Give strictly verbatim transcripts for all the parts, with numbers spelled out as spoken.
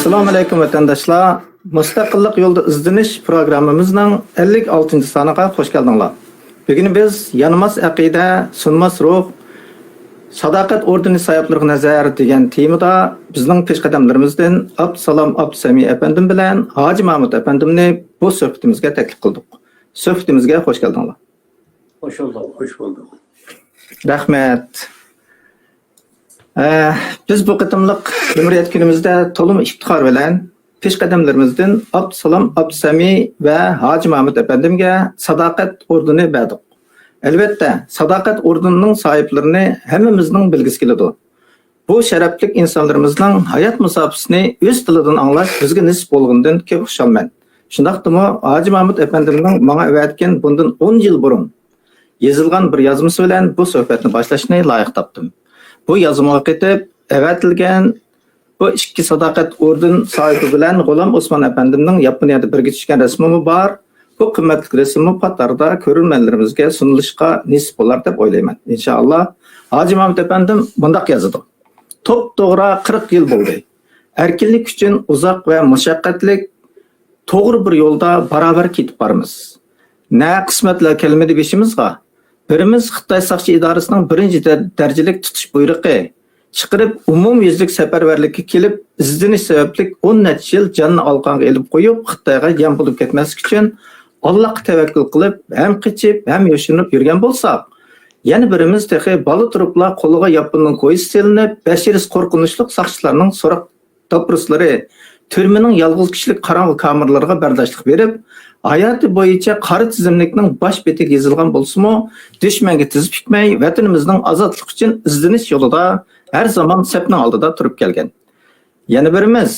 ئەسسالامۇ ئەلەيكۇم، ۋەتەنداشلار! مۇستەقىللىق يولىدا ئىزدىنىش پروگراممىمىزنىڭ ئەللىك ئالتىنچى سانىغا خوش كەلدىڭلار. بۈگۈن بىز يانماس ئەقىدە، سۇنماس روھ، ساداقەت ئوردېنى ساھىبلىرىغا نەزەر دېگەن تېمىدا بىزنىڭ پېشقەدەملىرىمىزدىن ئابدۇسالام ئابدۇسەمى ئەپەندىم بىلەن ھاجى مامۇت ئەپەندىمنى بۇ سۆھبىتىمىزگە تەكلىپ قىلدۇق. سۆھبىتىمىزگە خوش كەلدىڭلار. خوش بولدۇق. خوش بولدۇق. رەھمەت. ئە، بىز بۇ قېتىملىق جۇمھۇرىيەت كۈنىمىزدە تولىمۇ ئىپتىخار بىلەن پېشقەدەملىرىمىزدىن ئابدۇسالام ئابدۇسەمى ۋە ھاجى مامۇت ئەپەندىمگە ساداقەت ئوردېنى بەردۇق. ئەلۋەتتە، ساداقەت ئوردېنىنىڭ ساھىبلىرىنى ھەممىمىزنىڭ بىلگۈسى كېلىدۇ. بۇ شەرەپلىك ئىنسانلىرىمىزنىڭ ھايات مۇساپىسىنى ئۆز تىلىدىن ئاڭلاش بىزگە نېسىپ بولغىنىدىن كۆپ خۇشالمەن. شۇنداقتىمۇ، ھاجى مامۇت ئەپەندىمنىڭ ماڭا ئەۋەتكەن بۇندىن ئون يىل بۇرۇن يېزىلغان بىر يازمىسى بىلەن بۇ سۆھبەتنى باشلاشنى لايىق تاپتىم. بۇ يازمىغا قېتىپ ئەۋەتىلگەن بۇ ئىككى ساداقەت ئوردېن ساھىبى بىلەن غۇلام ئوسمان ئەپەندىمنىڭ ياپونىيەدە بىرگە چۈشكەن رەسىمىمۇ بار. بۇ قىممەتلىك رەسىممۇ پات ئارىدا كۆرۈرمەنلىرىمىزگە سۇنۇلۇشقا نېسىپ بولار دەپ ئويلايمەن، ئىنشائاللا. ھاجى مامۇت ئەپەندىم مۇنداق يازىدۇ: توپتوغرا قىرىق يىل بولدى. ئەركىنلىك ئۈچۈن ئۇزاق ۋە مۇشەققەتلىك توغرا بىر يولدا باراۋەر كېتىپ بارىمىز. نە قىسمەتلەر كەلمىدى بېشىمىزغا. بىرىمىز خىتاي ساقچى ئىدارىسىنىڭ بىرىنچى دەر-، دەرىجىلىك تۇتۇش بۇيرۇقى چىقىرىپ، ئومۇميۈزلۈك سەپەرۋەرلىككە كېلىپ، ئىزدىنىش سەۋەبلىك ئون نەچچە يىل جاننى ئالىقانغا ئېلىپ قويۇپ، خىتايغا يەم بولۇپ كەتمەسلىك ئۈچۈن ئاللاغا تەۋەككۈل قىلىپ، ھەم قېچىپ، ھەم يوشۇرۇنۇپ يۈرگەن بولساق، يەنە بىرىمىز تېخى بالا تۇرۇپلا قولىغا ياپوننىڭ كويىسى سېلىنىپ، بەشىرىسى قورقۇنچلۇق ساقچىلارنىڭ سوراق داپرۇسلىرى، تۈرمىنىڭ يالغۇز كىشىلىك قاراڭغۇ كامېرلىرىغا بەرداشلىق بېرىپ، ھاياتى بويىچە قارا تىزىملىكنىڭ باش بېتىگە يېزىلغان بولسىمۇ، دۈشمەنگە تىز پۈكمەي، ۋەتىنىمىزنىڭ ئازادلىقى ئۈچۈن ئىزدىنىش يولىدا ھەر زامان سەپنىڭ ئالدىدا تۇرۇپ كەلگەن. يەنە بىرىمىز،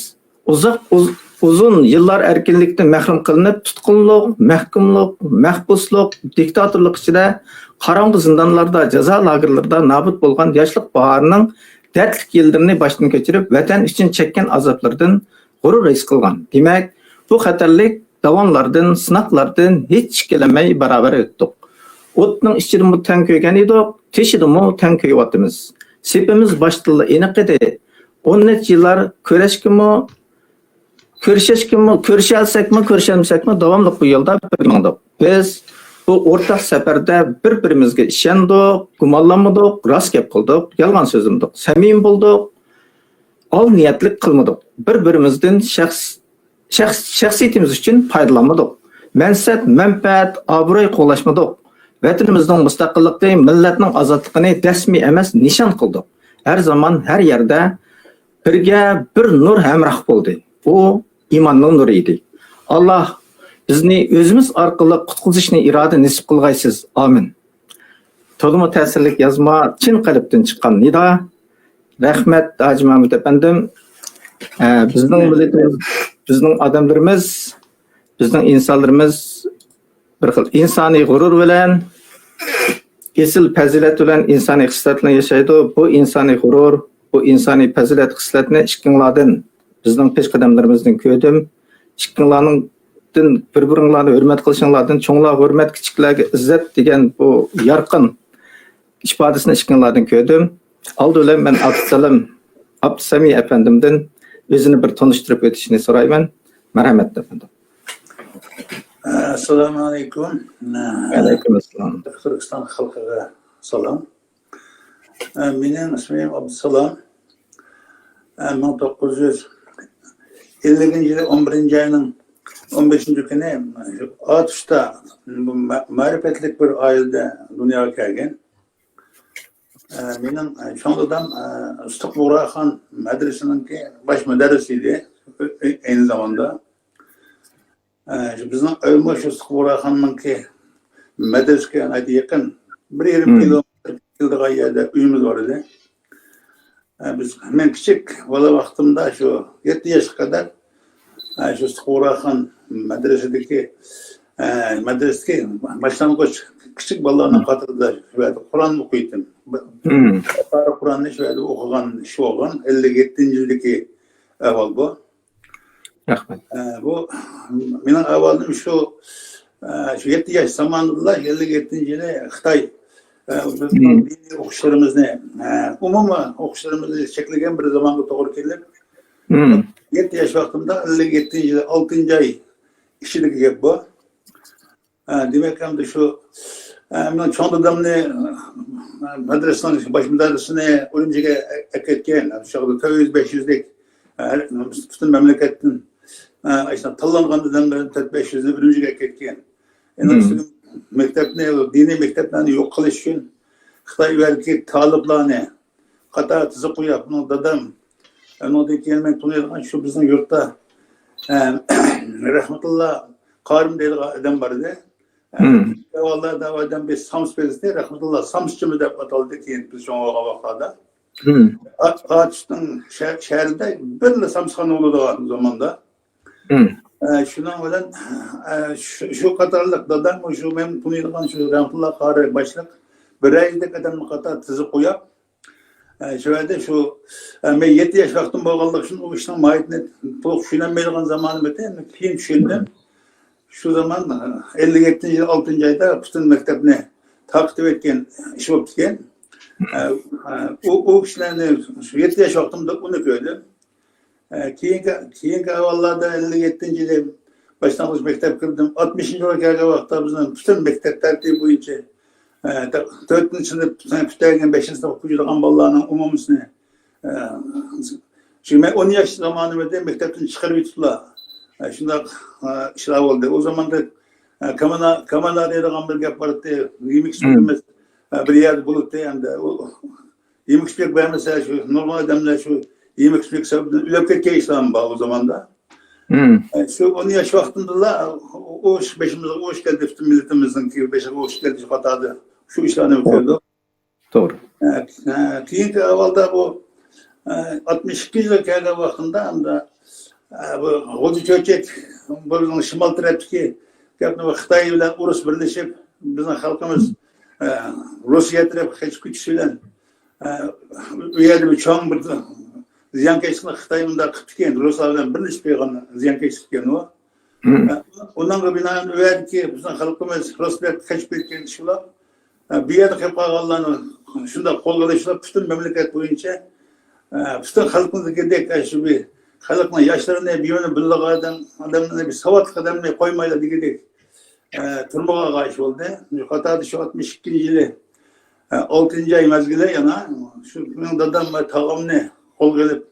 ئۇزاق، ئۇز-، ئۇزۇن يىللار ئەركىنلىكتىن مەھرۇم قىلىنىپ، تۇتقۇنلۇق، مەھكۇملۇق، مەھبۇسلۇق، دىكتاتورلۇق ئىچىدە، قاراڭغۇ زىندانلاردا، جازا لاگېرلىرىدا نابۇت بولغان ياشلىق باھارىنىڭ دەردلىك يىللىرىنى باشتىن كەچۈرۈپ، ۋەتەن ئۈچۈن چەككەن ئازابلىرىدىن غۇرۇر ھېس قىلغان. دېمەك، بۇ خەتەرلىك داۋانلاردىن، سىناقلاردىن ھېچ ئىككىلەنمەي باراۋەر ئۆتتۇق. ئوتنىڭ ئىچىدىمۇ تەڭ كۆيگەن ئىدۇق، تېشىدىمۇ تەڭ كۆيۈۋاتىمىز. سېپىمىز باشتىنلا ئېنىق ئىدى. ئون نەچچە يىللار كۈرەشكىمۇ، كۆرۈشۈشكىمۇ، كۆرۈشەلسەكمۇ، كۆرۈشەلمىسەكمۇ، داۋاملىق بۇ يولدا بىرگە ماڭدۇق. بىز بۇ ئورتاق سەپەردە بىر-بىرىمىزگە ئىشەندۇق، گۇمانلانمىدۇق، راست گەپ قىلدۇق، يالغان سۆزلىمىدۇق، سەمىمىي بولدۇق، ئال نىيەتلىك قىلمىدۇق. بىر-بىرىمىزدىن شەخس-، شەخس-، شەخسىيىتىمىز ئۈچۈن پايدىلانمىدۇق. مەنسەپ، مەنپەئەت، ئابرۇي قوغلاشمىدۇق. ۋەتىنىمىزنىڭ مۇستەقىللىقى، مىللەتنىڭ ئازادلىقىنى رەسمىي ئەمەس، نىشان قىلدۇق. ھەر زامان، ھەر يەردە بىرگە بىر نۇر ھەمراھ بولدى. ئۇ ئىماننىڭ نۇرى ئىدى. ئاللا بىزنى ئۆزىمىز ئارقىلىق قۇتقۇزۇشنى ئىرادە نېسىپ قىلغايسىز. ئامىن. تولىمۇ تەسىرلىك يازما، چىن قەلبتىن چىققان نىدا. رەھمەت، ھاجى مامۇت ئەپەندىم. ئە، بىزنىڭ مىللىتىمىز، بىزنىڭ ئادەملىرىمىز، بىزنىڭ ئىنسانلىرىمىز بىر خىل ئىنسانىي غۇرۇر بىلەن، ئېسىل پەزىلەت بىلەن، ئىنسانىي خىسلەت بىلەن ياشايدۇ. بۇ ئىنسانىي غۇرۇر، بۇ ئىنسانىي پەزىلەت خىسلەتنى ئىككىڭلاردىن، بىزنىڭ پېشقەدەملىرىمىزدىن كۆردۈم. ئىككىڭلارنىڭدىن، بىر-بىرىڭلارنى ھۆرمەت قىلىشىڭلاردىن، چوڭلارغا ھۆرمەت، كىچىكلەرگە ئىززەت دېگەن بۇ يارقىن ئىپادىسىنى ئىككىڭلاردىن كۆردۈم. ئالدى بىلەن مەن ئابدۇسالام ئابدۇسەمى ئەپەندىمدىن ئۆزىنى بىر تونۇشتۇرۇپ ئۆتۈشىنى سورايمەن. مەرھەمەت ئەپەندىم. ئەسسالامۇ ئەلەيكۇم. ۋەئەلەيكۇم ئەسسالام. تۈركىستان خەلقىگە سالام. مېنىڭ ئىسمىم ئابدۇسالام. مىڭ توققۇز يۈز ئەللىكىنچى يىلى ئون بىرىنچى ئاينىڭ ئون بەشىنچى كۈنى ئاتۇشتا مە-، مەرىپەتلىك بىر ئائىلىدە دۇنياغا كەلگەن. ئە، مېنىڭ، ئە، چوڭ دادام، ئە، ئۇستىق بۇغراخان مەدرىسىنىڭكى باش مۇدەررىسى ئىدى، ئە، ئە، ئەينى زاماندا. ئە، شۇ بىزنىڭ ئۆيمۇ شۇ ئۇستىق بۇغراخاننىڭكى مەدرىسىگە ناھايىتى يېقىن، بىر يېرىم كىلومېتىر كېلىدىغان يەردە ئۆيىمىز بار ئىدى. ئە، بىز، مەن كىچىك بالا ۋاقتىمدا شۇ يەتتە ياشقا قەدەر، ئە، شۇ ئۇستىق بۇغراخان مەدرىسىدىكى، ئە، مەدرىسىدىكى باشلانغۇچ كىچىك بالىلارنىڭ قاتارىدا شۇ يەردە قۇرئان ئوقۇيتتىم. قۇرئاننى شۇ يەردە ئوقۇغان ئىش بولغان. ئەللىك يەتتىنچى يىلدىكى ئەھۋال بۇ. رەھمەت. ئە، بۇ مېنىڭ ئەھۋالىم شۇ، ئە، شۇ يەتتە ياش زامانىدىلا، ئەللىك يەتتىنچى يىلى خىتاي، ئە، بىزنىڭ دىنىي ئوقۇشلىرىمىزنى، ئە، ئومۇمەن ئوقۇشلىرىمىزنى چەكلىگەن بىر زامانغا توغرا كېلىپ، يەتتە ياش ۋاقتىمدا، ئەللىك يەتتىنچى يىلى ئالتىنچى ئاي ئىچىدىكى گەپ بۇ. ھە، دېمەك، ئەمدى شۇ، ھە، مېنىڭ چوڭ دادامنى، ھە، مەدرىسىنىڭ باش مۇدەررىسىنى ئۈرۈمچىگە ئەكەتكەن. شۇ چاغدا تۆت يۈز، بەش يۈزدەك، ھە، پۈتۈن مەملىكەتتىن، ھە، ئاشۇنداق تاللانغان ئادەملەردىن تۆت، بەش يۈزنى ئۈرۈمچىگە ئەكەتكەن. ئەنە شۇ مەكتەپنى، دىنىي مەكتەپلەرنى يوق قىلىش ئۈچۈن خىتاي ئۇ يەردىكى تالىپلارنى قاتار تىزىپ قويۇپ، بۇنىڭ دادام، ئۇنىڭدىن كېيىن مەن تونۇيدىغان شۇ بىزنىڭ يۇرتتا، ئە، رەھمەتۇللا قارىم دەيدىغان ئادەم بار ئىدى. ئە، ئەھۋاللاردا ئۇ ئادەم بىر سامس بېرىسىنى رەھمەتۇللا سامسچىمى دەپ ئاتالدى كېيىن بىز چوڭ بولغان ۋاقىتلاردا. ئا-، ئاتۇشنىڭ شە-، شەھىرىدە بىرلا سامسخانا بولىدىغان زاماندا. ئە، شۇنىڭ بىلەن، ئە، شۇ، شۇ قاتارلىق دادام، شۇ مەن تونۇيدىغان شۇ رەھمەتۇللا قارى باشلىق بىر ئايدەك ئادەمنى قاتار تىزىپ قويۇپ، ئە، شۇ يەردە شۇ، ئە، مەن يەتتە ياش ۋاقتىم بولغانلىقى ئۈچۈن ئۇ ئىشنىڭ ماھىيىتىنى تولۇق چۈشىنەلمەيدىغان زامانىم ئىدى. كېيىن چۈشەندىم. شۇ زامان، ئە، ئەللىك يەتتىنچى يىل ئالتىنچى ئايدا پۈتۈن مەكتەپنى تارقىتىۋەتكەن ئىش بوپتىكەن. ئە، ئە، ئۇ، ئۇ كىشىلەرنى شۇ يەتتە ياش ۋاقتىمدا ئۇنى كۆردۈم. ئە، كېيىنكى، كېيىنكى ئەھۋاللاردا ئەللىك يەتتىنچى يىلى باشلانغۇچ مەكتەپكە كىردىم. ئاتمىشىنچى يىلغا كەلگەن ۋاقىتتا بىزنىڭ پۈتۈن مەكتەپ تەرتىپى بويىچە، ئە، تۆتىنچى سىنىپ پۈتتۈرگەن بەشىنچى سىنىپقا كۆچىدىغان بالىلارنىڭ ئومۇمىسىنى، ئە، چۈنكى مەن ئون ياش زامانىمدا مەكتەپتىن چىقىرىۋېتىپلا، ئە، شۇنداق، ئە، ئىشلار بولدى. ئۇ زاماندا، ئە، كامانا، كامانا دەيدىغان بىر گەپ بار ئىدى. يېمەك ئىچمىكىمىز، ئە، بىر يەردە بولاتتى ئەمدى. ئۇ يېمەك ئىچمەك بەرمىسە، شۇ نۇرغۇن ئادەملەر شۇ يېمەك ئىچمەك سەۋەبىدىن ئۆلۈپ كەتكەن ئىشلارمۇ بار ئۇ زاماندا. ئە، شۇ ئون ياش ۋاقتىمدىلا ئۇ ئىش بېشىمىزغا، ئۇ ئىش كەلدى، پۈتۈن مىللىتىمىزنىڭكى بېشىغا ئۇ ئىش كەلدى، شۇ قاتاردا شۇ ئىشلارنى كۆردۇق. توغرا. ئە، ئە، كېيىنكى ئەھۋالدا بۇ، ئە، ئاتمىش ئىككىنچى يىلغا كەلگەن ۋاقتىمدا ئەمدى، ئە، بۇ غوجا چۆچەك، بۇ بىزنىڭ شىمال تەرەپتىكى گەپنى، بۇ خىتاي بىلەن ئۇرۇس بىرلىشىپ، بىزنىڭ خەلقىمىز، ئە، روسىيە تەرەپكە قېچىپ كېتىشى بىلەن، ئە، ئۇ يەردە بىر چوڭ بىر زىيانكەشلىكنى خىتاي مۇنداق قىپتىكەن، رۇسلار بىلەن بىرلىشىپ قىلغان زىيانكەشلىك ئىكەن ئۇ. ئە، ئۇنىڭغا بىنائەن ئۇ يەردىكى بىزنىڭ خەلقىمىز رۇسلارغا قېچىپ كەتكەن ئىشلار، ئە، بۇ يەردە قېلىپ قالغانلارنى شۇنداق قولغا ئېلىشلار پۈتۈن مەملىكەت بويىچە، ئە، پۈتۈن خەلقنىڭ دېگۈدەك، ئە، شۇ بىر خەلقنىڭ ياشلىرىنى، بىر بىلىدىغان ئادەم، ئادەملەرنى، بىر ساۋاتلىق ئادەمنى قويمايلا دېگۈدەك، ئە، تۈرمىگە ئالغان ئىش بولدى. شۇ قاتاردا شۇ ئاتمىش ئىككىنچى يىلى، ئە، ئالتىنچى ئاي مەزگىلى يەنە شۇ مېنىڭ دادام ۋە تاغامنى قولغا ئېلىپ،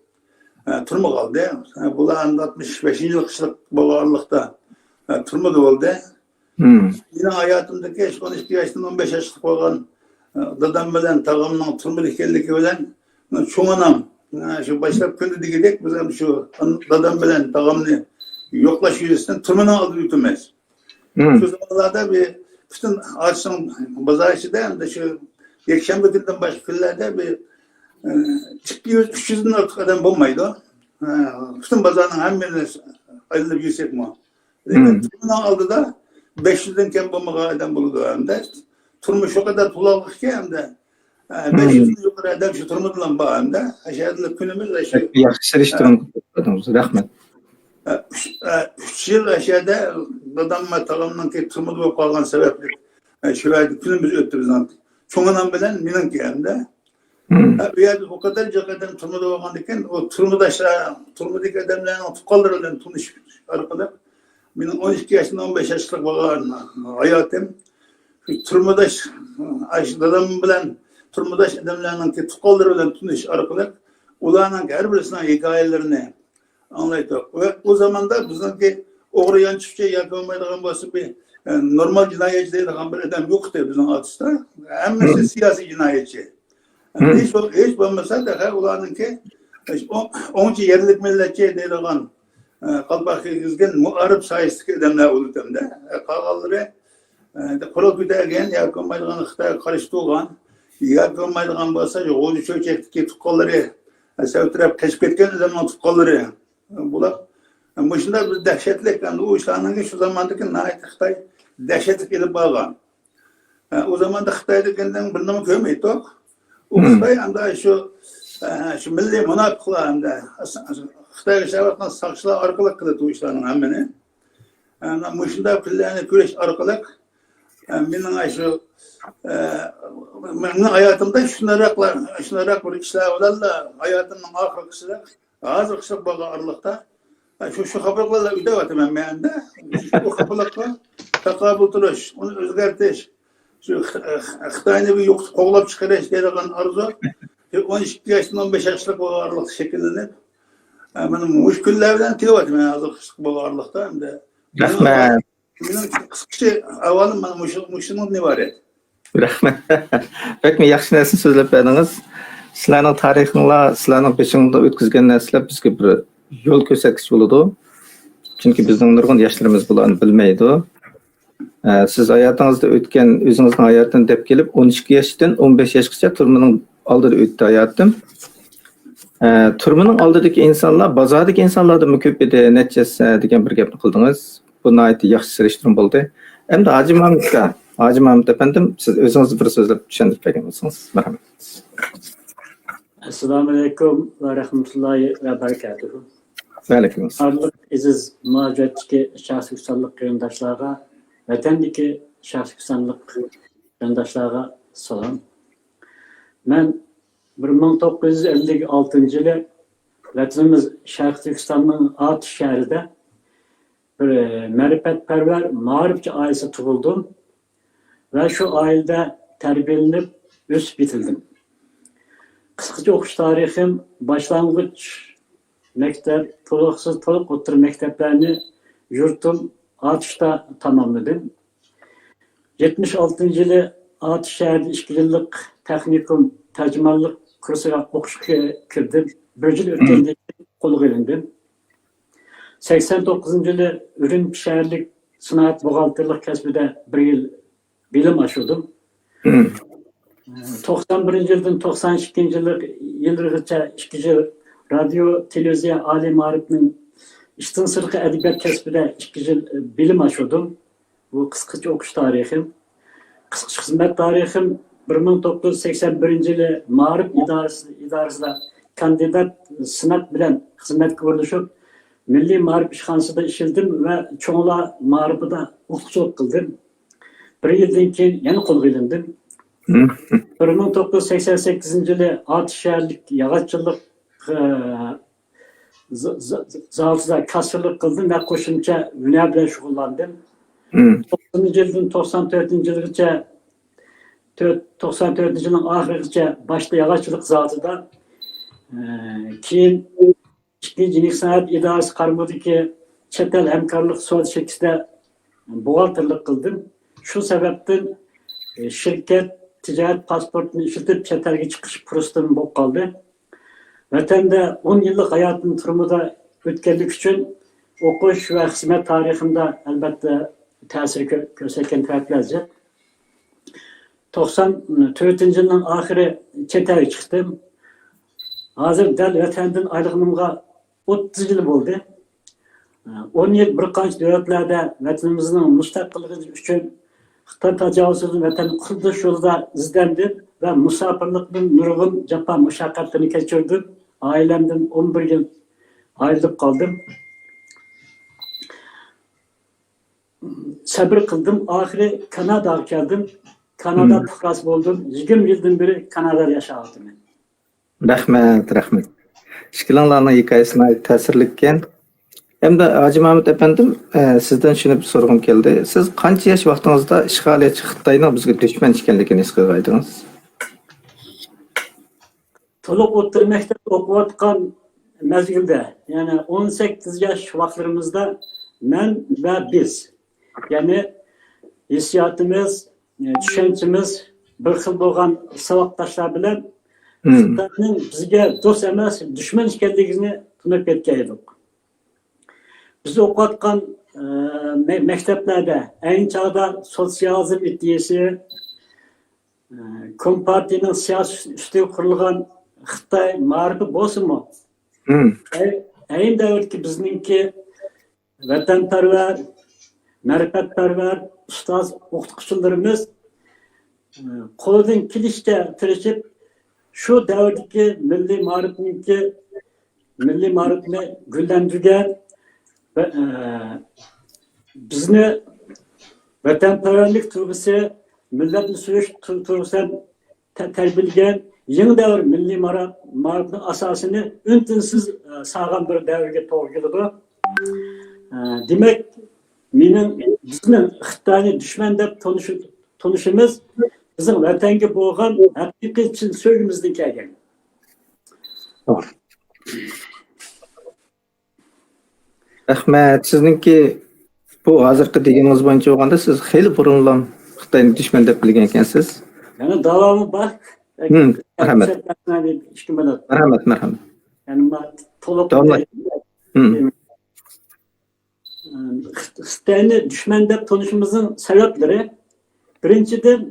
ئە، تۈرمىگە ئالدى. ئە، بۇلار ئەمدى ئاتمىش بەشىنچى يىل قىشلىق بولغانلىقتا، ئە، تۈرمىدە بولدى. مېنىڭ ھاياتىمدىكى شۇ ئون ئىككى ياشتىن ئون بەش ياشلىق بولغان، ئە، دادام بىلەن تاغامنىڭ تۈرمىدە ئىكەنلىكى بىلەن، ئە، چوڭ ئانام، ئە، شۇ باشلاپ كۈندە دېگۈدەك بىز ھەم شۇ دادام بىلەن تاغامنى يوقلاش يۈزىسىدىن تۈرمىنىڭ ئالدىدا ئۆتىمىز. شۇ زامانلاردا بىر پۈتۈن ئاتۇشنىڭ بازار ئىچىدە، ئەمدى شۇ يەكشەنبە كۈندىن باشقا كۈنلەردە بىر، ئە، ئىككى يۈز، ئۈچ يۈزدىن ئارتۇق ئادەم بولمايدۇ. ئە، پۈتۈن بازارنىڭ ھەممىنى ئايلىنىپ يۈرسەكمۇ. لېكىن تۈرمىنىڭ ئالدىدا بەش يۈزدىن كەم بولمىغان ئادەم بولىدۇ ھەمدە. تۈرمە شۇ قەدەر تولاقلىق ئىكەن ھەمدە. ئە، بەش يۈزدىن يۇقىرى ئادەم شۇ تۈرمىدىلا بار ھەمدە. ئاشۇ يەردىلا كۈنىمىز ئاشۇ. ياخشى سېلىشتۇرما قىلدىڭىز. رەھمەت. ئە، ئۈچ، ئە، ئۈچ يىل ئاشۇ يەردە دادام ۋە تاغامنىڭكى تۈرمىدە بولۇپ قالغان سەۋەبلىك، ئە، شۇ يەردە كۈنىمىز ئۆتتى بىزنىڭ. چوڭ ئانام بىلەن مېنىڭكى ھەمدە. ئە، ئۇ يەردە ئۇ قەدەر جىق ئادەم تۈرمىدە بولغاندىكىن، ئۇ تۈرمىداشلار، تۈرمىدىكى ئادەملەرنىڭ تۇغقانلىرى بىلەن تونۇشۇش ئارقىلىق، مېنىڭ ئون ئىككى ياشتىن ئون بەش ياشلىق بولغان ھاياتىم، شۇ تۈرمىداش، ئاشۇ دادام بىلەن تۈرمىداش ئادەملەرنىڭكى تۇغقانلىرى بىلەن تونۇشۇش ئارقىلىق، ئۇلارنىڭ ھەر بىرسىنىڭ ھېكايىلىرىنى ئاڭلايتتۇق. ۋە ئۇ زاماندا بىزنىڭكى ئوغرى يانچۇقچى ياكى بولمايدىغان بولسا بىر، ئە، نورمال جىنايەتچى دەيدىغان بىر ئادەم يوق ئىدى بىزنىڭ ئاتۇشتا. ھەممىسى سىياسىي جىنايەتچى. ھېچ بول-، ھېچ بولمىسا تېخى ئۇلارنىڭكى ئوڭ-، ئوڭچى يەرلىك مىللەتچى دەيدىغان، ئە، قالپاق كىيگۈزگەن مۇئارىپ سايىسىدىكى ئادەملەر بولىدۇ ئەمدى. ئە، قالغانلىرى، ئە، قورال كۆتەرگەن ياكى بولمايدىغان خىتايغا قارشى تۇرغان ياكى بولمايدىغان بولسا غوجا چۆچەكتىكى تۇغقانلىرى، ئە، سەۋتىرەپ قېچىپ كەتكەن ئادەمنىڭ تۇغقانلىرى. بۇلار مۇشۇنداق بىر دەھشەتلىك، ئەمدى ئۇ ئىشلارنىڭكى شۇ زاماندىكى ناھايىتى خىتاي دەھشەتلىك ئېلىپ بارغان. ئە، ئۇ زاماندا خىتاي دېگەندىن بىر نېمە كۆرمەيتتۇق. ئۇ خىتاي ئەمدى شۇ، ئە، شۇ مىللىي مۇناپىقلار ئەمدى خىتايغا ئىشلەۋاتقان ساقچىلار ئارقىلىق قىلىدۇ ئۇ ئىشلارنىڭ ھەممىنى. ئە، مۇشۇنداق كۈنلەرنى كۆرۈش ئارقىلىق، ئە، مېنىڭ شۇ، ئە، مېنىڭ ھاياتىمدا شۇنداقراقلار، شۇنداقراق بىر ئىشلار بىلەنلا ھاياتىمنىڭ ئاخىرقىسىدا ھازىر قىشلىق بالىلار ئارىلىقتا، ھە، شۇ، شۇ خاپىلىقلار ئۆتەۋاتىمەن مەندە. شۇ خاپىلىققا تاقابىل تۇرۇش، ئۇنى ئۆزگەرتىش، شۇ خ-، خ-، خىتاينى بىر يوقىتىپ قوغلاپ چىقىرىش دەيدىغان ئارزۇ شۇ ئون ئىككى ياشتىن ئون بەش ياشلىق بالىلار ئارىلىقتا شەكىللىنىپ، ھە، مانا مۇشۇ كۈنلەر بىلەن تېگىۋاتىمەن ھازىر قىشلىق بالىلار ئارىلىقتا ئەمدى. رەھمەت. مېنىڭ قىسقىچە ئەھۋالىم مانا مۇشۇ، مۇشۇنىڭدىن ئىبارەت. رەھمەت. بەكمۇ ياخشى نەرسىنى سۆزلەپ بەردىڭىز. سىلەرنىڭ تارىخىڭلار، سىلەرنىڭ بېشىڭدا ئۆتكۈزگەن نەرسىلەر بىزگە بىر يول كۆرسەتكۈچ بولىدۇ. چۈنكى بىزنىڭ نۇرغۇن ياشلىرىمىز بۇلارنى بىلمەيدۇ. ئە، سىز ھاياتىڭىزدا ئۆتكەن، ئۆزىڭىزنىڭ ھاياتىنى دەپ كېلىپ، ئون ئىككى ياشتىن ئون بەش ياشقىچە تۈرمىنىڭ ئالدىدا ئۆتتى ھاياتىم. ئە، تۈرمىنىڭ ئالدىدىكى ئىنسانلار بازاردىكى ئىنسانلاردىنمۇ كۆپ ئىدى، نەچچە ھەسسە دېگەن بىر گەپنى قىلدىڭىز. بۇ ناھايىتى ياخشى سېلىشتۇرما بولدى. ئەمدى ھاجى مامۇتقا، ھاجى مامۇت ئەپەندىم، سىز ئۆزىڭىز بىر سۆزلەپ چۈشەندۈرۈپ بەرگەن بولسىڭىز، مەرھەمەت. ئەسسالامۇ ئەلەيكۇم ۋە رەھمەتۇللاھى ۋە بەرىكاتۇھۇ. ۋەئەلەيكۇم ئەسسالام. بارلىق ئەزىز مۇھاجىرەتتىكى شەرقىي تۈركىستانلىق قېرىنداشلارغا، ۋەتەندىكى شەرقىي تۈركىستانلىق قېرىنداشلارغا سالام. مەن بىر مىڭ توققۇز يۈز ئەللىك ئالتىنچى يىلى ۋەتىنىمىز شەرقىي تۈركىستاننىڭ ئاتۇش شەھىرىدە بىر مەرىپەتپەرۋەر مائارىپچى ئائىلىسىدە تۇغۇلدۇم ۋە شۇ ئائىلىدە تەربىيەلىنىپ ئۆسۈپ يېتىلدىم. قىسقىچە ئوقۇش تارىخىم، باشلانغۇچ مەكتەپ، تولۇقسىز تولۇق ئوتتۇرا مەكتەپلەرنى يۇرتۇم ئاتۇشتا تاماملىدىم. يەتمىش ئالتىنچى يىلى ئاتۇش شەھىرىدە ئىككى يىللىق تېخنىكوم تەرجىمانلىق كۇرسىغا ئوقۇشقا كىردىم. بىر يىل ئۆتكەندىن كېيىن قولغا ئېلىندىم. سەكسەن توققۇزىنچى يىلى ئۈرۈمچى شەھەرلىك سانائەت بوغالتىرلىق كەسپىدە بىر يىل بىلىم ئاشۇردۇم. توقسان بىرىنچى يىلدىن توقسان ئىككىنچى يىلغىچە ئىككى يىل رادىيو، تېلېۋىزىيە، ئالىي مائارىپنىڭ ئىشتىن سىرتقى ئەدەبىيات كەسپىدە ئىككى يىل بىلىم ئاشۇردۇم. بۇ قىسقىچە ئوقۇش تارىخىم. قىسقىچە خىزمەت تارىخىم، بىر مىڭ توققۇز يۈز سەكسەن بىرىنچى يىلى مائارىپ ئىدارىسى، ئىدارىسىدا كاندىدات سىناق بىلەن خىزمەتكە ئورۇنلىشىپ، مىللىي مائارىپ ئىشخانىسىدا ئىشلىدىم ۋە چوڭلار مائارىپىدا ئوقۇتقۇچىلىق قىلدىم. بىر يىلدىن كېيىن يەنە قولغا ئېلىندىم. بىر مىڭ توققۇز يۈز سەكسەن سەككىزىنچى يىلى ئاتۇش شەھەرلىك ياغاچچىلىق، ئە، ز-، ز-، زاۋۇتىدا كاسسىرلىق قىلدىم ۋە قوشۇمچە ھۈنەر بىلەن شۇغۇللاندىم. توقسىنىنچى يىلدىن توقسان تۆتىنچى يىلغىچە، تۆت-، توقسان تۆتىنچى يىلنىڭ ئاخىرىغىچە باشتا ياغاچچىلىق زاۋۇتىدا، ئە، كېيىن ئىككىنچى يېڭى سانائەت ئىدارىسى قارامىقىدىكى چەت ئەل ھەمكارلىق سودا شىركىتىدە بوغالتىرلىق قىلدىم. شۇ سەۋەبتىن، ئى، شىركەت تىجارەت پاسپورتىنى ئىشلىتىپ چەت ئەلگە چىقىش پۇرسىتىم بولۇپ قالدى. ۋەتەندە ئون يىللىق ھاياتىم تۈرمىدە ئۆتكەنلىكى ئۈچۈن ئوقۇش ۋە خىزمەت تارىخىمدا ئەلۋەتتە تەسىر كۆ-، كۆرسەتكەن تەرەپلەر زىق. توقسان تۆتىنچى يىلنىڭ ئاخىرى چەت ئەلگە چىقتىم. ھازىر دەل ۋەتەندىن ئايرىلغىنىمغا ئوتتۇز يىل بولدى. ئون يىل بىر قانچە دۆلەتلەردە ۋەتىنىمىزنىڭ مۇستەقىللىقى ئۈچۈن خىتاي تاجاۋۇزچىلىرىدىن ۋەتەننى قۇتۇلدۇرۇش يولىدا ئىزدەندىم ۋە مۇساپىرلىقتىن نۇرغۇن جاپا مۇشەققەتلەرنى كەچۈردۈم. ئائىلەمدىن ئون بىر يىل ئايرىلىپ قالدىم. سەبرى قىلدىم. ئاخىرى كاناداغا كەلدىم. كانادا پۇقراسى بولدۇم. يىگىرمە يىلدىن بېرى كانادادا ياشاۋاتىمەن. رەھمەت، رەھمەت. ئىككىلىڭلارنىڭ ھېكايىسى ناھايىتى تەسىرلىككەن. ئەمدى ھاجى مامۇت ئەپەندىم، ئە، سىزدىن شۇنى بىر سورىغۇم كەلدى. سىز قانچە ياش ۋاقتىڭىزدا ئىشغالىيەتچى خىتاينىڭ بىزگە دۈشمەن ئىكەنلىكىنى ھېس قىلغايدىڭىز؟ تولۇق ئوتتۇرا مەكتەپتە ئوقۇۋاتقان مەزگىلدە، يەنى ئون سەككىز ياش ۋاقىتلىرىمىزدا مەن ۋە بىز، يەنى ھېسسىياتىمىز، چۈشەنچىمىز بىر خىل بولغان ساۋاقداشلار بىلەن خىتاينىڭ بىزگە دوست ئەمەس، دۈشمەن ئىكەنلىكىنى تونۇپ يەتكەن ئىدۇق. بىز ئوقۇۋاتقان، ئە، مە-، مەكتەپلەردە ئەينى چاغدا سوتسىيالىزم ئىدىيەسى، ئە، كومپارتىيىنىڭ سىياسىي ئۈستىگە قۇرۇلغان خىتاي مائارىپى بولسىمۇ، ئەي-، ئەينى دەۋردىكى بىزنىڭكى ۋەتەنپەرۋەر، مەرىپەتپەرۋەر ئۇستاز ئوقۇتقۇچىلىرىمىز، ئە، قولىدىن كېلىشىچە تىرىشىپ، شۇ دەۋردىكى مىللىي مائارىپنىڭكى، مىللىي مائارىپنى گۈللەندۈرگەن ۋە، ئە، بىزنى ۋەتەنپەرۋەرلىك تۇيغۇسى، مىللەتنى سۆيۈش تۇ-، تۇيغۇسى بىلەن تە-، تەربىيەلىگەن يېڭى دەۋر مىللىي مارا-، مائارىپىنىڭ ئاساسىنى ئۈن-تىنسىز، ئە، سالغان بىر دەۋرگە توغرا كېلىدۇ. ئە، دېمەك، مېنىڭ، بىزنىڭ خىتاينى دۈشمەن دەپ تونۇشى-، تونۇشىمىز بىزنىڭ ۋەتەنگە بولغان ھەقىقىي چىن سۆيگۈمىزدىن كەلگەن. رەھمەت. سىزنىڭكى بۇ ھازىرقى دېگىنىڭىز بويىچە بولغاندا، سىز خېلى بۇرۇنلا خىتاينى دۈشمەن دەپ بىلگەن ئىكەنسىز. يەنە داۋامى بار. ھىم، مەرھەمەت. ئىككى مىنۇت. مەرھەمەت، مەرھەمەت. يەنە ما-، تولۇق. داۋاملاشتۇرۇڭ. ھىم. خىتاينى دۈشمەن دەپ تونۇشىمىزنىڭ سەۋەبلىرى، بىرىنچىدىن،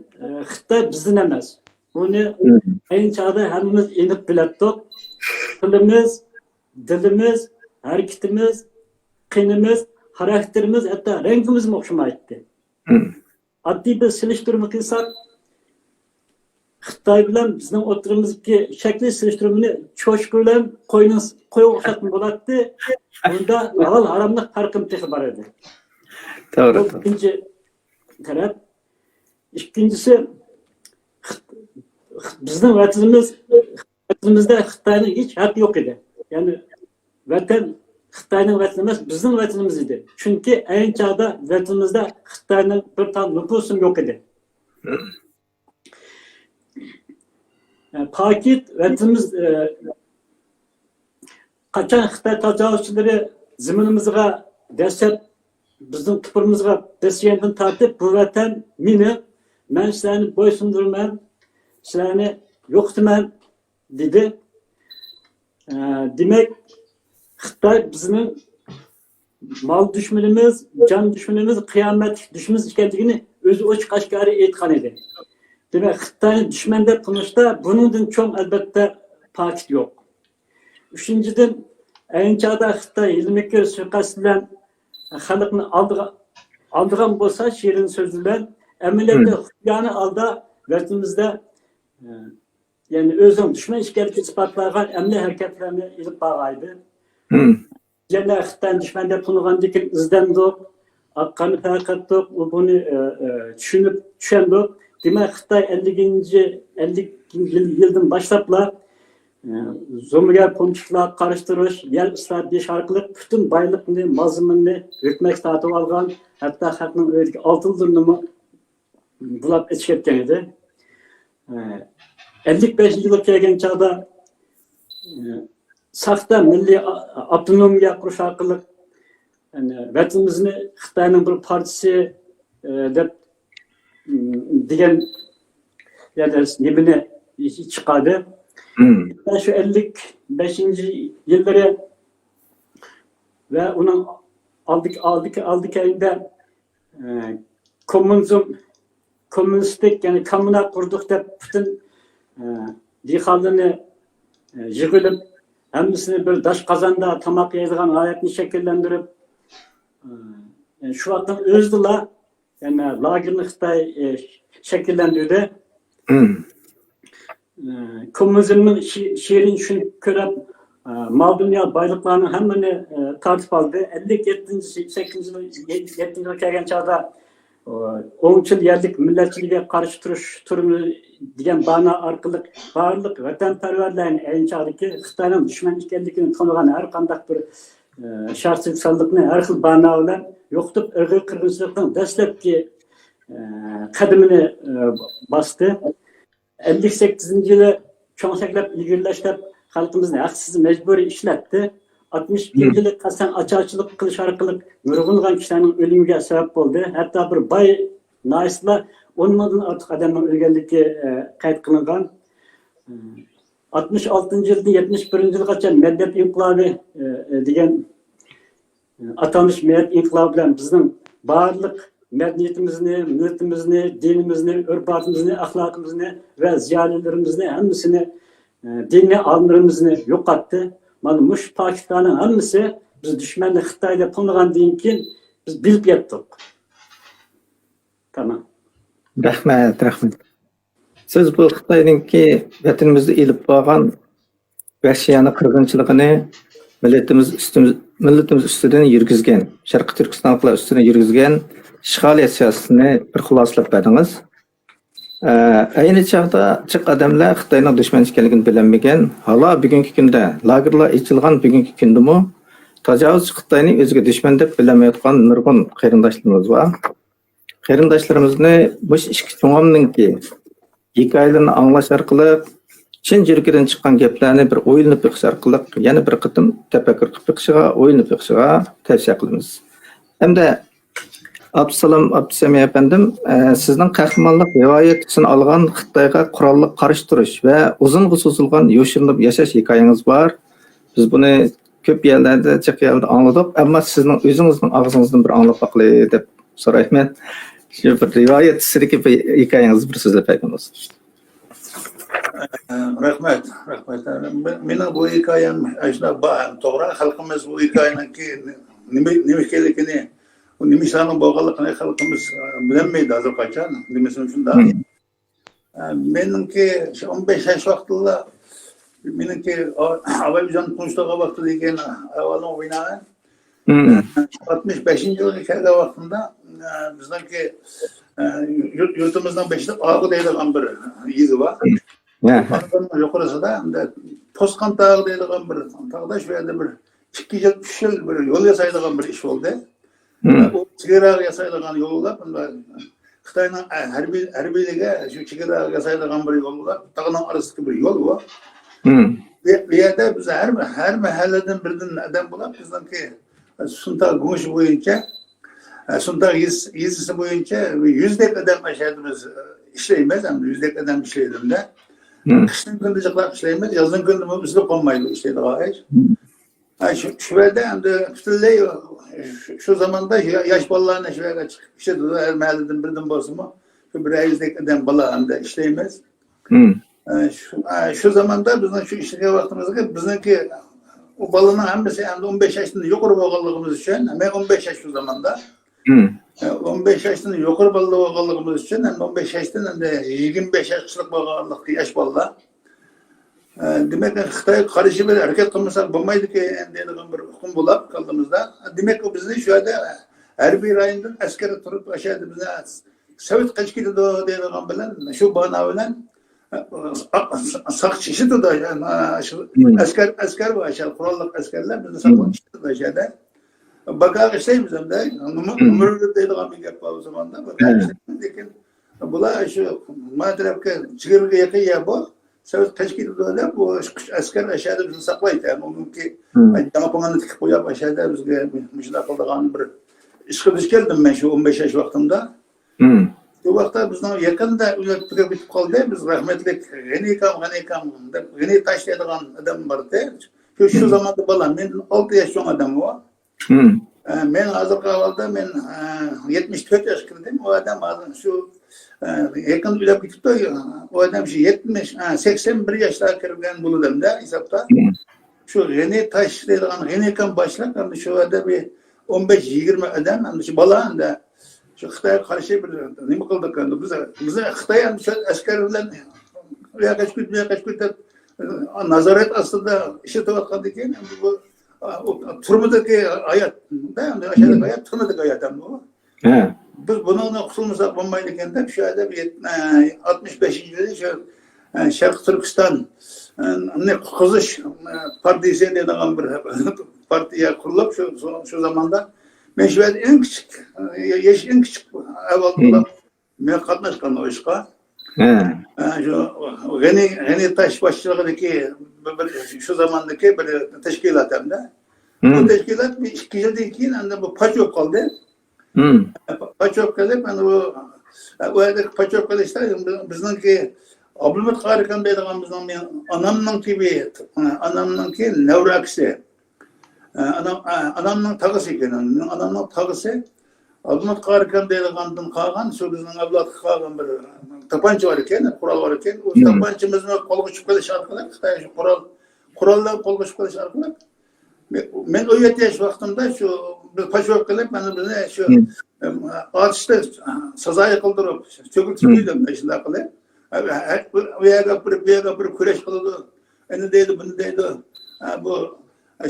خىتاي بىزدىن ئەمەس. بۇنى ئەينى چاغدا ھەممىمىز ئېنىق بىلەتتۇق. تىلىمىز، دىلىمىز، ھەرىكىتىمىز، قېنىمىز، خاراكتېرىمىز، ھەتتا رەڭگىمىزمۇ ئوخشىمايتتى. ھىم. ئاددىي بىر سېلىشتۇرما قىلساق، خىتاي بىلەن بىزنىڭ ئوتتۇرىمىزدىكى شەكلىي سېلىشتۇرمىنى چوشقا بىلەن قوينىڭ، قويغا ئوخشاتقان بولاتتى. بۇندا ھالال ھاراملىق پەرقىمۇ تېخى بار ئىدى. توغرا، بۇ توغرا. بىرىنچى تەرەپ. ئىككىنچىسى، خىت-، خىت-، بىزنىڭ ۋەتىنىمىز، ۋەتىنىمىزدە خىتاينىڭ ھېچ ھەققى يوق ئىدى. يەنى ۋەتەن خىتاينىڭ ۋەتىنى ئەمەس، بىزنىڭ ۋەتىنىمىز ئىدى. چۈنكى ئەينى چاغدا ۋەتىنىمىزدە خىتاينىڭ بىر تال نوپۇسىمۇ يوق ئىدى. پاكىت ۋەتىنىمىز، ئە، قاچان خىتاي تاجاۋۇزچىلىرى زېمىنىمىزغا دەسسەپ، بىزنىڭ تۇپرىقىمىزغا بېسىلغاندىن تارتىپ، بۇ ۋەتەن مېنىڭ، مەن سىلەرنى بويسۇندۇرىمەن، سىلەرنى يوقىتىمەن، دېدى. ئە، دېمەك، خىتاي بىزنىڭ مال دۈشمىنىمىز، جان دۈشمىنىمىز، قىيامەتلىك دۈشمىنىمىز ئىكەنلىكىنى ئۆزى ئوچۇق ئاشكارا ئېيتقان ئىدى. دېمەك، خىتاينى دۈشمەن دەپ تونۇشتا بۇنىڭدىن چوڭ، ئەلۋەتتە، پاكىت يوق. ئۈچىنچىدىن، ئەينى چاغدا خىتاي ھىيلە-مىكىر سۇيىقەست بىلەن خەلقنى ئالدىغا-، ئالدىغان بولسا، شېرىن سۆز بىلەن، ئەمەلىيەتتە خۇپىيانە ھالدا ۋەتىنىمىزدە، ئە، يەنى ئۆزىنىڭ دۈشمەن ئىكەنلىكىنى ئىسپاتلىغان ئەمەلىي ھەرىكەتلەرنى ئېلىپ بارغانىدى. يەنە خىتاينى دۈشمەن دەپ تونۇغاندىن كېيىن ئىزدەندۇق، ئاق قارنى تارقاتتۇق، ئۇ بۇنى، ئە، ئە، چۈشىنىپ، چۈشەندۇق. دېمەك، خىتاي ئەللىكىنچى، ئەللىك يىل، يىلدىن باشلاپلا، ئە، زومىگەر پومچىكلارغا قارشى تۇرۇش، يەر ئىسراپ دېيىش ئارقىلىق پۈتۈن بايلىقنى، مال-زېمىننى ھۆكۈمەتكە تارتىۋالغان، ھەتتا خەقنىڭ ئۆيىدىكى ئالتۇنلىرىنىمۇ بۇلاپ ئېچىپ كەتكەن ئىدى. ئەللىك بەشىنچى يىلغا كەلگەن چاغدا، ساختا مىللىي ئاپتونومىيە قۇرۇش ئارقىلىق، ۋەتىنىمىزنى خىتاينىڭ بىر پارچىسى دەپ، دېگەن يەردە نېمىنى چىقاردى. شۇ ئەللىك بەشىنچى يىللىرى ۋە ئۇنىڭ ئالدى، ئالدى، ئالدى كەينىدە ئە، كوممۇنىزم، كوممۇنىستىك، يەنى كوممۇنا قۇردۇق دەپ پۈتۈن، ئە، دېھقانلىرىنى، ئە، يىغىلىپ، ھەممىسىنى بىر داش قازاندا تاماق يەيدىغان ھالەتنى شەكىللەندۈرۈپ، ئە، شۇ ۋاقىتنىڭ ئۆزىدىلا، يەنى لاگېرنى خىتاي، ئە، شەكىللەندۈردى. كوممۇنىزمنىڭ شېئىرىنى چۈشىنىپ كۆرۈپ، مال-دۇنيا بايلىقلارنىڭ ھەممىنى تارتىپ ئالدى. ئەللىك يەتتىنچى، سەككىزىنچى يىلغا كەلگەن چاغدا ئوڭچىل يەرلىك مىللەتچىلىككە قارشى تۇرۇش تۈرىمى دېگەن بانا ئارقىلىق بارلىق ۋەتەنپەرۋەرلەرنى، ئەينى چاغدىكى خىتاينىڭ دۈشمەن ئىكەنلىكىنى تونۇغان ھەر قانداق بىر شەخسىي سانلىقنى ھەر خىل بانا بىلەن يوقىتىپ، ئىرقىي قىرغىنچىلىقنىڭ دەسلەپكى قەدىمىنى باستى. ئەللىك سەككىزىنچى يىلى چوڭ سەكلەپ ئىلگىرىلەش دەپ خەلقىمىزنى ھەقسىز مەجبۇرىي ئىشلەتتى. ئاتمىش ئىككىنچى يىلى قەستەن ئاچارچىلىق قىلىش ئارقىلىق نۇرغۇنلىغان كىشىلەرنىڭ ئۆلۈمىگە سەۋەب بولدى. ھەتتا بىر باي ناھىيەسىدىلا ئون مىڭدىن ئارتۇق ئادەمنىڭ ئۆلگەنلىكى، ئە، قەيت قىلىنغان. ئاتمىش ئالتىنچى يىلدىن يەتمىش بىرىنچى يىلغىچە مەدەنىيەت ئىنقىلابى، ئە، ئە، دېگەن ئاتالمىش مەدەنىيەت ئىنقىلابى بىلەن بىزنىڭ بارلىق مەدەنىيىتىمىزنى، مىللىتىمىزنى، دىنىمىزنى، ئۆرپ-ئادىتىمىزنى، ئەخلاقىمىزنى ۋە زىيالىيلىرىمىزنى ھەممىسىنى، ئە، دىنىي ئالىملىرىمىزنى يوقاتتى. مانا مۇشۇ پاكىتلارنىڭ ھەممىسى بىز دۈشمەننى خىتاي دەپ تونۇغاندىن كېيىن بىز بىلىپ يەتتۇق. تامام. رەھمەت، رەھمەت. سىز بۇ خىتاينىڭكى ۋەتىنىمىزدە ئېلىپ بارغان ۋەھشىيانە قىرغىنچىلىقىنى مىللىتىمىز ئۈستىمىز-، مىللىتىمىز ئۈستىدىن يۈرگۈزگەن، شەرقىي تۈركىستانلىقلار ئۈستىدىن يۈرگۈزگەن ئىشغالىيەت سىياسىتىنى بىر خۇلاسىلاپ بەردىڭىز. ئەينى چاغدا جىق ئادەملەر خىتاينىڭ دۈشمەن ئىكەنلىكىنى بىلەلمىگەن، ھالا بۈگۈنكى كۈندە، لاگېرلار ئېچىلغان بۈگۈنكى كۈندىمۇ تاجاۋۇزچى خىتاينى ئۆزىگە دۈشمەن دەپ بىلەلمەيۋاتقان نۇرغۇن قېرىنداشلىرىمىز بار. قېرىنداشلىرىمىزنى مۇشۇ ئىككى چوڭامنىڭكى ھېكايىلىرىنى ئاڭلاش ئارقىلىق، چىن يۈرىكىدىن چىققان گەپلەرنى بىر ئويلىنىپ بېقىش ئارقىلىق، يەنە بىر قېتىم تەپەككۇر قىلىپ بېقىشىغا، ئويلىنىپ بېقىشىغا تەۋسىيە قىلىمىز. ھەمدە ئابدۇسالام ئابدۇسەمىي ئەپەندىم، ئە، سىزنىڭ قەھرىمانلىق رىۋايىتىسىنى ئالغان خىتايغا قوراللىق قارشى تۇرۇش ۋە ئۇزۇنغا سوزۇلغان يوشۇرۇنۇپ ياشاش ھېكايىڭىز بار. بىز بۇنى كۆپ يەرلەردە، جىق يەرلەردە ئاڭلىدۇق، ئەمما سىزنىڭ ئۆزىڭىزنىڭ ئاغزىڭىزدىن بىر ئاڭلاپ باقىلى دەپ سورايمەن. شۇ بىر رىۋايەت تۈسىدىكى بىر ھېكايىڭىزنى بىر سۆزلەپ بەرگەن بولسىڭىز. رەھمەت، رەھمەت. مېنىڭ، مېنىڭ بۇ ھېكايەم شۇنداق بار، توغرا. خەلقىمىز بۇ ھېكايىنىڭكى نېمە، نېمە ئىكەنلىكىنى، بۇ نېمە ئىشلارنىڭ بولغانلىقىنى خەلقىمىز، ئە، بىلەلمەيدۇ ھازىرغىچە. نېمىسىمۇ شۇنداق. ئە، مېنىڭكى شۇ ئون بەش ياش ۋاقتىدا، مېنىڭكى ئا-، ئابايجان تونۇشتۇرغان ۋاقتىدىكى ئەھۋالىمغا بىنائەن، ئاتمىش بەشىنچى يىلغا كەلگەن ۋاقتىمدا، ئە، بىزنىڭكى، ئە، يۇرت-، يۇرتىمىزنىڭ بېشىدا ئاغۇ دەيدىغان بىر يېزا بار. ئاغۇنىڭ يۇقىرىسىدا، ئەمدى پوسقان تاغى دەيدىغان بىر تاغدا شۇ يەردە بىر ئىككى يىل، ئۈچ يىل بىر يول ياسايدىغان بىر ئىش بولدى. ئۇ چېگراغا ياسايدىغان يوللار، بۇنداق خىتاينىڭ ھەربىي، ھەربىيلىرىگە شۇ چېگراغا ياسايدىغان بىر يوللار، تاغنىڭ ئارىسىدىكى بىر يول بۇ. بۇ، بۇ يەردە بىز ھەر، ھەر مەھەللىدىن بىردىن ئادەم بولۇپ، بىزنىڭكى سۇنتاغ گۇڭشې بويىچە، سۇنتاغ يېز-، يېزىسى بويىچە يۈزدەك ئادەم ئاشۇ يەردە بىز ئىشلەيمىز، ھەم يۈزدەك ئادەم ئىشلەيدۇ. قىشنىڭ كۈنىدە جىقلاپ ئىشلەيمىز، يازنىڭ كۈنىدىمۇ ئۈزۈلۈپ قالمايدۇ ئىشلەيدىغان ئىش. ھە، شۇ، شۇ يەردە ئەمدى پۈتۈنلەي شۇ، شۇ زاماندا يا-، ياش بالىلارنى شۇ يەرگە چىقىپ ئىشلىتىدۇ. ھەر مەھەللىدىن بىردىن بولسىمۇ، شۇ بىر يۈزدەك ئادەم بالا ئەمدى ئىشلەيمىز. ھە، شۇ، ھە، شۇ زاماندا بىزنىڭ شۇ ئىشلىگەن ۋاقتىمىزدا بىزنىڭكى ئۇ بالىنىڭ ھەممىسى ئەمدى ئون بەش ياشتىن يۇقىرى بولغانلىقىمىز ئۈچۈن، مەن ئون بەش ياش شۇ زاماندا. ھە، ئون بەش ياشتىن يۇقىرى بالىلار بولغانلىقىمىز ئۈچۈن، ئەمدى ئون بەش ياشتىن ئەمدى يىگىرمە بەش ياشلىق بولغانلىقتا ياش بالىلار. ئە، دېمەك، خىتايغا قارشى بىر ھەرىكەت قىلمىساق بولمايدىكەن دەيدىغان بىر ئۇقۇم بولۇپ كاللىمىزدا. دېمەك، ئۇ بىزنى شۇ يەردە ھەربىي رايوندىن ئەسكەر تۇرۇپ، ئاشۇ يەردە بىزنى سوۋېت قېچىپ كېتىدۇ دەيدىغان بىلەن، شۇ بانا بىلەن، ئە، ساقچى ئىشلىتىدۇ، يەنى، شۇ ئەسكەر، ئەسكەر بار، شۇ قوراللىق ئەسكەرلەر بىزنى ساقلاپ ئىشلىتىدۇ شۇ يەردە. باكاغا ئىشلەيمىز ئەمدى. نومۇر، نومۇر دەيدىغان بىر گەپ بار ئۇ زاماندا. باكاغا ئىشلەيمىز، لېكىن بۇلار شۇ ما تەرەپكە، چېگرىگە يېقىن يەر بۇ. سوۋېت قېچىپ كېتىدۇ دەپ، بۇ ئۈچ ئەسكەر ئاشۇ يەردە بىزنى ساقلايتتى. ئۇنىڭكى جاڭپىڭىنى تىكىپ قويۇپ، ئاشۇ يەردە بىزگە مۇشۇنداق قىلىدىغان بىر ئىشقا دۇچ كەلدىم مەن شۇ ئون بەش ياش ۋاقتىمدا. شۇ ۋاقىتتا بىزنىڭ يېقىندا ئۆلۈپ، تۈگەپ كېتىپ قالدى. بىز رەھمەتلىك غېنى ئاكام، غېنى ئاكام دەپ، غېنى تاش دەيدىغان ئادەم بار ئىدى. شۇ، شۇ زاماندا بالا، مېندىن ئالتە ياش چوڭ ئادەم ئۇ. ئە، مەن ھازىرقى ئەھۋالدا مەن، ئە، يەتمىش تۆت ياشقا كىردىم. ئۇ ئادەم ھازىر شۇ، ئە، يېقىندا ئۆلۈپ كېتىپتۇ. ئۇ ئادەم شۇ يەتمىش، ئە، سەكسەن بىر ياشلارغا كىرگەن بولىدۇ-دە ھېسابتا. شۇ غېنى تاش دەيدىغان غېنى ئاكام باشلىق، ئەمدى شۇ يەردە بىر ئون بەش يىگىرمە ئادەم، ئەمدى شۇ بالا ئەمدى شۇ خىتايغا قارشى بىر نېمە قىلدۇق ئەمدى. بىز، بىز خىتاي ئەمدى شۇ ئەسكەر بىلەن ئۇ ياققا ئۆچكۈت، بۇ ياققا ئۆچكۈت دەپ، نازارەت ئاستىدا ئىشلىتىۋاتقاندىن كېيىن، ئەمدى بۇ، ئۇ تۈرمىدىكى ھايات، ئەمدى ئاشۇ ھايات، تۈرمىدىكى ھايات ئەمدى بۇ. بىز بۇنىڭدىن قۇتۇلمىساق بولمايدىكەن دەپ، شۇ يەردە بىر يەت-، ئە، ئاتمىش بەشىنچى يىلى شۇ، ئە، شەرقىي تۈركىستان، ئە، نى قۇتقۇزۇش، ئە، پارتىيىسى دەيدىغان بىر پارتىيە قۇرۇلۇپ، شۇ، شۇ، شۇ زاماندا مەن شۇ يەردە ئەڭ كىچىك، ئە، يېشى ئەڭ كىچىك ئەھۋالدا بولۇپ، مەن قاتناشقان ئۇ ئىشقا. ئە، شۇ غېنى، غېنى تاش باشچىلىقىدىكى بىر، بىر، شۇ زاماندىكى بىر تەشكىلات ئەمدى. بۇ تەشكىلات بىر ئىككى يىلدىن كېيىن ئەمدى بۇ پاچ بولۇپ قالدى. پاچ بولۇپ قېلىپ، ئەمدى بۇ، ئۇ يەردىكى پاچ بولۇپ قېلىشتا بىزنىڭكى ئابلىمىت قارىكان دەيدىغان بىزنىڭ، مېنىڭ ئانامنىڭكى بىر، ئانامنىڭكى نەۋرە ئاكىسى. ئانام، ئانامنىڭ تاغىسى ئىكەن. مېنىڭ ئانامنىڭ تاغىسى ئابلىمىت قارىكان دەيدىغاندىن قالغان، شۇ بىزنىڭ ئەۋلادقا قالغان بىر تاپانچا بار ئىكەن، قورال بار ئىكەن. ئۇ تاپانچىمىزنى قولغا چۈشۈپ قېلىش ئارقىلىق، خىتاي شۇ قورال، قوراللار قولغا چۈشۈپ قېلىش ئارقىلىق، مەن ئون يەتتە ياش ۋاقتىمدا شۇ بىر پاچ بولۇپ قېلىپ، مانا بىزنى شۇ، ئاتۇشتا سازايى قىلدۇرۇپ، چۆكۈرتۈپ قويدى، شۇنداق قىلىپ. ئۇ يەرگە ئاپىرىپ، بۇ يەرگە ئاپىرىپ كۈرەش قىلىدۇ. ئەنە دەيدۇ، بۇنى دەيدۇ. بۇ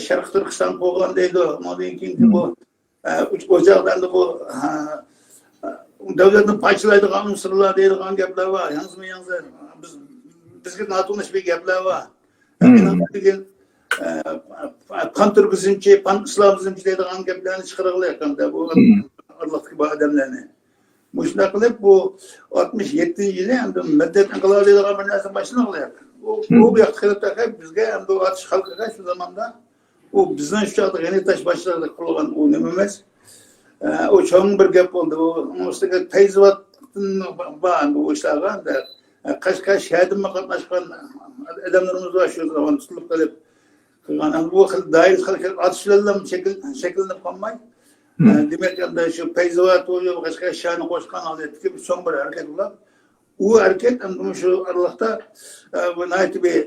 شەرقىي تۈركىستان قوغلان دەيدۇ. ئۇنىڭدىن كېيىنكى بۇ، ئۇ چاغدا ئەمدى بۇ، دۆلەتنى پارچىلايدىغان ئۇنسۇرلار دەيدىغان گەپلەر بار. ياڭزىمۇ ياڭزا، بىز، بىزگە ناتونۇش بىر گەپلەر بار. بىگىن، ئە، پانتۈركىزمچى، پان ئىسلامىزمچى دەيدىغان گەپلەرنى چىقىرغىلى ياققاندا بۇ ئارىلىقتىكى بۇ ئادەملەرنى. مۇشۇنداق قىلىپ بۇ ئاتمىش يەتتىنچى يىلى ئەمدى مىللەت ئىنقىلابى دەيدىغان بىر نەرسە باشلىنىۋالدى. ئۇ، ئۇ ياقتا قېلىپ تېخى بىزگە ئەمدى ئۇ ئاتۇش خەلقىگە شۇ زاماندا ئۇ بىزنىڭ شۇ چاغدا غېنى تاش باشلىقى قۇرغان ئۇ نېمە ئەمەس. ئە، ئۇ چوڭ بىر گەپ بولدى. ئۇ، ئۇنىڭ ئۈستىگە پەيزىۋاتتىن بار ئەمدى ئۇ ئىشلارغا ئەمدى. ئە، قەشقەر شەھىرىدىنمۇ قاتناشقان ئادەملىرىمىز بار شۇ زامان تۇتۇلۇپ قېلىپ قىلغان. ئەمدى بۇ خىل دائىرە خەلق ئاتۇش بىلەنلا شەكىل-، شەكىللىنىپ قالماي. ئە، دېمەك، ئەمدى شۇ پەيزىۋات، ئۇ قەشقەر شەھىرىنى قوشقان ھالەتتىكى بىر چوڭ بىر ھەرىكەت بولۇپ، ئۇ ھەرىكەت ئەمدى مۇشۇ ئارىلىقتا، ئە، بۇ ناھايىتى بىر،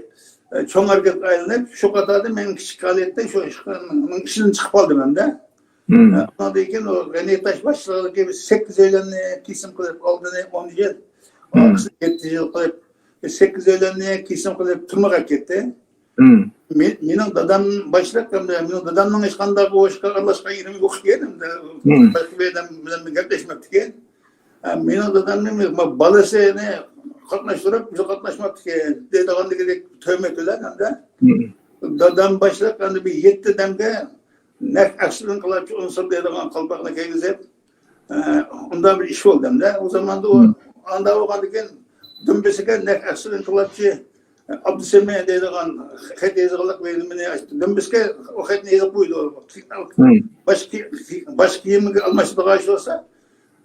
ئە، چوڭ ھەرىكەتكە ئايلىنىپ، شۇ قاتاردا مەن كىچىك ھالەتتە شۇ ئىشنىڭ ئىچىدىن چىقىپ قالدىم ئەمدى. ئە، ئۇنىڭدىن كېيىن ئۇ غېنى تاش باشچىلىقىدىكى بىر سەككىز ئۆيلەننى كېسىم قىلىپ، ئالدىنى ئون يىل، ئارقىسىنى يەتتە يىل قىلىپ، بىر سەككىز ئۆيلەننى كېسىم قىلىپ تۈرمىگە ئەكەتتى. مې-، مېنىڭ دادام باشلىق، مېنىڭ دادامنىڭ ھېچقانداق ئۇ ئىشقا ئارىلاشقان يېرىم يوق ئىكەن، ئەمدى باشقا بىر ئادەم بىلەن گەپلەشمەپتىكەن. ھە، مېنىڭ دادامنى بالىسىنى قاتناشتۇرۇپ، بىز قاتناشماپتىكەن دەيدىغاندىكىدەك تۆھمەت بىلەن ئەمدى. دادام باشلىق ئەمدى بىر يەتتە ئادەمگە نەق ئەكس ئىنقىلابچى ئۇنسۇر دەيدىغان قالپاقنى كىيگۈزۈپ، ئە، ئۇنداق بىر ئىش بولدى ئەمدى. ئۇ زاماندا ئۇ، ئانداق بولغاندىكىن دۈمبىسىگە نەق ئەكس ئىنقىلابچى ئابدۇسەمەت دەيدىغان خەت يېزىقلىق بىر نېمىنى ئاچتى. دۈمبىسىگە ئۇ خەتنى يېزىپ قويدى. باش كىي-، باش كىيىمگە ئالماشتۇرىدىغان ئىش بولسا،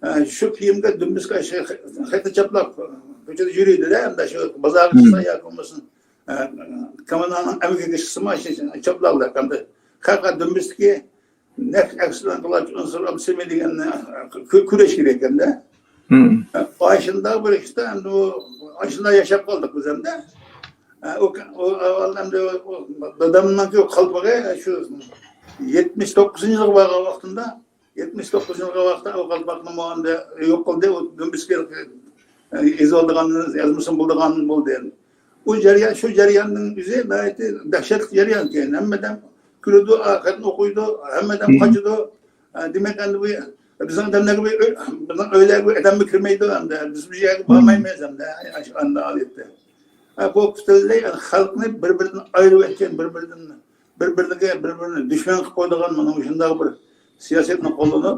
ئە، شۇ كىيىمگە دۈمبىسىگە شۇ خەتنى چاپلاپ كوچىدا يۈرىدۇ-دە، ئەمدى شۇ بازارغا چىقسا ياكى بولمىسا، ئە، كامېرانىڭ ئەمگىكىگە چىقسىمۇ، شۇ چاپلاۋالىدۇ. ئەمدى خەق دۈمبىسىدىكى نەق ئەكس ئىنقىلابچى ئۇنسۇر ئابدۇسەمەت دېگەننى كۈ-، كۈرەش كېرەك ئىكەن-دە. ئاشۇنداق بىر ئىشتا ئەمدى ئۇ، ئاشۇنداق ياشاپ قالدۇق بىز ئەمدى. ئۇ، ئۇ ئەۋۋەل ئەمدى ئۇ دادامنىڭكى قالپىقى شۇ يەتمىش توققۇزىنچى يىلغا بارغان ۋاقتىمدا، يەتمىش توققۇزىنچى يىلغا ۋاقىتتا ئۇ قالپاقنى ئەمدى يوق قىلدى. ئۇ دۈمبىسىگە يېزىۋالىدىغان، يازمىسىمۇ بولىدىغان بولدى. ئۇ جەريان، شۇ جەرياننىڭ ئۆزى ناھايىتى دەھشەتلىك جەريان ئىكەن. ھەممە ئادەم كۈلىدۇ، خەتنى ئوقۇيدۇ، ھەممە ئادەم قاچىدۇ. ئە، دېمەك، ئەمدى بۇ بىزنىڭ ئادەملەرگە بىر ئۆ-، بىزنىڭ ئۆيلەرگە بىر ئادەممۇ كىرمەيدۇ ئەمدى. بىز بۇ يەرگە بارمايمىز ئەمدى. ئاشۇ ئانداق ھالەتتە. ئە، بۇ پۈتۈنلەي خەلقنى بىر-بىرىدىن ئايرىۋەتكەن، بىر-بىرىدىن، بىر-بىرىگە، بىر-بىرىنى دۈشمەن قىلىپ قويىدىغان مانا مۇشۇنداق بىر سىياسەتنى قوللىنىپ،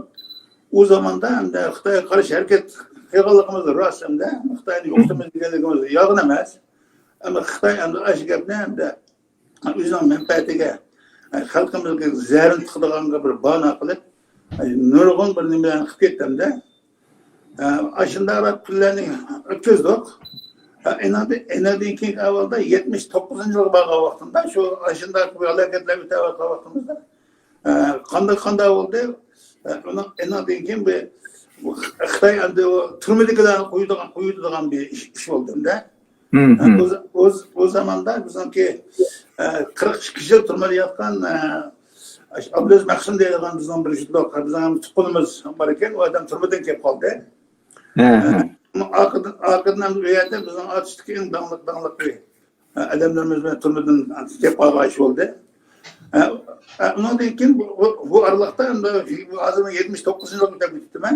ئۇ زاماندا ئەمدى خىتايغا قارشى ھەرىكەت قىلغانلىقىمىز راست ئەمدى. خىتاينى يوقىتىمىز دېگەنلىكىمىز يالغان ئەمەس. ئەمما خىتاي ئەمدى ئاشۇ گەپنى ئەمدى ئۆزىنىڭ مەنپەئەتىگە، خەلقىمىزگە زەھەرنى تىقىدىغانغا بىر باھانە قىلىپ، نۇرغۇن بىر نېمىلەرنى قىلىپ كەتتى ئەمدى. ئاشۇنداق كۈنلەرنى ئۆتكۈزدۇق. ئېنىڭدىن، ئېنىڭدىن كېيىنكى ئەھۋالدا يەتمىش توققۇزىنچى يىلغا بارغان ۋاقتىمدا، شۇ ئاشۇنداق بىر ھالاكەتلەر ئۆتۈۋاتقان ۋاقتىمىزدا، قانداق، قانداق بولدى؟ ئۇنىڭ، ئېنىڭدىن كېيىن بىر، بۇ خىتاي ئەمدى ئۇ تۈرمىدىكىلەرنى قويىدىغان، قويىدىغان بىر ئىش، ئىش بولدى ئەمدى. ئۇ، ئۇ، ئۇ زاماندا بىزنىڭكى، ئە، قىرىق ئىككى يىل تۈرمىدە ياتقان، ئە، ئابلىز مەخسۇم دەيدىغان بىزنىڭ بىر جۈتلۇق، بىزنىڭ تۇغقىنىمىز بار ئىكەن، ئۇ ئادەم تۈرمىدىن كېلىپ قالدى. ئە، ئارقىدىن، ئارقىدىن ئەمدى ئۇ يەردە بىزنىڭ ئاتۇشتىكى ئەڭ داڭلىق، داڭلىق بىر، ئە، ئادەملىرىمىز بىلەن تۈرمىدىن كېلىپ قالغان ئىش بولدى. ئە، ئە، ئۇنىڭدىن كېيىن بۇ، بۇ، بۇ ئارىلىقتا ئەمدى ھازىر يەتمىش توققۇزىنچى يىلغا كېلىپ كېتىپتىمەن.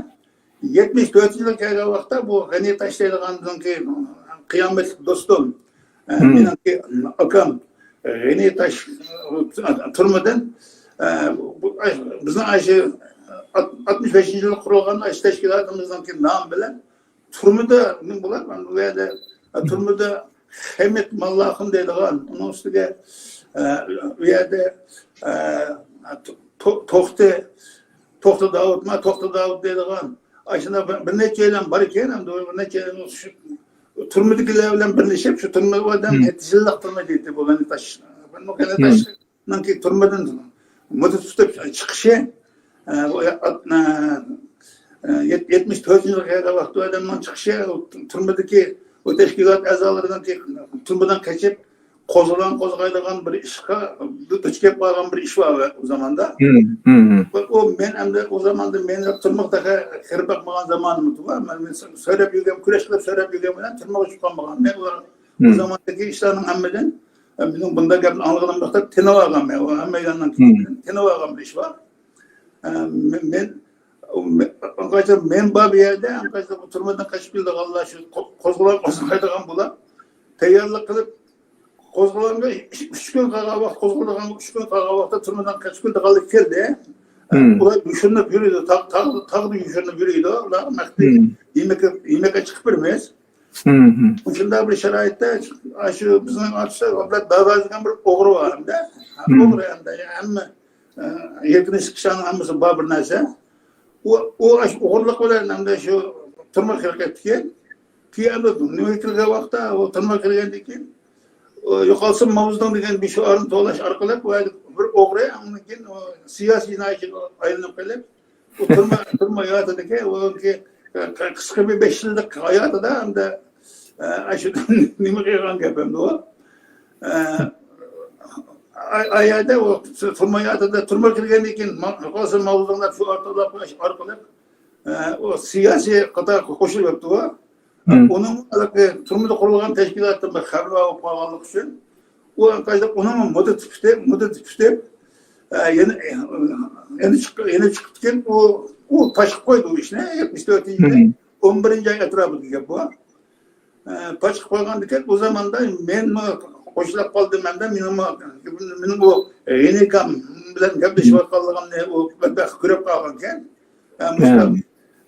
يەتمىش تۆتىنچى يىلى كەلگەن ۋاقىتتا بۇ غېنى تاش دەيدىغان بىزنىڭكى قىيامەتلىك دوستۇم، ئە، مېنىڭكى ئاكام غېنى تاش، ئە، تۈرمىدىن، ئە، بۇ، ئە، بىزنىڭ ئاشۇ ئات-، ئاتمىش بەشىنچى يىلى قۇرۇلغان ئاشۇ تەشكىلاتىمىزنىڭكى نامى بىلەن تۈرمىدە نېمە بولار؟ ئۇ يەردە، ئە، تۈرمىدە خەمىت ماللاخۇن دەيدىغان، ئۇنىڭ ئۈستىگە، ئە، ئۇ يەردە، ئە، تو-، توختى، توختى داۋۇتما، توختى داۋۇت دەيدىغان، ئاشۇنداق بىر، بىر نەچچە ئادەم بار ئىكەن، ئەمدى بىر نەچچە ئادەم شۇ تۈرمىدىكىلەر بىلەن بىرلىشىپ، شۇ تۈرمە ئادەم يەتتە يىللىق تۈرمىدە ئىدى بۇ غېنى تاش. بۇ غېنى تاشنىڭكى تۈرمىدىن مۇددەت تۇتۇپ چىقىشى، ئە، بۇ، ئە، ئە، يەت-، يەتمىش تۆتىنچى يىلغا كەلگەن ۋاقىتتا ئۇ ئادەمنىڭ چىقىشى، ئۇ تۈرمىدىكى ئۇ تەشكىلات ئەزالىرىنىڭكى تۈرمىدىن قېچىپ، قوزغىلاڭ قوزغايدىغان بىر ئىشقا دۇچ كېلىپ قالغان بىر ئىش بار ئۇ زاماندا. ئۇ، ئۇ مەن ئەمدى ئۇ زاماندا مەن تۈرمىگە تېخى كىرىپ باقمىغان زامانىم ئىدى. مەن، مەن سۆرەپ يۈرگەن، كۈرەش قىلىپ سۆرەپ يۈرگەن بىلەن تۈرمىگە چۈشۈپ قالمىغان. مەن ئۇ، ئۇ زاماندىكى ئىشلارنىڭ ھەممىدىن، مېنىڭ بۇنداق گەپنى ئاڭلىغىنىم يوق دەپ تىنىۋالغان مەن. ئۇ ھەممەيلەننىڭ تىنىۋالغان بىر ئىش بار. مەن، مەن، ئاڭقاچا مەن بار بۇ يەردە، ئاڭقاچا بۇ تۈرمىدىن قېچىپ كېلىدىغانلار، شۇ قو-، قوزغىلاڭ، قوزغايدىغان بۇلار تەييارلىق قىلىپ، قوزغىلاڭغا ئۈچ كۈن قالغان ۋاقىت، قوزغىلىدىغان ئۈچ كۈن قالغان ۋاقىتتا تۈرمىدىن قېچىپ كېلىدىغانلار كەلدى. ئۇلار يوشۇرۇنۇپ يۈرىدۇ، تاغ، تاغ، تاغدا يوشۇرۇنۇپ يۈرىدۇ. ئۇلار مەخپىي يېمەككە، يېمەككە چىقىپ بېرىمىز. مۇشۇنداق بىر شارائىتتا شۇ بىزنىڭ ئارتىستا ئابلەت داۋا دېگەن بىر ئوغرى بار ئەمدى. ئوغرى ئەمدى ھەممە، ئە، يەكۈنلۈك ئىشلارنىڭ ھەممىسى بار بىر نەرسە. ئۇ، ئۇ ئاشۇ ئوغرىلىق بىلەن ئەمدى شۇ تۈرمە كىرىپ كەتتىكەن. كېيىن ئەمدى نېمە كىرگەن ۋاقىتتا ئۇ تۈرمە كىرگەندىن كېيىن، ئۇ يوقالسۇن ماۋزۇدۇڭ دېگەن بىر شوئارنى توۋلاش ئارقىلىق ۋە بىر ئوغرى ئاندىن كېيىن ئۇ سىياسىي جىنايەتچىگە ئايلىنىپ قېلىپ، ئۇ تۈرمە، تۈرمە ھاياتىدىكى ئۇنىڭكى قىسقا بىر بەش يىللىق ھاياتىدا ئەمدى، ئە، شۇ نېمە قىلغان گەپ ئەمدى ئۇ؟ ئە، ئا-، ئا يەردە ئۇ تۈرمە ھاياتىدا، تۈرمىگە كىرگەندىن كېيىن ما-، قالسا ماۋزۇڭلار شۇ ئارقىلىق، ئارقىلىق، ئە، ئۇ سىياسىي قاتارغا قوشۇلۇپ كەپتۇ ئۇ. ئۇنىڭ ھېلىقى تۈرمىدە قۇرۇلغان تەشكىلاتتىن بىر خەۋىرى بار بولۇپ قالغانلىقى ئۈچۈن، ئۇ ئەنقەشلىق ئۇنىڭ مۇددىتى پۈتۈپ، مۇددىتى پۈتۈپ، ئە، يەنە، يەنە چىق-، يەنە چىقىپتىكەن، ئۇ، ئۇ پاش قىلىپ قويدى ئۇ ئىشنى، يەتمىش تۆتىنچى يىلى، ئون بىرىنچى ئاي ئەتراپىدا گەپ بۇ. ئە، پاش قىلىپ قويغاندىكىن، ئۇ زاماندا مەنمۇ قوشۇلۇپ قالدىم ھەمدە مېنىڭمۇ، مېنىڭ ئۇ غېنىكام بىلەن گەپلىشىۋاتقانلىقىمنى ئۇ بەتبەخت كۆرۈپ قالغانىكەن. ئە، مۇشۇنداق،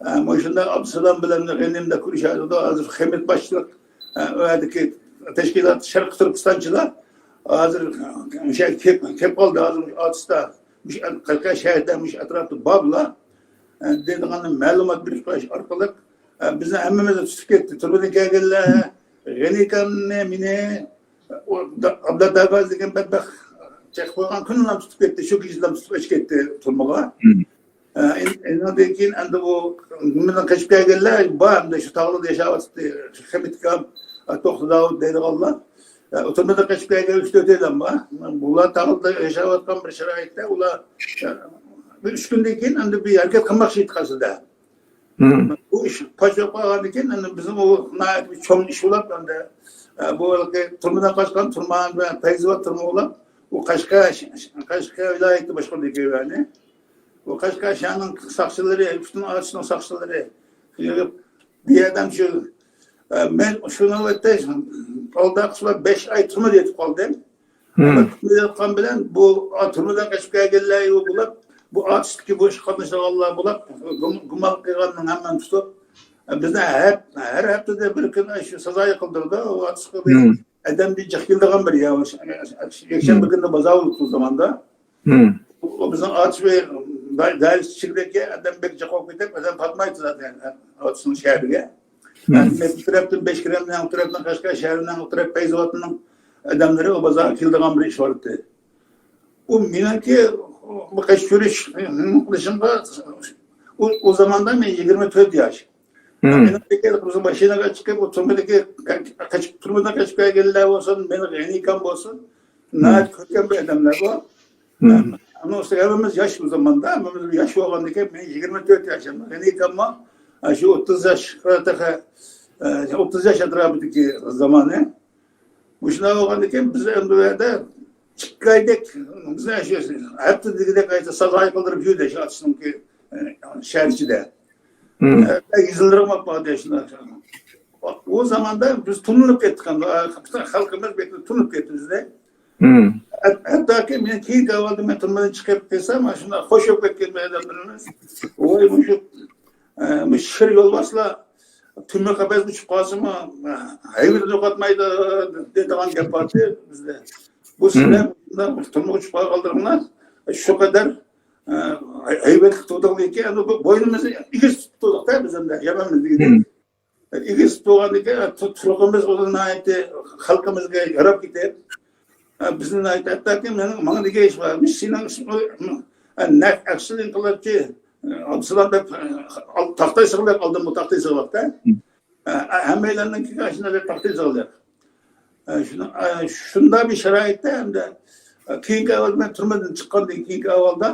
ئە، مۇشۇنداق ئابدۇسالام بىلەن غېنى مۇنداق كۆرۈشۈۋاتىدۇ. ھازىر خەمىت باشلىق، ئە، ئۇ يەردىكى تەشكىلات شەرقىي تۈركىستانچىلار ھازىر مۇشۇ يەرگە كېلىپ، كېلىپ قالدى. ھازىر مۇشۇ ئاتۇشتا، مۇشۇ قەشقەر شەھىرىدە، مۇشۇ ئەتراپتا بار بۇلار، ئە، دەيدىغان مەلۇمات بېرىش ئارقىلىق، ئە، بىزنى ھەممىمىزنى تۇتۇپ كەتتى. تۈرمىدىن كەلگەنلەر، غېنىكامنى، مېنى، ئۇ دا-، ئابلەت داگاز دېگەن بەتبەخت چېقىپ قويغان كۈنىلا تۇتۇپ كەتتى. شۇ كېچىلا تۇتۇپ ئېلىپ كەتتى تۈرمىگە. ئە، ئەن-، ئەنىڭدىن كېيىن ئەمدى ئۇ نېمىدىن قېچىپ كەلگەنلەر بار، ئەمدى شۇ تاغلىدا ياشاۋاتاتتى. خەمىت ئاكام، ئە، توختى داۋۇت دەيدىغانلار. ئە، ئۇ تۈرمىدىن قېچىپ كەلگەن ئۈچ تۆتەيلەن بار. بۇلار تاغلىدا ياشاۋاتقان بىر شارائىتتا ئۇلار، ئە، بىر ئۈچ كۈندىن كېيىن ئەمدى بىر ھەرىكەت قىلماقچى ئىدى قەستىدە. بۇ ئىش پاش بولۇپ قالغاندىن كېيىن، ئەمدى بىزنىڭ ئۇ ناھايىتى بىر چوڭ ئىش بولۇپ، ئەمدى، ئە، بۇ ھېلىقى تۈرمىدىن قاچقان تۈرمە بىلەن پەيزىۋات تۈرمە بولۇپ، ئۇ قەشقەر، قەشقەر ۋىلايىتى باشقۇرىدىكەن ئۇلارنى. ئۇ قەشقەر شەھىرىنىڭ ساقچىلىرى، پۈتۈن ئاتۇشنىڭ ساقچىلىرى يىغىپ، بۇ يەردە شۇ، ئە، مەن شۇ نۆۋەتتە ئالدى ئارقىسى بىلەن بەش ئاي تۈرمىدە يېتىپ قالدىم. تۈرمىدە ياتقان بىلەن بۇ، ئا، تۈرمىدىن قېچىپ كەلگەنلەر بولۇپ، بۇ ئاتۇشتىكى بۇ ئىشقا قاتنىشىدىغانلار بولۇپ، گۇم-، گۇمان قىلغاننىڭ ھەممىنى تۇتۇپ، بىزنى ھەپ-، ھەر ھەپتىدە بىر كۈن شۇ سازا قىلدۇرىدۇ. ئۇ ئاتۇشقا بىر ئادەم بىر جىق كېلىدىغان بىر يەر. يەكشەنبە كۈنى بازار بولۇپتۇ ئۇ زاماندا. ئۇ بىزنىڭ ئاتۇش دائىرىسى ئىچىدىكى ئادەم بەك جىق بولۇپ كېتىپ، ئادەم پاتمايتتى زادى ئاتۇشنىڭ شەھىرىگە. ئەمدى بۇ تەرەپتىن بەشكىرەمنىڭ، ئۇ تەرەپتىن قەشقەر شەھىرىنىڭ، ئۇ تەرەپ پەيزىۋاتنىڭ ئادەملىرى ئۇ بازارغا كېلىدىغان بىر ئىش بار ئىدى. ئۇ مېنىڭكى بۇ قېچىپ يۈرۈش قىلىشىمغا، ئۇ، ئۇ زاماندا مەن يىگىرمە تۆت ياش. مېنىڭ بىزنىڭ ماشىنىغا چىقىپ، ئۇ تۈرمىدىكى، قېچىپ، تۈرمىدىن قېچىپ كەلگەنلەر بولسۇن، مېنىڭ غېنىكام بولسۇن، ناھايىتى كۆركەم بىر ئادەملەر بۇ. ئۇنىڭ ئۈستىگە ھەممىمىز ياش ئۇ زاماندا، ھەممىمىز ياش بولغاندىكىن، مەن يىگىرمە تۆت ياش، غېنىكاممۇ شۇ ئوتتۇز ياش، تېخى، ئوتتۇز ياش ئەتراپىدىكى زامانى. مۇشۇنداق بولغاندىكىن، بىز ئەمدى بۇ يەردە ئىككى ئايدەك، بىزنى شۇ ھەپتە دېگۈدەك سازا قىلدۇرۇپ يۈردى شۇ ئاتۇشنىڭكى، ئە، شەھەر ئىچىدە. ئە، يېزىلىرىغا بارماپتۇ شۇنداق. ئۇ زاماندا بىز تونۇلۇپ كەتتۇق، ئە، پۈتۈن خەلقىمىز بەك تونۇپ كەتتى بىزنى. ھەت-، ھەتتاكى مەن كېيىنكى ئەھۋالدا مەن تۈرمىدىن چىقىپ كەلسەم، مانا شۇنداق خوش بولۇپ كەتكەن بىر ئادەملىرىمىز. ۋاي، مۇشۇ، ئە، مۇشۇ شىر يولۋاسلار تۈرمە قەپەسكە چۈشۈپ قالسىمۇ، ھەيۋىتىنى يوقاتمايدۇ، دەيدىغان گەپ بارتى بىزدە. بۇ سىلەر مۇشۇنداق تۈرمىگە چۈشۈپ قالغانلىرىڭلار شۇ قەدەر، ئە، ھەيۋەتلىك تۇردۇڭلاركى، ئەمدى بۇ بوينىمىزنى ئېگىز تۇتۇپ تۇردۇق-دە بىز ئەمدى، يەنە بىز دېگۈدەك. ئېگىز تۇرغاندىكىن، تۇ-، تۇرقىمىز ئۇنى ناھايىتى خەلقىمىزگە ياراپ كېتىپ، بىزنى ناھايىتى، ھەتتاكى مېنىڭ، ماڭا دېگەن ئىش بار، مۇشۇ سېنىڭ ئىسمىڭ، نەق ئەسلى ئىنقىلابچى ئابدۇسالام دەپ، تاختاي سىغلىق ئالدىم، بۇ تاختاي سىغلىقتا. ھەممەيلەننىڭكى ئاشۇنداق بىر تاختاي سىغلىق. شۇنىڭ، شۇنداق بىر شارائىتتا ھەمدە كېيىنكى ئەھۋالدا مەن تۈرمىدىن چىققاندىن كېيىنكى ئەھۋالدا،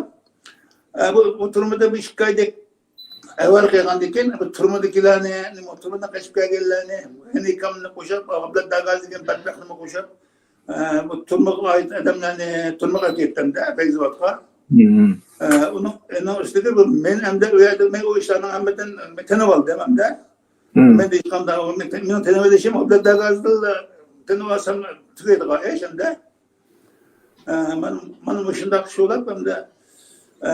بۇ، بۇ تۈرمىدە بىر ئىككى ئايدەك ئەۋەر قىلغاندىن كېيىن، بۇ تۈرمىدىكىلەرنى، تۈرمىدىن قېچىپ كەلگەنلەرنى، غېنىكامنى قوشۇپ، ئابلەت داگاز دېگەن بەتبەختنىمۇ قوشۇپ، ئە، بۇ تۈرمىگە ئائىت ئادەملەرنى تۈرمىگە ئەكەتتىم-دە، پەيزىۋاتقا. ئۇنىڭ ئۇنىڭ ئۈستىگە بۇ مەن ئەمدى ئۇ يەردە مەن ئۇ ئىشلارنىڭ ھەممىسىنى تېنىۋالدىم ئەمدى. مەن ھېچقانداق مېنىڭ تېنىۋېلىشىم ئابلەت دەرگازىدىلا تېنىۋالسام تۈگەيدىغان ئىش ئەمدى. ئە، مانا، مانا مۇشۇنداق شۇلاپ ئەمدى، ئە،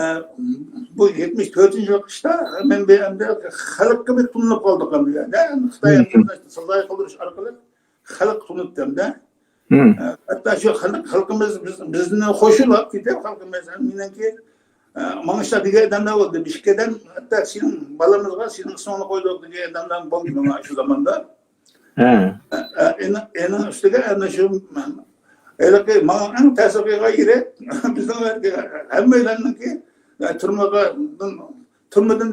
بۇ يەتمىش تۆتىنچى يىل قىشتا مەن بۇ ئەمدى خەلققە بەك تونۇلۇپ قالدۇق ئەمدى. يەنى خىتاي ھەممىنى سىلاي قىلدۇرۇش ئارقىلىق خەلق تونۇپتۇ ئەمدى. ئە، ھەتتا شۇ خەلق، خەلقىمىز بىز، بىزنى خوشلاپ كېتىپ، خەلقىمىز مېنىڭكى، ئە، ماڭا شۇنداق دېگەن ئادەملەر بولدى. بىر ئىككى ئادەم ھەتتا سېنىڭ بالىمىزغا سېنىڭ ئىسمىڭنى قويدۇق دېگەن ئادەملەر بولدى ماڭا شۇ زاماندا. ھە. ئە، ئە، ئېنىڭ، ئېنىڭ ئۈستىگە ئەنە شۇ ھېلىقى ماڭا ئەڭ تەسىر قىلغان يېرى، بىزنىڭ ھەممەيلەننىڭكى، ئە، تۈرمىگە، تۈرمىدىن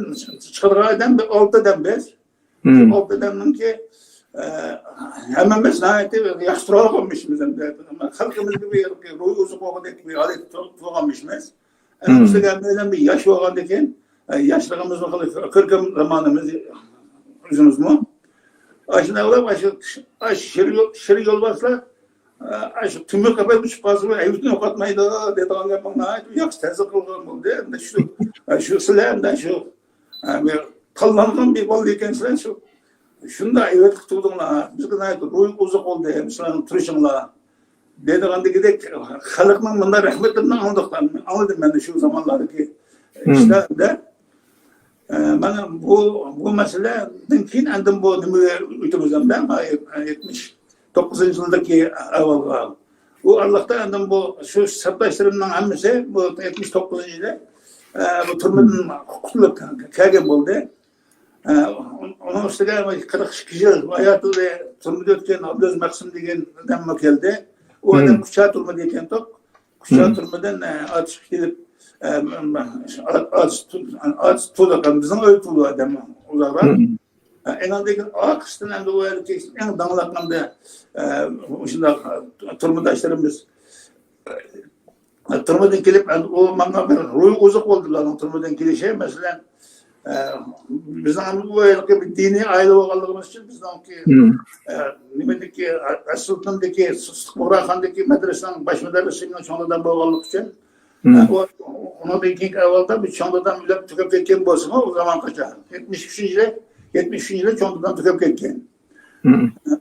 چىقىدىغان ئادەم بىر ئالتە ئادەم بىز. شۇ ئالتە ئادەمنىڭكى، ئە، ھەممىمىز ناھايىتى ياخشى تۇرالىغانمىشمىز ئەمدى. خەلقىمىزگە بىر ھېلىقى روھى ئوزۇق بولغۇدەك بىر ھالەتتە تۇر-، تۇرغانمىشمىز. ئەمدى بىزگە ھەممەيلەن بىر ياش بولغاندىكىن، ئە، ياشلىقىمىزمۇ خېلى كۆركەم زامانىمىز ئۆزىمىزمۇ. ئاشۇنداق بولۇپ، ئاشۇ، ئاشۇ شىر يول-، شىر يولۋاسلار، ئە، ئاشۇ تۆمۈر قەپەس ئۇچۇپ قالسىمۇ ھەيۋىتىنى يوقاتمايدۇ دەيدىغان گەپ ماڭا ناھايىتى ياخشى تەسىر قىلغان بولدى. ئەمدى شۇ، ئە، شۇ سىلەر ئەمدى شۇ، ئە، بىر تاللانغان بىر بالىلار ئىكەنسىلەر، شۇ، شۇنداق ھەيۋەتلىك تۇردۇڭلار. بىزگە ناھايىتى روھى ئوزۇق بولدى سىلەرنىڭ تۇرۇشۇڭلار. دەيدىغاندىكىدەك خەلقنىڭ مۇنداق رەھمىتىنى ئاڭلىدۇق، ئاڭلىدىم مەن شۇ زامانلاردىكى ئىشلاردا. ئە، مانا بۇ، بۇ مەسىلىدىن كېيىن ئاندىن بۇ نېمىگە ئۆتىمىز ئەمدى؟ يەتمىش توققۇزىنچى يىلدىكى ئەھۋالغا. ئۇ ئارىلىقتا ئاندىن بۇ شۇ سەپداشلىرىمنىڭ ھەممىسى بۇ يەتمىش توققۇزىنچى يىلى، ئە، بۇ تۈرمىدىن قۇتۇلۇپ كەلگەن بولدى. ئە، ئۇنىڭ ئۈستىگە قىرىق ئىككى يىل ھاياتىنى تۈرمىدە ئۆتكەن ئابلىز مەخسۇم دېگەن ئادەممۇ كەلدى. ئۇ ئادەم كۇچا تۈرمىدە ئىكەن، توق. كۇچا تۈرمىدىن، ئە، ئاتۇشقا كېلىپ، ئە، ئاتۇش تۇ-، ئاتۇش تۇردى، بىزنىڭ ئۆيدە تۇردى ئادەم ئۇزاقراق. ئە، ئېنىڭدىن كېيىن ئاخىرسىدىن ئەمدى ئۇ يەردىكى ئەڭ داڭلىق ئەمدى، ئە، مۇشۇنداق، ئە، تۈرمىداشلىرىمىز تۈرمىدىن كېلىپ، ئەمدى ئۇ ماڭا بىر روھى ئوزۇق بولدى بۇلارنىڭ تۈرمىدىن كېلىشى. مەسىلەن، ئە، بىزنىڭ ئەمدى بۇ ھېلىقى بىر دىنىي ئائىلە بولغانلىقىمىز ئۈچۈن بىزنىڭكى، ئە، نېمىدىكى، ئەسلىتىندىكى سۇسلۇق بۇغراخاندىكى مەدرىسىنىڭ باش مۇدەررىسى مېنىڭ چوڭ دادام بولغانلىقى ئۈچۈن، ئە، ئۇ، ئۇنىڭدىن كېيىنكى ئەھۋالدا بۇ چوڭ دادام ئۆلۈپ تۈگەپ كەتكەن بولسىمۇ، ئۇ زامانغىچە يەتمىش ئۈچىنچى يىلى، يەتمىش ئۈچىنچى يىلى چوڭ دادام تۈگەپ كەتكەن.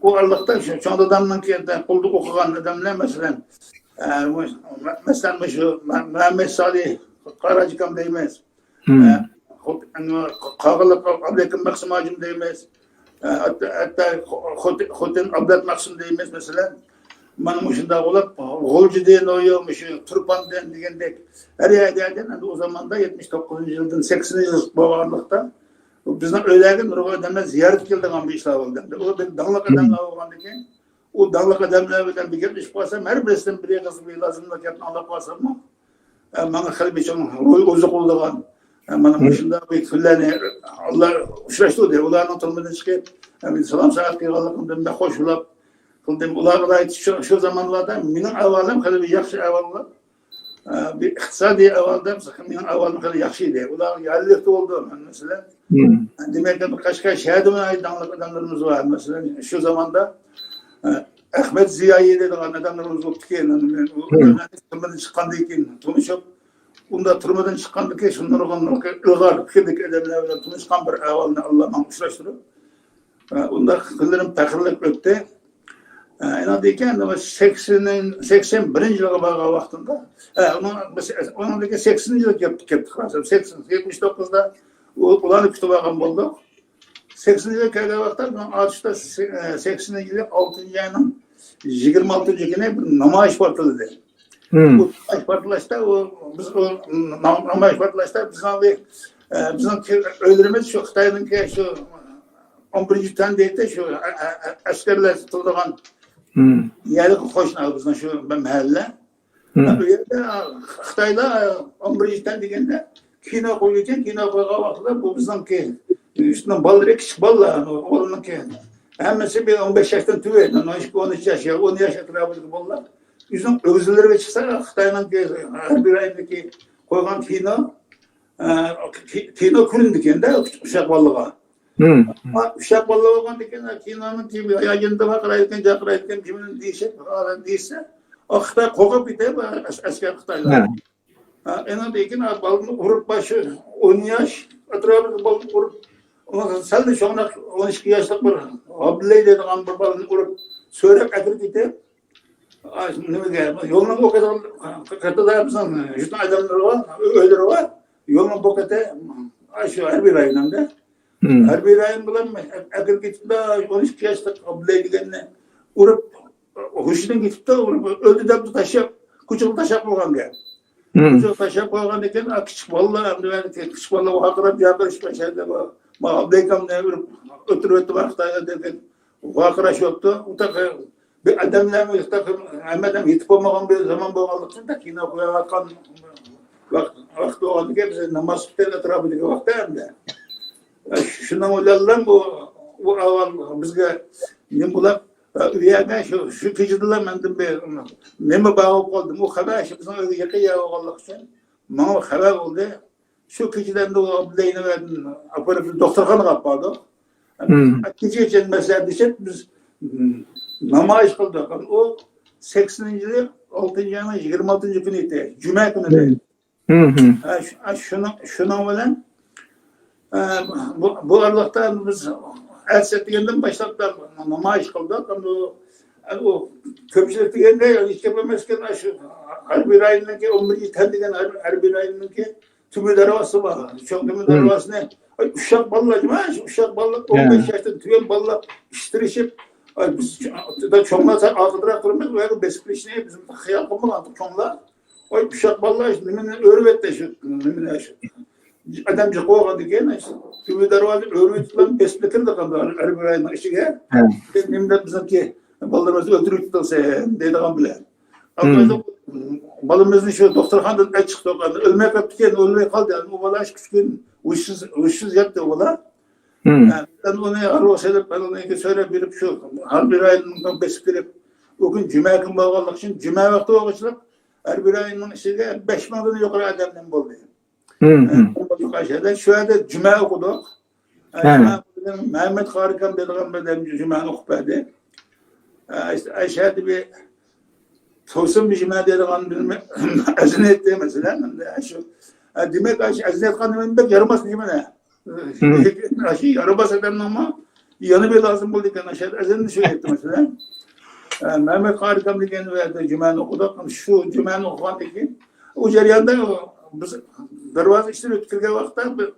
ئۇ ئارىلىقتا شۇ چوڭ دادامنىڭكى قولىدا ئوقۇغان ئادەملەر، مەسىلەن، ئە، مۇ-، مە-، مەسىلەن، مۇشۇ مە-، مەمەت سالىھ قاراجىكام دەيمىز. ئە، خوت-، ئەنە، قاغىلىق ئابلىكىم مەخسۇم ھاجىم دەيمىز. ئە، ھەتتا، ھەتتا خو-، خوت-، خوتەن ئابلەت مەخسۇم دەيمىز، مەسىلەن. مانا مۇشۇنداق بولۇپ، غۇلجىدىن، ئۇ يۇ-، مۇشۇ تۇرپاندىن دېگەندەك، ھەر يەردىن ئەمدى ئۇ زاماندا يەتمىش توققۇزىنچى يىلدىن سەكسىنىنچى يىل بولغانلىقتا، بىزنىڭ ئۆيلەرگە نۇرغۇن ئادەملەر زىيارەتكە كېلىدىغان بىر ئىشلار بولدى. ئۇ بىر داڭلىق ئادەملەر بولغاندىكىن، ئۇ داڭلىق ئادەملەر بىلەن بىر گەپلىشىپ قالسام، ھەر بىرسىدىن بىر ئېغىز بىر لازىملىق گەپنى ئاڭلاپ قالساممۇ، ئە، ماڭا خېلى بىر چوڭ روھى ئوزۇق بولىدىغان، ئە، مانا مۇشۇنداق بىر كۈنلەرنى ئاللا ئۇچراشتۇردى. ئۇلارنىڭ تۈرمىدىن چىقىپ، ئە، سالام سائەت قىلغانلىقىمدىن بەك خوش بولۇپ قىلدىم. ئۇلارغا شۇ، شۇ زامانلاردا مېنىڭ ئەھۋالىم خېلى بىر ياخشى ئەھۋال بولۇپ، ئە، بىر ئىقتىسادىي ئەھۋالدا مېنىڭ ئەھۋالىم خېلى ياخشى ئىدى. ئۇلار يەرلىكتە بولدى، مەسىلەن. دېمەك، قەشقەر شەھىرىدىمۇ داڭلىق ئادەملىرىمىز بار. مەسىلەن، شۇ زاماندا، ئە، ئەخمەت زىيائىي دەيدىغان ئادەملىرىمىز بولۇپتىكەن. مەن ئۇ تۈرمىدىن چىققاندىن كېيىن تونۇشۇپ، ئۇندا تۈرمىدىن چىققاندىن كېيىن شۇ نۇرغۇن ئىلغار پىكىردىكى ئادەملەر بىلەن تونۇشقان بىر ئەھۋالنى ئاللا ماڭا ئۇچراشتۇرۇپ، ئە، ئۇنداق كۈنلىرىم پەخىرلىك ئۆتتى. ئە، ئاندىن كېيىن سەكسەن، سەكسەن بىرىنچى يىلغا بارغان ۋاقتىمدا، ئە، ئۇنىڭ، ئۇنىڭدىن كېيىن سەكسىنىنچى يىلغا كەپ-، كەپتۇ، سەكسەن، يەتمىش توققۇزدا ئۇ-، ئۇلارنى كۈتۈپ ئالغان بولدۇق. سەكسىنىنچى يىلغا كەلگەن ۋاقىتتا بىزنىڭ ئاتۇشتا سە-، ئە، سەكسىنىنچى يىلى ئالتىنچى ئاينىڭ يىگىرمە ئالتىنچى كۈنى بىر نامايىش پارتلىدى. بۇ نامايىش پارتلاشتا ئۇ، بىز ئۇ نام-، نامايىش پارتلاشتا بىزنىڭ بىر، ئە، بىزنىڭ ئۆيلىرىمىز شۇ خىتاينىڭكى شۇ ئون بىرىنچى تۈەن دەيتتى، شۇ ئە-، ئە-، ئە-، ئەسكەرلەر تۇرىدىغان يەرلىك قوشنا بىزنىڭ شۇ مەھەللە. ئۇ يەردە خىتايلار ئون بىرىنچى تۈەن دېگەندە كىنو قويىدىكەن، كىنو قويغان ۋاقتىدا بۇ بىزنىڭكى ئۈستىنىڭ بالىلىرى، كىچىك بالىلار، ئۇلارنىڭكى ھەممىسى بىر ئون بەش ياشتىن تۆۋەن، ئون ئىككى، ئون ئۈچ ياش، يا ئون ياش ئەتراپىدىكى بالىلار. ئۆزىنىڭ ئۆگزىلىرىگە چىقسا، خىتاينىڭكى ھەربىي رايوندىكى قويغان كىنو، ئە، كى-، كىنو كۆرۈنىدىكەن-دە، ئۇششاق بالىلارغا. ئۇششاق بالىلار بولغاندىكىن، كىنونىڭ كىم ھاياجىنىدا قارايدىكەن، جا قارايدىكەن، كىمنى دېيىشىپ، دېيىشسە، ئۇ خىتاي قورقۇپ كېتىپ، ئەس-، ئەسكەر خىتايلار. ئانىڭدىن كېيىن بالىنى ئۇرۇپ، شۇ ئون ياش ئەتراپىدىكى بالىنى ئۇرۇپ، سەل چوڭراق، ئون ئىككى ياشلىق بىر ئابلەي دەيدىغان بىر بالىنى ئۇرۇپ، سۆرەپ ئەكىرىپ كېتىپ، نېمىگە، يولنىڭ بۇ قېتىدا بىزنىڭ يۇرتنىڭ ئادەملىرى بار، ئۆيلىرى بار، يولنىڭ بۇ قېتى شۇ ھەربىي رايوندا. ھەربىي رايون بىلەن ئەكىرىپ كېتىپلا، ئون ئىككى ياشلىق ئابلەي دېگەننى ئۇرۇپ، ھوشىدىن كېتىپتۇ، ئۇرۇپ ئۆلدى دەپتۇ، تاشلاپ، كوچىغا تاشلاپ قويغان گەپ. كوچىغا تاشلاپ قويغاندىن كېيىن، كىچىك بالىلار، ئەمدى كىچىك بالىلار ۋارقىراپ، جاقىرىشىپ، ئاشۇ يەردە بۇ، ما ئابلەيكامنى ئۆلتۈرۈۋەتتى، ما خىتايلار دەپ ۋارقىراشىۋاپتۇ. ئۇ تېخى بىر ئادەملەرمۇ تېخى ھەممە ئادەم يېتىپ بولمىغان بىر زامان بولغانلىقى ئۈچۈن، كىنو قويۇۋاتقان ۋاقىت، ۋاقىت بولغاندىكىن، بىز ناماز ئىشتەن ئەتراپىدىكى ۋاقىتتا ئەمدى. شۇنىڭ بىلەنلا بۇ، بۇ ئاۋۋال بىزگە نېمە بولۇپ، ئۇ يەردە شۇ، شۇ كېچىدىلا مەندىن بىر نېمە بار بولۇپ قالدى. ئۇ خەۋەر شۇ بىزنىڭ ئۆيگە يېقىن يەر بولغانلىقى ئۈچۈن ماڭا خەۋەر بولدى. شۇ كېچىدە ئەمدى ئۇ ئابلەينى ئاپىرىپ دوختۇرخانىغا ئاپاردۇق. كېچىگىچە مەسلىھەتلىشىپ بىز، م، نامايىش قىلدۇق. ئۇ سەكسىنىنچى يىلى ئالتىنچى ئاينىڭ يىگىرمە ئالتىنچى كۈنى ئىدى، جۈمە كۈنى ئىدى. ھە، شۇ-، ئە، شۇنىڭ، شۇنىڭ بىلەن، ئە، بۇ، بۇ ئارىلىقتا بىز ئەتىسى دېگەندىن باشلاپ نامايىش قىلدۇق. ئەمدى ئۇ، ئە، ئۇ كۆپچىلىك دېگەندە ھېچ گەپ ئەمەسكەن، شۇ ھەربىي رايوننىڭكى، ئون بىرىنچى تەن دېگەن ھەر-، ھەربىي رايوننىڭكى تۈمە دەرۋازىسى بار. چوڭ تۈمە دەرۋازىسىنى، ئاي، ئۇششاق بالىلار، جۇما، شۇ ئۇششاق بالىلار، ئون بەش ياشتىن تۆۋەن بالىلار ئىشتىرىشىپ، ئاي، بىز چ-، چوڭلار سەل ئارقىدىراق تۇرىمىز، ئۇ يەرگە بېسىپ كېلىشنى بىز خىيال قىلمىغانتۇق چوڭلار. ئاي، ئۇششاق بالىلار نېمىنى ئۆرۈۋەتتى شۇ، نېمىنى شۇ. ئادەم جىق بولغاندىن كېيىن، تۈۋى دەرۋازا ئۆرۈۋېتىپ بېسىپ كىردۇق ھەربىي رايوننىڭ ئىچىگە. نېمە دەپ بىزنىڭكى بالىلىرىمىزنى ئۆلتۈرۈپ كېتىڭ سەن دەيدىغان بىلەن. بالىمىزنى شۇ دوختۇرخانىدىن ئەچىقتۇق. ئۆلمەي قاپتىكەن، ئۆلمەي قالدى. ئۇ بالا ئىككى ئۈچ كۈن ھوشسىز، ھوشسىز ياتتى ئۇ بالا. مەن ئۇنى ئارىغا سېلىپ، مەن ئۇنى سۆرەپ بېرىپ، شۇ ھەربىي رايوننىڭ بېسىپ كىرىپ، ئۇ كۈن جۈمە كۈن بولغانلىقى ئۈچۈن، جۈمە ۋاقتى بولغاچقا، ھەربىي رايوننىڭ ئىچىدە بەش مىڭدىن يۇقىرى ئادەم نېمە بولدى. شۇ يەردە جۈمە ئوقۇدۇق. جۈمە ئوقۇدۇق. مەمەت قارىكام دەيدىغان بىر ئادەم جۈمەنى ئوقۇپ بەردى. ئە، ئىشتە، ئەشەدە بىر تۇرسۇن بىر جۈمە دەيدىغان بىر ئەزىنى ئېيتتى، مەسىلەن. ئەمدى شۇ، ئە، دېمەك، ئەزىنى ئېيتقان نېمە بەك يارىماس جۈمە. ئاشۇ يارىماس ئادەمنىڭمۇ يەنە بىر لازىم بولىدىكەن، ئاشۇ ئەزەلدىن شۇ ئېيتتى، مەسىلەن. ئە، مەمەت قارىكام دېگەن ۋە جۈمەنى ئوقۇدۇق. شۇ جۈمەنى ئوقۇغاندىن كېيىن، ئۇ جەرياندا بىز دەرۋازا ئىچىدىن ئۆتۈپ كىرگەن ۋاقىتتا بىر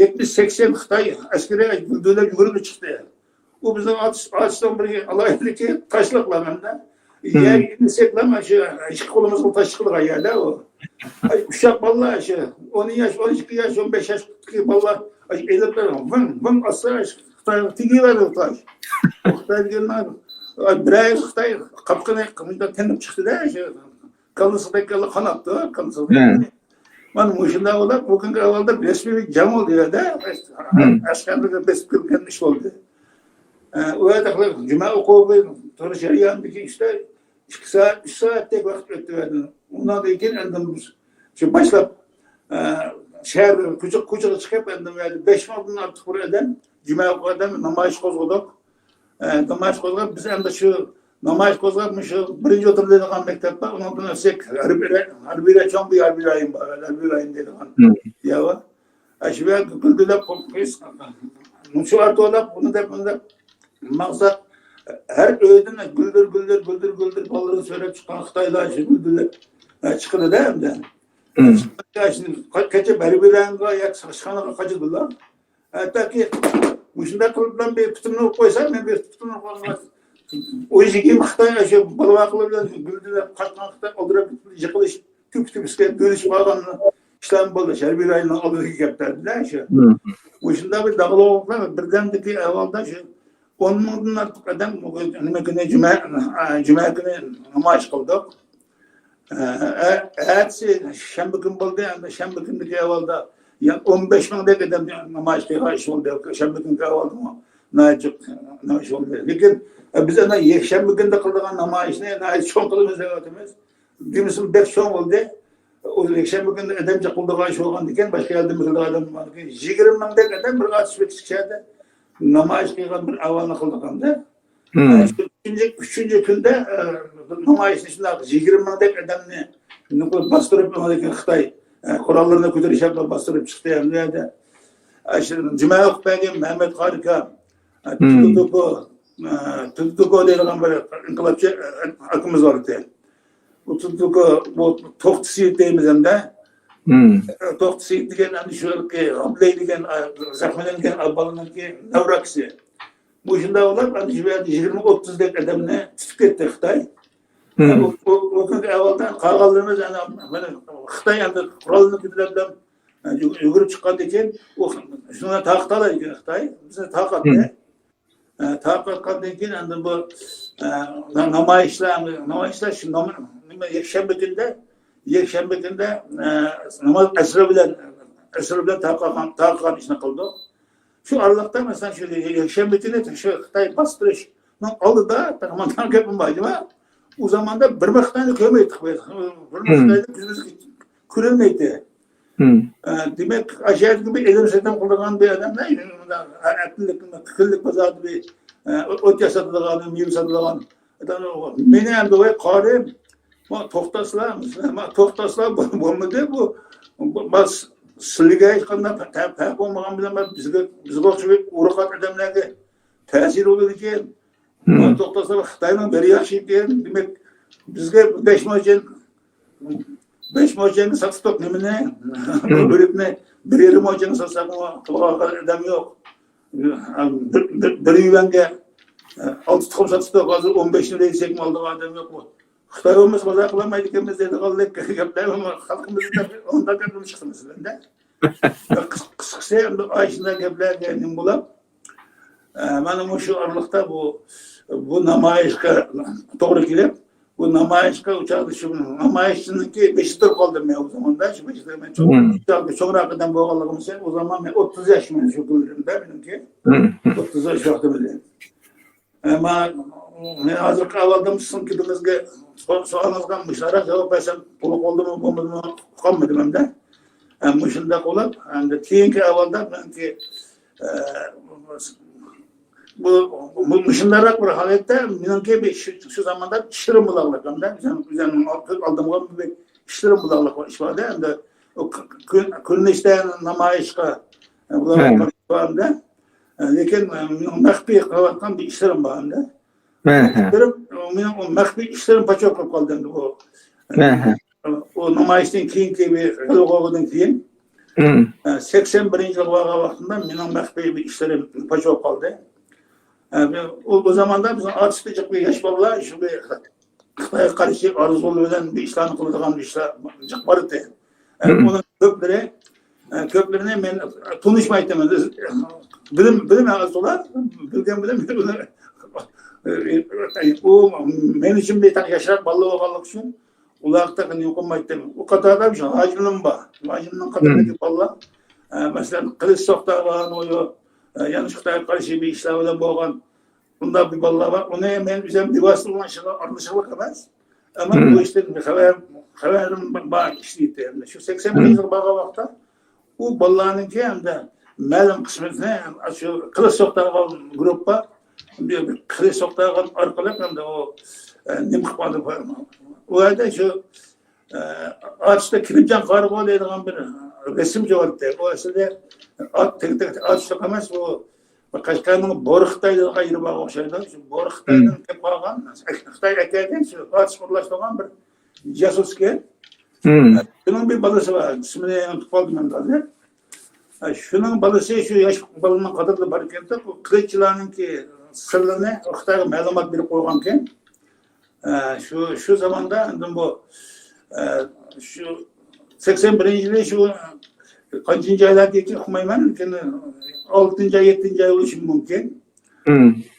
يەتمىش سەكسەن خىتاي ئەسكىرى گۈلدۈرلەپ يۈگۈرۈپ چىقتى. ئۇ بىزنىڭ ئاتۇش-، ئاتۇشنىڭ بىر ئالاھىدىلىكى تاشلىقلار مەندە. يەرگە ئىنسەكلا، مانا شۇ ئىككى قولىمىزغا تاش چىقىدىغان يەردە ئۇ. ئاي، ئۇششاق بالىلار شۇ، ئون ياش، ئون ئىككى ياش، ئون بەش ياشتىكى بالىلار، ئاي، ئېلىپ بېرىپ، ۋىڭ، ۋىڭ ئاتسا، خىتايغا تېگىۋېرىدۇ تاش. خىتاي دېگەنلەر، ئاي، بىرەر خىتاي قاپىقىنى مۇنداق تېڭىپ چىقتى-دە، شۇ كاللىسىدەك كاللا قاناپتۇ، كاللىسىدەك. مانا مۇشۇنداق بولۇپ، بۇ كۈنگە ئەۋۋالدا رەسمىي بىر جەڭ بولدى يەردە. ئەسكەرلەرگە بېسىپ كىرگەن ئىش بولدى. ئە، ئۇ يەردە جۈمە ئوقۇپ تۇرۇش جەريانىدىكى ئىشتا ئىككى سائەت، ئۈچ سائەتتەك ۋاقىت ئۆتتى. ئۇنىڭدىن كېيىن ئەمدى شۇ باشلاپ، ئە، شەھەر كوچا-، كوچىغا چىقىپ، ئەمدى بۇ يەردە بەش مىڭدىن ئارتۇق بىر ئادەم، جۈمە ئوقۇغان ئادەم نامايىش قوزغىدۇق. ئە، نامايىش قوزغاپ، بىز ئەمدى شۇ نامايىش قوزغاپ، مۇشۇ بىرىنچى ئوتتۇرا دەيدىغان مەكتەپ بار، ئۇنىڭدىن ئۆتسەك، ھەربىي راي-، ھەربىي راي-، چوڭ بىر ھەربىي رايون بار، ھەربىي رايون دەيدىغان يەر بار. ئە، شۇ يەرگە گۈلدۈرلەپ، شۇ ئارتۇقلاپ، ئۇنى دەپ، بۇنى دەپ ماڭساق، ھەر ئۆيدىن گۈلدۈر، گۈلدۈر، گۈلدۈر، گۈلدۈر بالىلىرىنى سۆرەپ چىققان خىتايلار شۇ گۈلدۈرلەپ، ئە، چىقىدۇ-دە ئەمدى. چىققاندا شۇنى قا-، قېچىپ ھەربىي رايونغا ياكى ساقچىخانىغا قاچىدىلا. ھەتتاكى مۇشۇنداق قىلىپ بىر پۇتۇمنى ئۇرۇپ قويسا، مەن بىر پۇتۇمنى ئۇرۇپ قويغان. ئۇ يىگىرمە خىتاي شۇ بالىۋاقلار بىلەن گۈلدۈرلەپ قاچقان خىتاي ئالدىراپ يىقىلىش، تۈپە-تۈپىسىگە بۆلۈشۈپ قالغان ئىشلار بولدى. ھەربىي رايوننىڭ ئالدىدىكى گەپلەردە شۇ. مۇشۇنداق بىر داغلىق بىردەمدىكى ئەھۋالدا شۇ ئون مىڭدىن ئارتۇق ئادەم نېمە كۈنى جۈمە، جۈمە كۈنى نامايىش قىلدۇق. ئە، ئە، ئەتىسى شەنبە كۈن بولدى، ئەمدى شەنبە كۈندىكى ئەھۋالدا يەنە ئون بەش مىڭدەك ئادەم نامايىش قىلغان ئىش بولدى. شەنبە كۈنكى ئەھۋالدىمۇ ناھايىتى جىق نامايىش بولدى. لېكىن، ئە، بىز ئەنە يەكشەنبە كۈندە قىلىدىغان نامايىشنى ناھايىتى چوڭ قىلىمىز دەۋاتىمىز. دېمىسىمۇ بەك چوڭ بولدى. ئۇ يەكشەنبە كۈنى ئادەم جىق بولىدىغان ئىش بولغاندىكىن، باشقا يەردىن كېلىدىغان ئادەم بولغاندىكىن، يىگىرمە مىڭدەك ئادەم بىر ئاتۇش بېكىتىش يەردە نامايىش قىلغان بىر ئەھۋالنى قىلدۇق ئەمدى. ئە، شۇ ئۈچىنچى، ئۈچىنچى كۈندە، ئە، نامايىشنى شۇنداق يىگىرمە مىڭدەك ئادەمنى نېمە قىلىپ باستۇرۇپ، ئاندىن كېيىن خىتاي، ئە، قوراللىرىنى كۆتۈرۈشۈپ باستۇرۇپ چىقتى ھەممە يەردە. ئە، شۇ جۈمە ئوقۇپ بەرگەن مەمەت قارىكام، ئە، تۈلكە توپا، ئە، تۈلكە توپا دەيدىغان بىر ئىنقىلابچى، ئە، ئاكىمىز بار ئىدى. بۇ تۈلكە توپا، بۇ توختى سېيىت دەيمىز ئەمدى. ئە، توختى سېيىت دېگەن ئەمدى شۇ ھېلىقى ئابلەي دېگەن، ئە، زەخىملەنگەن ئابلەينىڭكى نەۋرە ئاكىسى. مۇشۇنداق بولۇپ، ئەمدى شۇ يەردە يىگىرمە ئوتتۇز دەك ئادەمنى تۇتۇپ كەتتى خىتاي. ئۇ، ئۇ، ئۇ كۈنكى ئەھۋالدا قالغانلىرىمىز، ئەنە، مانا، خىتاي ئەمدى قورالنى كۆتۈرۈپ، يۈگۈرۈپ چىققاندىن كېيىن، ئۇ شۇنى تارقىتالايدىكەن خىتاي، بىزنى تارقاتتى. ئە، تارقاتقاندىن كېيىن ئەمدى بۇ، ئە، نامايىشلار، نامايىشلار شۇ نام-، نېمە، يەكشەنبە كۈنىدە، يەكشەنبە كۈنىدە، ئە، ناماز ئەسىر بىلەن، ئەسىر بىلەن تارقاتقان، تارقاتقان ئىشنى قىلدۇق. شۇ ئارىلىقتا، مەسىلەن، شۇ يەكشەنبە كۈنى شۇ خىتاي باستۇرۇشنىڭ ئالدىدا مانداق گەپمۇ بار، نېمە؟ ئۇ زاماندا بىرمۇ خىتاينى كۆرمەيتتۇق بىز. بىرمۇ خىتاينى كۆزىمىز كۆرەلمەيتتى. ئە، دېمەك، ئاشۇ يەردىكى بىر ئېلىم سېتىم قىلىدىغان بىر ئادەملەر، ئەتىلىك، كۈنلۈك بازاردا بىر، ئە، ئوت ياسىتىدىغان، مېۋە ساتىدىغان. مېنى ئەمدى ۋاي قارىم، ما توختاسلا، ما توختاسلا بولمىدى. بۇ، بۇ، بۇ سىلىگە ھېچقانداق پە-، پەرق بولمىغان بىلەن، بىزگە، بىزگە ئوخشاش ئۇرۇق ئادەملەرگە تەسىرى بولىدىكەن. ما توختاسلا خىتاينىڭ بىرى ياخشى ئىكەن. دېمەك، بىزگە بەش موچەن، بەش موچەنگە ساتتۇق نېمىنى؟ بىر بۆرۈكنى بىر يېرىم موچەنگە ساتساقمۇ قىلىۋالغان ئادەم يوق. بىر، بىر، بىر يۈەنگە ئالتە تۇخۇم ساتتۇق، ھازىر ئون بەشنى بېرىپ دېسەكمۇ ئالىدىغان ئادەم يوق. خىتاي بولمىسا بازار قىلالمايدىكەنمىز دەيدىغانلىك گەپلەر خەلقىمىزدە ئۇنداق گەپلەرمۇ چىقتى مەسىلەندە. قىس-، قىسقىسى، ئەمدى ئاشۇنداق گەپلەرگە نېمە بولۇپ، ئە، مانا مۇشۇ ئارىلىقتا بۇ، بۇ نامايىشقا توغرا كېلىپ، بۇ نامايىشقا ئۇ چاغدا شۇ نامايىشچىنىڭكى بېشى تۇرۇپ قالدىم مەن ئۇ زاماندا. شۇ بېشىدا مەن چوڭ، چوڭراق ئادەم بولغانلىقىم ئۈچۈن، ئۇ زامان مەن ئوتتۇز ياش مەن شۇ كۈنلىرىمدە مېنىڭكى. ئوتتۇز ياش ۋاقتىم ئىدى. ئەمما مەن ھازىرقى ئەھۋالدا سىزنىڭ گېپىڭىزگە، سو-، سوئالىڭىزغا مۇشۇنداق جاۋاب بەرسەم، تولۇق بولدىمۇ، بولمىدىمۇ، ئۇقالمىدىم ئەمدى. ئە، مۇشۇنداق بولۇپ، ئەمدى كېيىنكى ئەھۋالدا مېنىڭكى، ئە، بۇ، بۇ مۇشۇنداقراق بىر ھالەتتە مېنىڭكى بىر شۇ، شۇ زاماندا ئىشلىرىم بولاغلىق ئەمدى. ئۆزۈم، ئۆزۈمنىڭ ئالدىمغا بىر ئىشلىرىم بولاغلىق ئىش بار ئەمدى. ئۇ كۆ-، كۆ-، كۆرۈنۈشتە نامايىشقا، ئە، بۇلار بار ئەمدى. لېكىن، ئە، مېنىڭ مەخپىي قىلىۋاتقان بىر ئىشلىرىم بار ئەمدى. ئىشلىرىم، مېنىڭ ئۇ مەخپىي ئىشلىرىم پاچاق بولۇپ قالدى ئەمدى بۇ. ئۇ نامايىشتىن كېيىنكى بىر غەلىبە بولغاندىن كېيىن، ئە، سەكسەن بىرىنچى يىلغا بارغان ۋاقتىمدا مېنىڭ مەخپىي بىر ئىشلىرىم پاچاق بولۇپ قالدى. ئە، ئۇ، ئۇ زاماندا بىزنىڭ ئارتۇستا جىق بىر ياش بالىلار شۇ بىر خىتايغا قارشى ئارزۇ بىلەن بىر ئىشلارنى قىلىدىغان بىر ئىشلار جىق بار ئىدى. ئە، ئۇنىڭ كۆپلىرى، ئە، كۆپلىرىنى مەن تونۇشمايتتىم. بىلىم، بىلىم ئاز ئۇلار، بىلگەن بىلەن ئۇ مەن ئۈچۈن بىر تەڭ ياشراق بالىلار بولغانلىقى ئۈچۈن ئۇلارغا تېخى نېمە قىلمايتتىم. ئۇ قاتاردا شۇ ھاجىمنىڭ بار. ھاجىمنىڭ قاتارىدىكى بالىلار، ئە، مەسىلەن، قىلىچ سوقىدىغان، ئۇ، ئە، يەنە شۇ خىتايغا قارشى بىر ئىشلار بىلەن بولغان بۇنداق بىر بالىلار بار. ئۇنى مەن ئۆزۈم بىۋاسىتە ئۇنىڭ ئىشىغا ئارىلىشىقلىق ئەمەس. ئەمما بۇ ئىشتىن خەۋەر، خەۋەرىم بار ئىشتىن. شۇ سەكسەن بىرىنچى يىلغا بارغان ۋاقىتتا ئۇ بالىلارنىڭكى ئەمدى مەلۇم قىسمىنى شۇ قىلىچ سوقىدىغان گۇرۇپپا، بىر، بىر قىلىچ سوقىدىغان ئارقىلىق ئەمدى ئۇ، ئە، نېمە قىلىپ قالدى؟ ئۇ يەردە شۇ، ئە، ئاتۇشتا كېرىمجان قارىغۇ دەيدىغان بىر رەسىمچى بار ئىدى. ئۇ ئەسلىدە ئات-، تېگى-، تېگى ئاتۇشلۇق ئەمەس، ئۇ قەشقەرنىڭ بورا خىتاي دېگەن يېرى بارغان ئوخشايدۇ. شۇ بورا خىتايدىن كېلىپ قالغان، خىتاي ئەكەلگەن شۇ ئاتۇش ئورۇنلاشتۇرغان بىر جاسۇس ئىكەن. شۇنىڭ بىر بالىسى بار، ئىسمىنى ئۇنتۇپ قالدىم ئەمدى ھازىر. شۇنىڭ بالىسى شۇ ياش بالىنىڭ قاتارىدا بار ئىكەن، بۇ قىلىچچىلارنىڭكى سىرلىرىنى خىتايغا مەلۇمات بېرىپ قويغانىكەن. ئە، شۇ، شۇ زاماندا ئاندىن بۇ، ئە، شۇ سەكسەن بىرىنچى يىلى شۇ قانچىنچى ئايلاردىكى ئۇقمايمەن، لېكىن ئالتىنچى ئاي، يەتتىنچى ئاي بولۇشى مۇمكىن.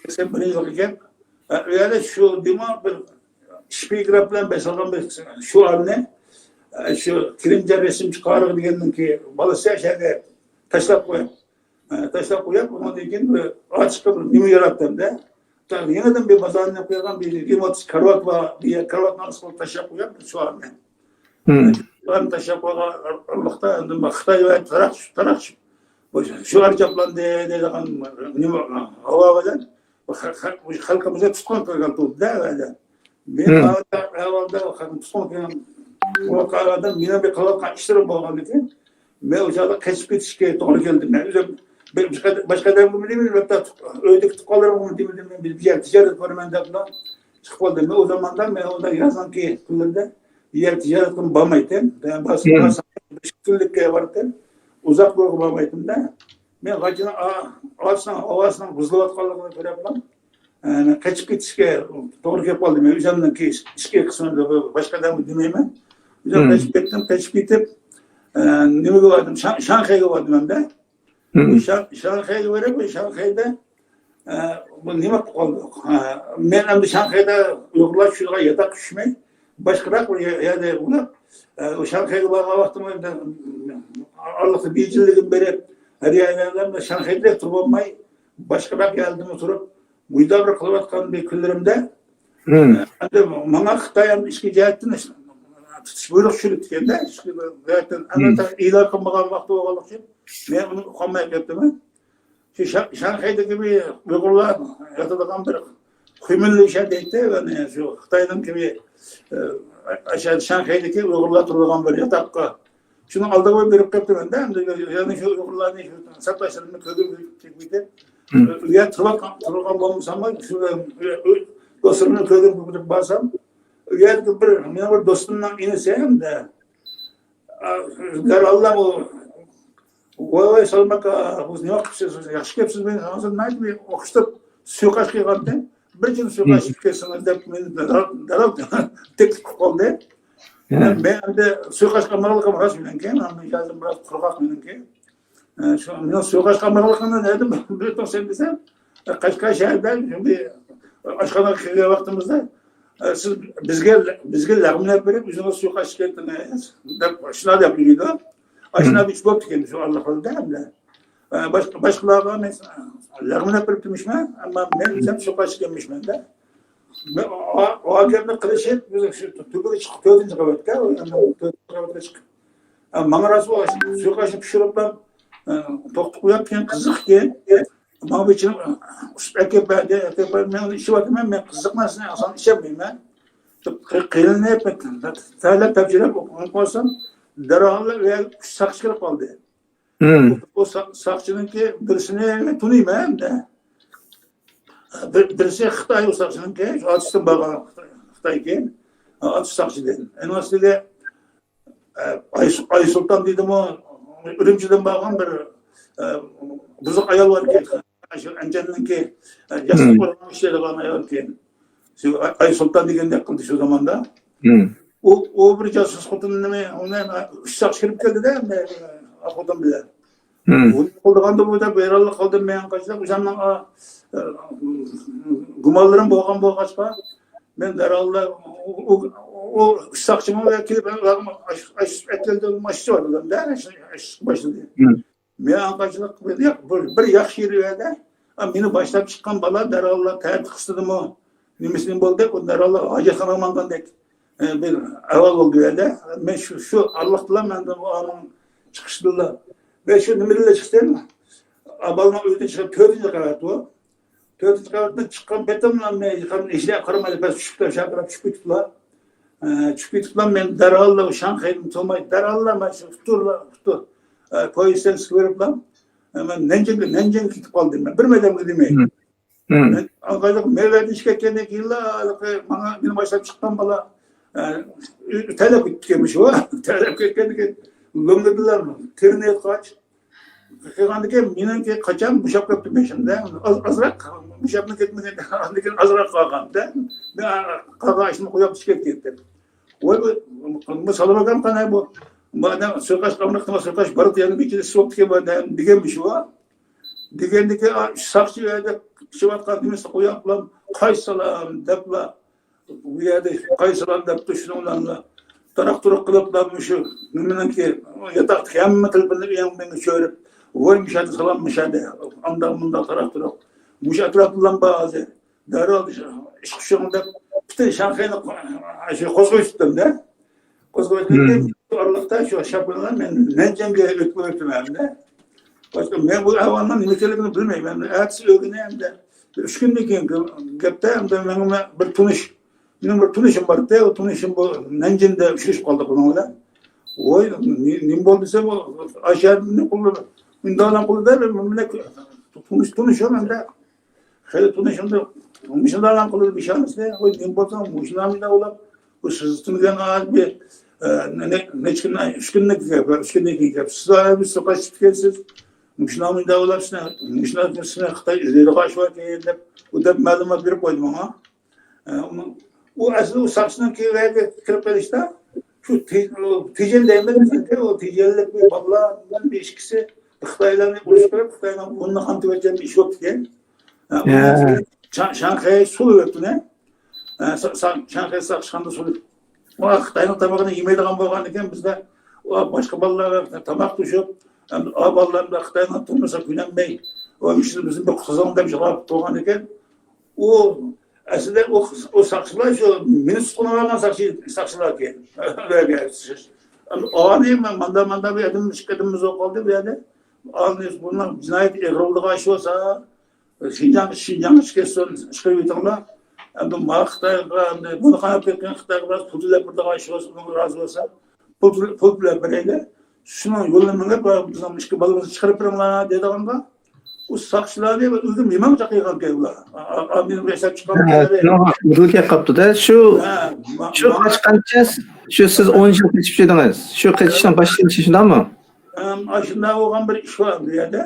سەكسەن بىرىنچى يىلغا كەپ، ئە، ئۇ يەردە شۇ دېمو بىر شپىگراف بىلەن بېسىلغان بىر شوئارنى، ئە، شۇ كېرىمجان رەسىمچى قارىغۇ دېگەننىڭكى بالىسى ئەشەگە تاشلاپ قويۇپ، ئە، تاشلاپ قويۇپ، ئۇنىڭدىن كېيىن بىر ئاتۇشقا بىر نېمە ياراتتىم-دە. يېڭىدىن بىر بازارنى قويغان بىر رېمونت كارىۋات بار، بىر كارىۋاتنىڭ ئاستىغا تاشلاپ قويۇپ، بىر شوئارنى. شوئارنى تاشلاپ قويغان ئارىلىقتا ئاندىن بىر خىتاي ۋە تاراق، تاراق شوئار چاپلاندى دەيدىغان نېمە ھاۋا بىلەن خەلقىمىزگە تۇتقۇن قىلغان تۇردى-دە، ئەۋەلدە. مېنىڭ ئەۋەلدە خەلقىم تۇتقۇن قىلغان ئۇ ئادەم مېنىڭ بىر قىلىۋاتقان ئىشلىرىم بولغاندىكىن، مەن ئۇ چاغدا قېچىپ كېتىشكە توغرا كەلدى. مەن ئۆزۈم بىر، باشقا، باشقا ئادەمگىمۇ دېمىدىم، ھەتتا ئۆيدىكى تۇغقانلىرىمغىمۇ دېمىدىم، مەن بىر يەر تىجارەت قىلىمەن دەپلا چىقىپ قالدىم. مەن ئۇ زاماندا، مەن ئۇندا يازنىڭكى كۈنلىرىدە بىر يەر تىجارەتكىمۇ بارمايتتىم. مەن بارسام، بارسام، بىر ئىككى كۈنلۈككە باراتتىم. ئۇزاق يولغا بارمايتتىم-دە. مەن غاچىنىڭ ئا-، ئاغاچنىڭ ھاۋاسىنىڭ بۇزۇلۇۋاتقانلىقىنى كۆرۈپلا، ئە، مەن قېچىپ كېتىشكە توغرا كېلىپ قالدى. مەن ئۆزۈمنىڭكى ئىچكى قىسمىدا باشقا ئادەمگە دېمەيمەن. ئۆزۈم قېچىپ كەتتىم، قېچىپ كېتىپ، ئە، نېمىگە باردىم؟ شا-، شاڭخەيگە باردىم مەن-دە. شا-، شاڭخەيگە بېرىپ، شاڭخەيدە، ئە، بۇ نېمە قىلىپ قالدۇق؟ ئە، مەن ئەمدى شاڭخەيدە ئۇيغۇرلار چۈشىدىغان ياتاققا چۈشمەي، باشقىراق بىر يە-، يەردە بولۇپ، ئە، شاڭخەيگە بارغان ۋاقتىمدا ئارىلىقتا بېيجىڭلىكىم بېرىپ، ھەر يەردە شاڭخەيدە تۇرۇپ بولماي، باشقىراق يەردىمۇ تۇرۇپ، مۇيدا بىر قىلىۋاتقان بىر كۈنلىرىمدە، ئەمدى ماڭا خىتاي ئەمدى ئىچكى جەھەتتىن تۇتۇش بۇيرۇق چۈشۈرۈپتىكەن-دە، ئىچكى جەھەتتىن. ئەمما ئېلان قىلمىغان ۋاقتى بولغانلىقى ئۈچۈن، مەن ئۇنى ئۇقالماي كەتتىم. شۇ شا-، شاڭخەيدىكى بىر ئۇيغۇرلار ياتىدىغان بىر خۇيمىنلىشە دەيتتى، يەنى شۇ خىتاينىڭكى بىر، ئە، ئاشۇ شاڭخەيدىكى ئۇيغۇرلار تۇرىدىغان بىر ياتاققا. شۇنىڭ ئالدىغا بېرىپ قېپتىمەن-دە، ئەمدى يەنە شۇ ئۇيغۇرلارنى، شۇ سەپداشلىرىمنى كۆرگۈم كېلىپ كېتىپ، ئۇ يەردە تۇرۇۋاتقان، تۇرغان بولمىسام، شۇ، ئۆ-، ئۆ-، دوستلىرىمنى كۆرگۈم كېلىپ بارسام، ئۇ يەردىكى بىر، مېنىڭ بىر دوستۇمنىڭ ئىنىسى ئەمدى، ئا، دەرھاللا ئۇ، ۋاي، ۋاي، سالام ئاكا، بۇ نېمە قىپسىز، ياخشى كەپسىز، مېنى ھازىر ناھايىتى بىر ئوخشىتىپ سۇيىقاش قىلغانتى. بىر جىم سۇيىقاش ئىچىپ كەتسىڭىز دەپ مېنى دەرھال، دەرھال تەكلىپ قىلىپ قالدى. مەن ئەمدى سۇيىقاش قالمىغانلىقىم راست مېنىڭكى، مىجەزىم بىراز قۇرغاق مېنىڭكى. ئە، شۇ، مېنىڭ سۇيىقاش قالمىغانلىقىمنى نەدىن بىلدىڭ سەن دېسەم، ئە، قەشقەر شەھىرىدە شۇنداق ئاشخانىغا كىرگەن ۋاقتىمىزدا، ئە، سىز بىزگە، بىزگە لەغمىنەپ بېرىپ، ئۆزىڭىز سۇيىقاش ئىچكەنتىڭىز دەپ، شۇنداق دەپ يۈرىدۇ. ئاشۇنداق ئىش بوپتىكەن شۇ ئارىلىقلاردا ھەمدە. ئە، باشقا، باشقىلارغا مەن لەغمىنەپ بېرىپتىمىشمەن، ئەمما مەن ئۆزۈم سۇيىقاش ئىچكەنمىشمەن-دە. مەن ئا-، ئاكامنى قىلىشىپ، بىز شۇ تۆپىگە چىقىپ، تۆتىنچى قەۋەتكە، تۆتىنچى قەۋەتكە چىقىپ، ئە، ماڭا راست بولغاچ، سۇيىقاشنى پىشۇرۇپلا، ئە، توقۇتۇپ قويۇپ، كېيىن قىزىقكەن. ماڭا بىر چىنە ئۇسۇپ ئەكەپ بەردى، ئەكەپ بەردى. مەن ئۇنى ئىچىۋاتىمەن، مەن قىزىق نەرسىنى ئاسان ئىچەلمەيمەن. قىينىلىپ، تەرلەپ، تەپچىلەپ ئوقۇغان قالسام، دەرھاللا ئۇ يەرگە ئۈچ ساقچى كىرىپ قالدى. بۇ سا-، ساقچىنىڭكى بىرسىنى تونۇيمەن ھەمدە. بىر-، بىرسى خىتاي ئۇ ساقچىنىڭكى، ئاتىسىدىن بارغان خىتايكى. ئاتىسى ساقچىدىن. ئەنۋەسىگە، ئە، ئاي-، ئايسۇلتان دېدىمۇ، ئۈرۈمچىدىن بارغان بىر، ئە، بۇزۇق ئايال بار ئىكەن. شۇ ئەنجاننىڭكى، ئە، ياستۇق ئورنىغا ئىشلەيدىغان ئايال ئىكەن. شۇ ئاي-، ئايسۇلتان دېگەندەك قىلدى شۇ زاماندا. ئۇ، ئۇ بىر جاسۇس خوتۇننىمۇ، ئۇنى ئۈچ ساقچى كىرىپ كەلدى-دە، ئە، خوتۇن بىلەن. بۇنى قىلىدىغاندا بۇ دەپ ھەيرانلىق قىلدىم مەن قاچىلاپ. ئۆزۈمنىڭ، ئا، ئە، گۇمانلىرىم بولغان بولغاچقا، مەن دەرھاللا ئۇ، ئۇ، ئۇ ئۈچ ساقچىمۇ كېلىپ، ئاش-، ئاش-، ئەتكەندە ماشىنا بار دېدىم-دە، ئاش-، ئاش-، باشلىدى. مەن ئاڭقاشلىق بىر، بىر، بىر ياخشى يېرى ئۇ يەردە، ئا، مېنى باشلاپ چىققان بالا دەرھاللا تەتۈر قىستىدىمۇ، نېمىسىنى بولدى، ئۇ دەرھاللا ھاجەتخانىغا ماڭغاندەك، ئە، بىر ئەھۋال بولدى ئۇ يەردە. مەن شۇ، شۇ ئارىلىقتىلا مەن ئۇنىڭ چىقىشىدىلا، مەن شۇ نېمىدىلا چىقتىم، ئا، بالىنىڭ ئۆيىدىن چىقىپ، تۆتىنچى قەۋەت ئۇ. تۆتىنچى قەۋەتتىن چىققان پېتىملا مەن ھېچنېمە قارىماي، بەس چۈشۈپ، شارقىراپ چۈشۈپ كېتىپلا. ئە، چۈشۈپ كېتىپلا، مەن دەرھاللا شاڭخەيدىن تۇرماي، دەرھاللا مەن شۇ تۇر، تۇر، ئە، كويسەنسكە بېرىپلا، ئە، مەن نەنجىڭگە، نەنجىڭگە كېتىپ قالدىم. مەن بىر ئادەمگە دېمەي. مەن ئاڭقايلىق مەۋەدە ئىش كەتكەندىن كېيىنلا، ھېلىقى ماڭا، مېنى باشلاپ چىققان بالا، ئە، تەرلەپ كېتىپتىكەنمىش ئۇ. تەرلەپ كەتكەندىن كېيىن لوڭلىدىلار، تېرىنى يوتقاچ. قىلغاندىن كېيىن مېنىڭكى قاچان بوشاپ كەتتى بېشىمدا. ئاز-، ئازراق بوشاپمۇ كەتمىگەن، ئاندىن كېيىن ئازراق قالغاندا، مەن قالغان ئىشنى قويۇپ چىقىپ كەتتىم. ۋاي، بۇ، بۇ سالام ئاكام قانداق بۇ؟ بۇ ئادەم سۇيىقاش قامراق قىلما، سۇيىقاش بارىدۇ، يەنە بىر ئىككىنچى سوپ كېلىپ دېگەنمىش ئۇ. دېگەندىكى، ئا، ساقچى ئۇ يەردە ئىچىۋاتقان نېمىسىنى قويۇپ، قايسى سالام دەپلا، بۇ يەردە قايسىلار دەپتۇ، شۇنىڭ بىلەن تاراق-تۇرۇق قىلىپلا مۇشۇ نېمىنىڭكى، ياتاقتىكى ھەممە تېلېفوننى ئۆيۈڭ مېڭە چۆرۈپ، ۋاي مۇشەدە سالام، مۇشەدە ئانداق-مۇنداق تاراق-تۇرۇق. مۇشۇ ئەتراپتىلا بار ھازىر. دەرھال ئىش، ئىشقا چۈشۈڭ دەپ، پۈتۈن شاڭخەينى قو-، شۇ قوزغىۋېتىپتىم-دە. قوزغىۋېتىپ، شۇ ئارىلىقتا شۇ شاپىلىنى مەن نەنجىڭگە ئۆتۈپ بېرىپتىمەن-دە. باشقا مەن بۇ ئەھۋالنىڭ نېمە ئىكەنلىكىنى بىلمەيمەن. ئەتىسى ئۆگىنەي ئەمدى. بىر ئۈچ كۈندىن كېيىنكى گەپتە ئەمدى مېنىڭ بىر تونۇش، مېنىڭ بىر تونۇشۇم بار ئىدى، ئۇ تونۇشۇم بۇ نەنجىندە ئۇچرىشىپ قالدۇق بۇنىڭ بىلەن. ۋوي، نېمە بولدى دېسەم، ئۇ ئاشۇ يەردىن قىلدى، مۇنداقلا قىلدى دەپ، مېنى تونۇش، تونۇشۇم ئەمدى. خېلى تونۇشۇمدا مۇشۇنداق قىلىپ ئىشانىسىنى، ۋوي، نېمە بولسا مۇشۇنداق مۇنداق بولۇپ، بۇ سىز تۈنگەن بىر، ئە، نە-، نە-، نەچچە كۈن، ئۈچ كۈندىن كېيىن گەپ، ئۈچ كۈندىن كېيىن گەپ. سىز ھازىر بىر سوققا چىقىپ كەلسىز، مۇشۇنداق مۇنداق بولۇپ، سىزنى، مۇشۇنداق سىزنى خىتاي ئىزدەيدىغان ئىش بار ئىكەن دەپ، ئۇ دەپ مەلۇمات بېرىپ قويدى ماڭا. ئە، ئۇنىڭ، ئۇ ئەسلى ئۇ ساقچىنىڭ كىرىپ قېلىشتا، شۇ تې-، ئۇ تېجەن دەيمەن، ئۇ تېجەنلىك بىر بالىلار بىلەن بىر ئىككىسى خىتايلارنى ئۇرۇشتۇرۇپ، خىتاينىڭ بۇرنىنى قانىتىۋەتكەن بىر ئىش بوپتىكەن. ھە، ئۇنىڭ شا-، شاڭخەي سولىۋەتتى، ھە، سا-، سا-، شاڭخەي ساقچىخانىدا سولىدى. ئۇ خىتاينىڭ تامىقىنى يېمەيدىغان بولغاندىكىن، بىزدە ئۇ باشقا بالىلارغا تاماق توشۇپ، ئۇ بالىلار بىلەن خىتاينىڭ تۇرمۇسىغا كۆنەلمەي، ئۇ ئىشنى بىزنى بىر قۇتقۇزۇڭ دەپ يىغلاپ تۇرغان ئىكەن. ئۇ ئەسلىدە ئۇ، ئۇ ساقچىلار شۇ مېنى تۇتقىنىغا ئالغان ساقچى، ساقچىلاركەن. ئانى ماندا، ماندا بىر ئادەم، ئىككى ئادەممىز بولۇپ قالدى بۇ يەردە. ئانى بۇنىڭ جىنايىتى ئېغىر بولىدىغان ئىش بولسا، شىنجاڭ، شىنجاڭ ئىچكەسسۇن چىقىرىۋېتىڭلار. ئەمدى ما خىتايغا، ئەمدى بۇنى قاراپ كەتكەن خىتايغا بىراز پۇل تۆلەپ بېرىدىغان ئىش بولسا، ئۇنىڭغا رازى بولسا، پۇل، پۇل تۆلەپ بېرەيلى. شۇنىڭ يولىنى مېڭىپ، بىزنىڭ ئىككى بالىمىزنى چىقىرىپ بېرىڭلار دەيدىغانغا، ئۇ ساقچىلارنى ئۆزۈم يېمەڭ چاقىرغانكەن ئۇلار. ئا-، ئا-، ئا-، مېنىڭ ياشاپ چىققان ھە، شۇنىڭغا ئۇدۇل كەپ قاپتۇ-دە. شۇ، ھە، ما-، شۇ ما-، قاچقانچە، شۇ سىز ئون يىل قېچىپ چىقتىڭىز. شۇ قېچىشنىڭ باشلىنىشى شۇنداقمۇ؟ ئەم، ئاشۇنداق بولغان بىر ئىش بار بۇ يەردە.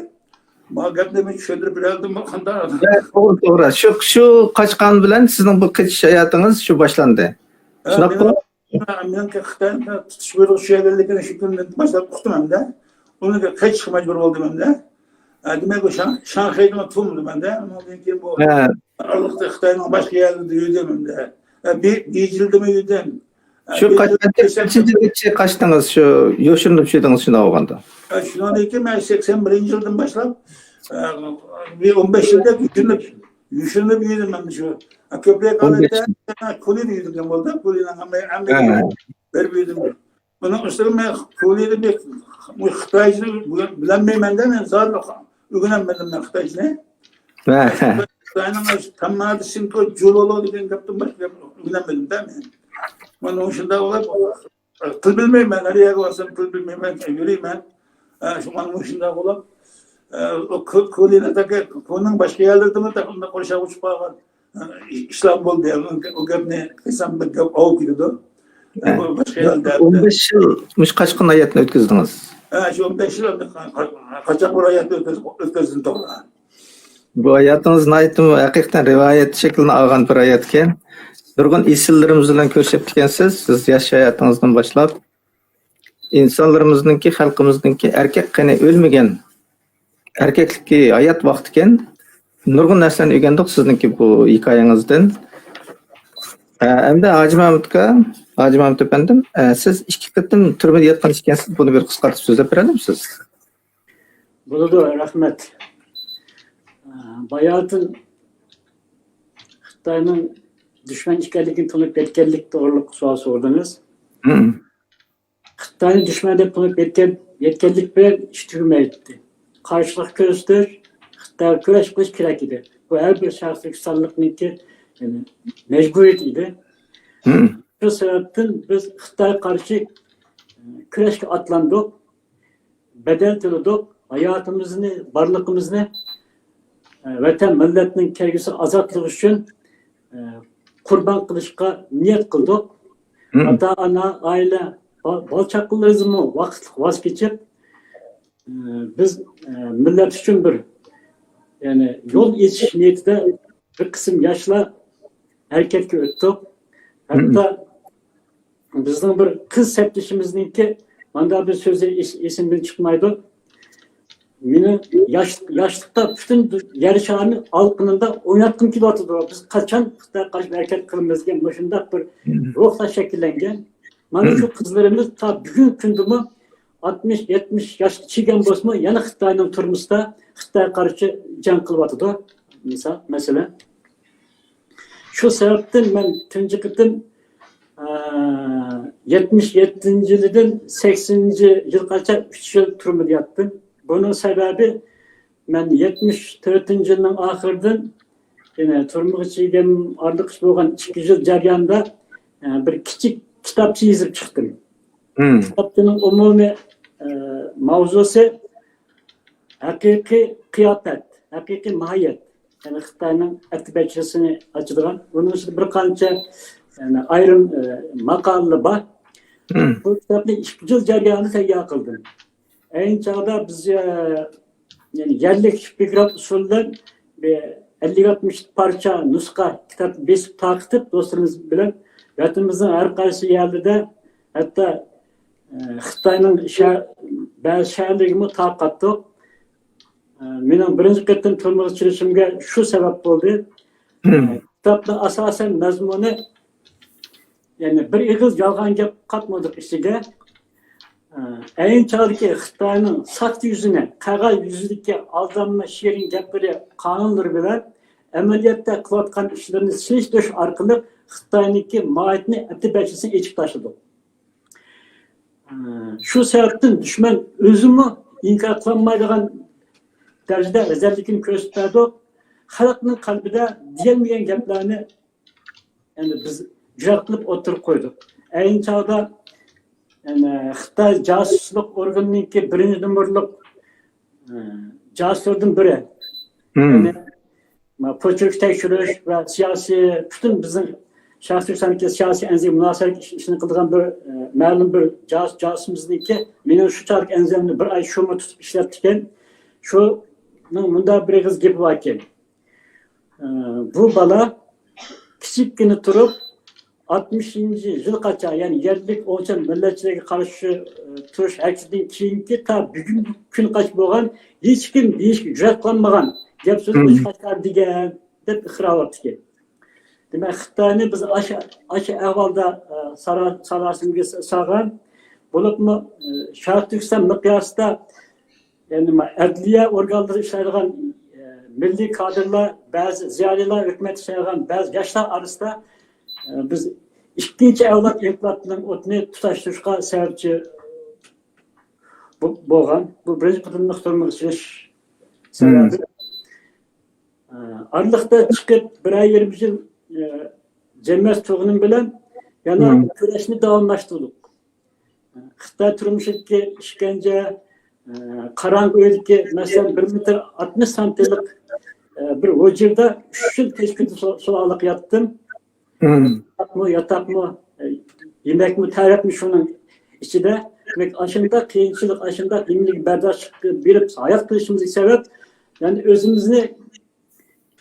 ما گەپنى مەن چۈشەندۈرۈپ بېرەلىدىممۇ قانداق؟ ھە، توغرا، توغرا. شۇ، شۇ قاچقان بىلەن سىزنىڭ بۇ قېچىش ھاياتىڭىز شۇ باشلاندى. ھە، شۇنداققۇ؟ مېنىڭ، مېنىڭكى خىتاينىڭ تۇتۇش بۇيرۇقى چۈشۈرگەنلىكىنى شۇ كۈندىن باشلاپ ئۇقتۇم ھەمدە. ئۇنىڭغا قېچىشقا مەجبۇر بولدۇم ھەمدە. ھە، دېمەك، بۇ شاڭ-، شاڭخەيدىمۇ تۇرمىدىم ھەمدە. ئۇنىڭدىن كېيىن بۇ ھە. ئارىلىقتا خىتاينىڭ باشقا يەرلىرىدە يۈردۈم ھەمدە. ھە، بې-، بېيجىڭدىمۇ يۈردۈم. ھە، شۇ بېيجىڭ قاچ-، قاچ-، قاچىنچى يىلى قاچتىڭىز، شۇ يوشۇرۇنۇپ چىقتىڭىز شۇنداق بولغاندا؟ ھە، شۇنىڭدىن كېيىن مەن سەكسەن بىرىنچى يىلدىن باشلاپ، ھە، بىر ئون بەش يىلدەك يوشۇرۇنۇپ، يوشۇرۇنۇپ يۈردۈم مەن شۇ. ھە، كۆپرەك ئون بەش ھالەتتە يىل. كولىدا يۈردۈم بولدى. كولىنىڭ ھەممە، ھەممە ھە. يېرىگە بېرىپ يۈردۈم. ئۇنىڭ ئۈستىگە مەن كولىدا بىر، بۇ خىتايچىنى بىلەلمەيمەن-دە، مەن زادى ئۆگىنەلمىدىم مەن خىتايچىنى. ھە. خىتاينىڭ تامادىسىنكو جۇلولو دېگەن گەپتىن باشقا گەپ ئۆگىنەلمىدىم-دە مەن. مانا شۇنداق بولۇپ، تىل بىلمەيمەن، ھەر يەرگە بارسام تىل بىلمەيمەن، يۈرىمەن. ھە، شۇڭا مانا شۇنداق بولۇپ، ئۇ كو-، كولىنادىكى، كونىنىڭ باشقا يەرلىرىدىمۇ تېخى ئۇنداق قورشاپ ئۇچۇپ قالغان ئىشلار بولدى. ئۇ گەپنى قىلسام بىر گەپ ئاۋۇپ كېتىدۇ. ھە. بۇ باشقا يەردە. ئون بەش يىل مۇشۇ قاچقان ھاياتنى ئۆتكۈزدىڭىز. ھە، شۇ ئون بەش يىل قاچاق بىر ھاياتنى ئۆتكۈز-، ئۆتكۈزدۈم، توغرا. بۇ ھاياتىڭىز ناھايىتىمۇ ھەقىقەتەن رىۋايەت شەكلىنى ئالغان بىر ھايات ئىكەن. نۇرغۇن ئېسىللىرىمىز بىلەن كۆرۈشۈپتىكەنسىز، سىز ياش ھاياتىڭىزدىن باشلاپ. ئىنسانلىرىمىزنىڭكى، خەلقىمىزنىڭكى ئەركەك قېنى ئۆلمىگەن، ئەركەكلىكى ھايات ۋاقتىكەن. نۇرغۇن نەرسىلەرنى ئۆگەندۇق سىزنىڭكى بۇ ھېكايىڭىزدىن. ئە، ئەمدى ھاجى مەمۇت ئاكا، ھاجى مەمۇت ئەپەندىم، ئە، سىز ئىككى قېتىم تۈرمىدە ياتقان ئىكەنسىز، بۇنى بىر قىسقارتىپ سۆزلەپ بېرەلمىسىز؟ بولىدۇ، رەھمەت. ئە، باياتىن خىتاينىڭ دۈشمەن ئىكەنلىكىنى تونۇپ يەتكەنلىك توغرۇلۇق سوئال سورىدىڭىز. مم. خىتاينى دۈشمەن دەپ تونۇپ يەتكەن، يەتكەنلىك بىلەن ئىش تۈگىمەيتتى. قارشىلىق كۆرسىتىش، خىتايغا كۈرەش قىلىش كېرەك ئىدى. بۇ ھەر بىر شەخسىي تۈركىستانلىقنىڭكى، يەنى، مەجبۇرىيىتى ئىدى. مم. شۇ سەۋەبتىن بىز خىتايغا قارشى كۈرەشكە ئاتلاندۇق، بەدەل تۆلىدۇق، ھاياتىمىزنى، بارلىقىمىزنى، ئە، ۋەتەن، مىللەتنىڭ كەلگۈسى ئازادلىقى ئۈچۈن، ئە، قۇربان قىلىشقا نىيەت قىلدۇق. مم. ئاتا-ئانا، ئائىلە، با-، بالا-چاقىلىرىمىزمۇ ۋاقىتلىق ۋاز كېچىپ، ئە، بىز، ئە، مىللەت ئۈچۈن بىر، يەنى يول ئېچىش نىيىتىدە بىر قىسىم ياشلار ھەرىكەتكە ئۆتتۇق. ھەتتا بىزنىڭ بىر قىز سەپدىشىمىزنىڭكى مانداق بىر سۆزى ئېس-، ئېسىمدىن چىقمايدۇ. مېنىڭ ياش-، ياشلىقتا پۈتۈن دۇ-، يەر شارىنى ئالىقىنىمدا ئويناتقۇم كېلىۋاتىدۇ. بىز قاچان خىتايغا قارشى ھەرىكەت قىلىمىز دېگەن مۇشۇنداق بىر روھلار شەكىللەنگەن. مانا شۇ قىزلىرىمىز تا بۈگۈنكى كۈندىمۇ ئاتمىش، يەتمىش ياشقا چىگەن بولسىمۇ، يەنە خىتاينىڭ تۈرمىسىدا خىتايغا قارشى جەڭ قىلىۋاتىدۇ. مىسال، مەسىلەن، شۇ سەۋەبتىن مەن تۇنجى قېتىم، ئە، يەتمىش يەتتىنچى يىلىدىن سەكسىنىنچى يىلغىچە ئۈچ يىل تۈرمىدە ياتتىم. بۇنىڭ سەۋەبى، مەن يەتمىش تۆتىنچى يىلنىڭ ئاخىرىدىن يەنە تۈرمىگە چىگىم ئارىلىقىش بولغان ئىككى يىل جەريانىدا، ئە، بىر كىچىك كىتابچە يېزىپ چىقتىم. كىتابچىنىڭ ئومۇمىي، ئە، ماۋزۇسى ھەقىقىي قىياپەت، ھەقىقىي ماھىيەت. يەنى خىتاينىڭ ئەتىبەچىسىنى ئاچىدىغان، ئۇنىڭ ئىچىدە بىر قانچە، يەنى ئايرىم، ئە، ماقالىلەر بار. بۇ كىتابنى ئىككى يىل جەريانىدا تەييار قىلدىم. ئەينى چاغدا بىز، ئە، يەنى يەرلىك تىپوگراف ئۇسۇلى بىلەن بىر ئەللىك ئاتمىش پارچە نۇسخا كىتاب بېسىپ تارقىتىپ، دوستلىرىمىز بىلەن ۋەتىنىمىزنىڭ ھەر قايسى يەرلىرىدە، ھەتتا، ئە، خىتاينىڭ شەھەر، بەزى شەھەرلىرىگىمۇ تارقاتتۇق. ئە، مېنىڭ بىرىنچى قېتىم تۈرمىگە چۈشۈشۈمگە شۇ سەۋەب بولدى. ئە، كىتابنىڭ ئاساسەن مەزمۇنى، يەنى بىر ئېغىز يالغان گەپ قاتمىدۇق ئىچىگە. ئە، ئەينى چاغدىكى خىتاينىڭ ساختا يۈزىنى، قەغەز يۈزىدىكى ئالدانما شېرىن گەپلىرى، قانۇنلىرى بىلەن ئەمەلىيەتتە قىلىۋاتقان ئىشلىرىنى سېلىشتۇرۇش ئارقىلىق خىتاينىڭكى ماھىيىتىنى، ئەتىبەچىسىنى ئېچىپ تاشلىدۇق. ئە، شۇ سەۋەبتىن دۈشمەن ئۆزىمۇ ئىنكار قىلالمايدىغان دەرىجىدە رەزىللىكىنى كۆرسىتىپ بەردۇق. خەلقنىڭ قەلبىدە دېيەلمىگەن گەپلەرنى، يەنى بىز جۈرئەت قىلىپ ئوتتۇرىغا قويدۇق. ئەينى چاغدا، يەنى خىتاي جاسۇسلۇق ئورگىنىنىڭكى بىرىنچى نومۇرلۇق، ئە، جاسۇسلىرىدىن بىرى. يەنى، ما، پوچۇركى تەكشۈرۈش ۋە سىياسىي، پۈتۈن بىزنىڭ شەرقىي تۈركىستاندىكى سىياسىي ئەنزىمە مۇناسىۋەتلىك ئىش-، ئىشنى قىلىدىغان بىر، ئە، مەلۇم بىر جاس-، جاسۇسىمىزنىڭكى، مېنىڭ شۇ چاغدىكى ئەنزىمىمنى بىر ئاي شۇمۇ تۇتۇپ ئىشلەپتىكەن. شۇنىڭ مۇنداق بىر ئېغىز گېپى باركەن. ئە، بۇ بالا كىچىككىنە تۇرۇپ، ئاتمىشىنچى يىلغىچە، يەنى يەرلىك ئوڭچە مىللەتچىلەرگە قارشى، ئە، تۇرۇش ھەرىكىتىدىن كېيىنكى تا بۈگۈنكى كۈنگىچە بولغان ھېچكىم دېيىشكە جۈرئەت قىلالمىغان گەپ سۆزنى ئۇشقاچلار دېگەن دەپ ئىقرار قىلىۋاتىدىكەن. دېمەك، خىتاينى بىز ئاشۇ، ئاشۇ ئەھۋالدا، ئە، سارا-، ساراسىمىگە سالغان. بولۇپمۇ، ئە، شەرقىي تۈركىستان مىقياسىدا يەنى ما-، ئەدلىيە ئورگانلىرىدا ئىشلەيدىغان، ئە، مىللىي كادىرلار، بەزى زىيالىيلار، ھۆكۈمەتتە ئىشلەيدىغان بەزى ياشلار ئارىسىدا، ئە، بىز ئىككىنچى ئەۋلاد ئىنقىلابىنىڭ ئوتىنى تۇتاشتۇرۇشقا سەۋەبچى بو-، بولغان. بۇ بىرىنچى قېتىملىق تۈرمىگە چۈشۈش سەۋەبى. ئە، ئارىلىقتا چىقىپ بىر ئاي يېرىم يىل، ئە، جەمئىيەت تۇرغىنىم بىلەن يەنە كۈرەشنى داۋاملاشتۇردۇق. خىتاي تۈرمىسىدىكى ئىشكەنجە، ئە، قاراڭغۇ ئۆيدىكى، مەسىلەن، بىر مېتىر ئاتمىش سانتىملىق، ئە، بىر ھۇجرىدا ئۈچ يىل كەچكۈندە سۇ-، سۇلاقلىق ياتتىم. ياتاقمۇ، ياتاقمۇ، ئە، يېمەكمۇ، تەرەتمۇ شۇنىڭ ئىچىدە. دېمەك، ئاشۇنداق قىيىنچىلىق، ئاشۇنداق نېمىلەرگە بەرداشلىق بېرىپ ھايات قېلىشىمىزغا سەۋەب، يەنى ئۆزىمىزنى،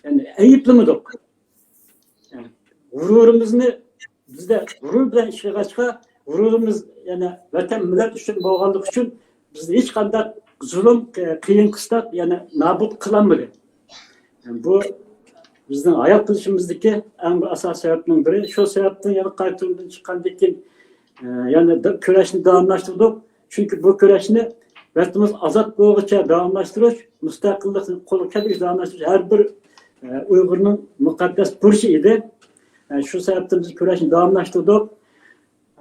يەنى ئەيىبلىمىدۇق. غۇرۇرىمىزنى، بىزدە غۇرۇر بىلەن ئىشلىغاچقا، غۇرۇرىمىز يەنە ۋەتەن، مىللەت ئۈچۈن بولغانلىقى ئۈچۈن بىزنى ھېچقانداق زۇلۇم، قىيىن قىستاق يەنە نابۇت قىلالمىدى. بۇ بىزنىڭ ھايات قېلىشىمىزدىكى ئەڭ بىر ئاساسىي سەۋەبنىڭ بىرى. شۇ سەۋەبتىن يەنە قايتۇردىن چىققاندىن كېيىن، ئە، يەنە كۈرەشنى داۋاملاشتۇردۇق. چۈنكى بۇ كۈرەشنى ۋەتىنىمىز ئازاد بولغۇچە داۋاملاشتۇرۇش، مۇستەقىللىقنى قولغا كەلگۈچە داۋاملاشتۇرۇش ھەر بىر، ئە، ئۇيغۇرنىڭ مۇقەددەس بۇرچى ئىدى. ئە، شۇ سەۋەبتىن بىز كۈرەشنى داۋاملاشتۇردۇق.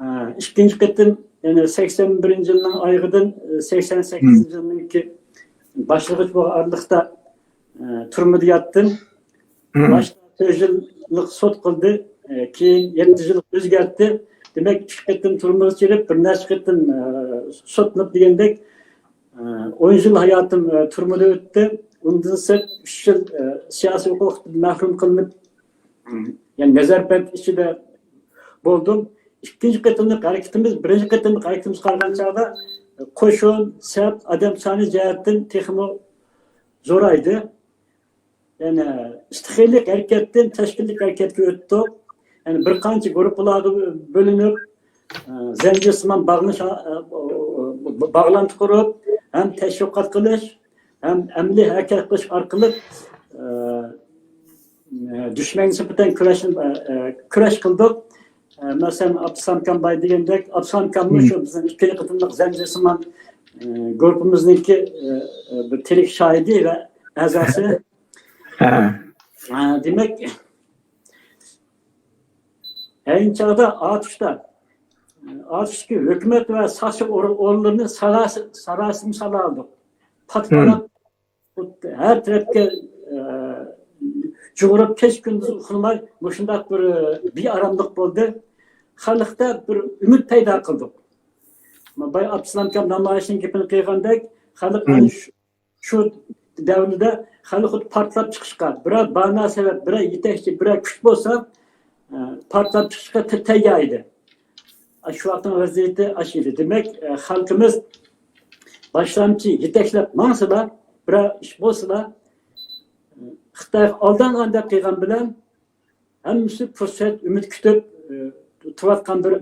ئە، ئىككىنچى قېتىم، يەنى سەكسەن بىرىنچى يىلنىڭ ئايىغىدىن، ئە، سەكسەن سەككىزىنچى يىلنىڭكى باشلىغۇچ بولغان ئارىلىقتا، ئە، تۈرمىدە ياتتىم. باشتا تۆت يىللىق سوت قىلدى، ئە، كېيىن يەتتە يىلغا ئۆزگەرتتى. دېمەك، ئىككى قېتىم تۈرمىگە چىرىپ، بىر نەچچە قېتىم، ئە، سوتلىنىپ دېگەندەك، ئە، ئون يىل ھاياتىم، ئە، تۈرمىدە ئۆتتى. ئۇندىن سىرت ئۈچ يىل، ئە، سىياسىي ھوقۇقتىن مەھرۇم قىلىنىپ، يەنى نەزەربەند ئىچىدە بولدۇم. ئىككىنچى قېتىملىق ھەرىكىتىمىز، بىرىنچى قېتىملىق ھەرىكىتىمىزگە قارىغان چاغدا، قوشۇن، سەپ، ئادەم سانى جەھەتتىن تېخىمۇ زورايدى. يەنى ئىستىخىلىك ھەرىكەتتىن تەشكىللىك ھەرىكەتكە ئۆتتۇق. يەنى بىر قانچە گۇرۇپپىلارغا بۆلۈنۈپ، ئە، زەنجىرسىمان باغلىنىش، ئە، باغلانتى قۇرۇپ، ھەم تەشۋىقات قىلىش، ھەم ئەمەلىي ھەرىكەت قىلىش ئارقىلىق، ئە، ئە، دۈشمەنگە نىسبەتەن كۈرەش، ئە، ئە، كۈرەش قىلدۇق. ئە، مەسىلەن، ئابدۇسالام كامباي دېگەندەك، ئابدۇسالام كاممۇ شۇ بىزنىڭ ئىككىنچى قېتىملىق زەنجىرسىمان، ئە، گۇرۇپپىمىزنىڭكى، ئە، ئە، بىر تىرىك شاھىدى ۋە ئەزاسى. ئە، دېمەك، ئەينى چاغدا ئاتۇشتا، ئاتۇشتىكى ھۆكۈمەت ۋە ساقچى ئور-، ئورۇنلىرىنى ساراسىمە سالاۋاتىدۇ. پات-، پات-، ھەر تەرەپكە، ئە، جۇغۇرۇپ كەچ كۈندۈز ئۇخلىماي مۇشۇنداق بىر، ئە، بىئاراملىق بولدى. خەلقتە بىر ئۈمىد پەيدا قىلدۇق. بايا ئابدۇسالام ئاكام نامايىشنىڭ گېپىنى قىلغاندەك، خەلق ئەنە شۇ، شۇ دەۋردە خەلق خۇددى پارتلاپ چىقىشقا، بىرەر بانا سەۋەب، بىرەر يېتەكچى، بىرەر كۈچ بولسا، ئە، پارتلاپ چىقىشقا تە-، تەييار ئىدى. ئە، شۇ ۋاقىتنىڭ ۋەزىيىتى ئاشۇ ئىدى. دېمەك، ئە، خەلقىمىز باشلامچى يېتەكلەپ ماڭسىلا، بىرەر ئىش بولسىلا، خىتايغا ئالدانغاندەك قىلغان بىلەن، ھەممىسى پۇرسەت، ئۈمىد كۈتۈپ، ئى، تۇرۇۋاتقان بىر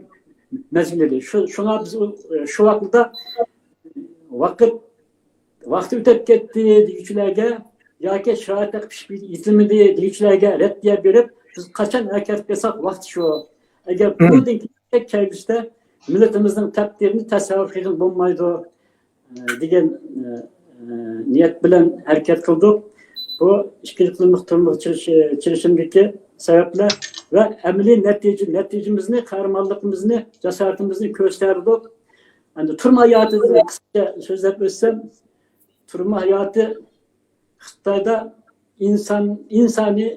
مەزگىل ئىدى. شۇ، شۇڭا بىز ئۇ، ئى، شۇ ۋاقىتتا ۋاقىت، ۋاقتى ئۆتۈپ كەتتى دېگۈچىلەرگە ياكى شارائىت پىشىپ يېتىلمىدى دېگۈچىلەرگە رەددىيە بېرىپ، بىز قاچان ھەرىكەت قىلساق، ۋاقتى شۇ. ئەگەر بۇنىڭدىن كېيىن كەلگۈسىدە مىللىتىمىزنىڭ تەقدىرىنى تەسەۋۋۇر قىلغىلى بولمايدۇ. دېگەن، ئە، ئە، نىيەت بىلەن ھەرىكەت قىلدۇق. بۇ ئىككىنچى قېتىملىق تۈرمىگە چىرىش-، چىرىشىمدىكى سەۋەبلەر ۋە ئەمەلىي نەتىجە، نەتىجىمىزنى، قەھرىمانلىقىمىزنى، جاسارىتىمىزنى كۆرسىتەردۇق. ئەمدى تۈرمە ھاياتىدىن قىسقىچە سۆزلەپ ئۆتسەم، تۈرمە ھاياتى خىتايدا ئىنسان، ئىنسانىي،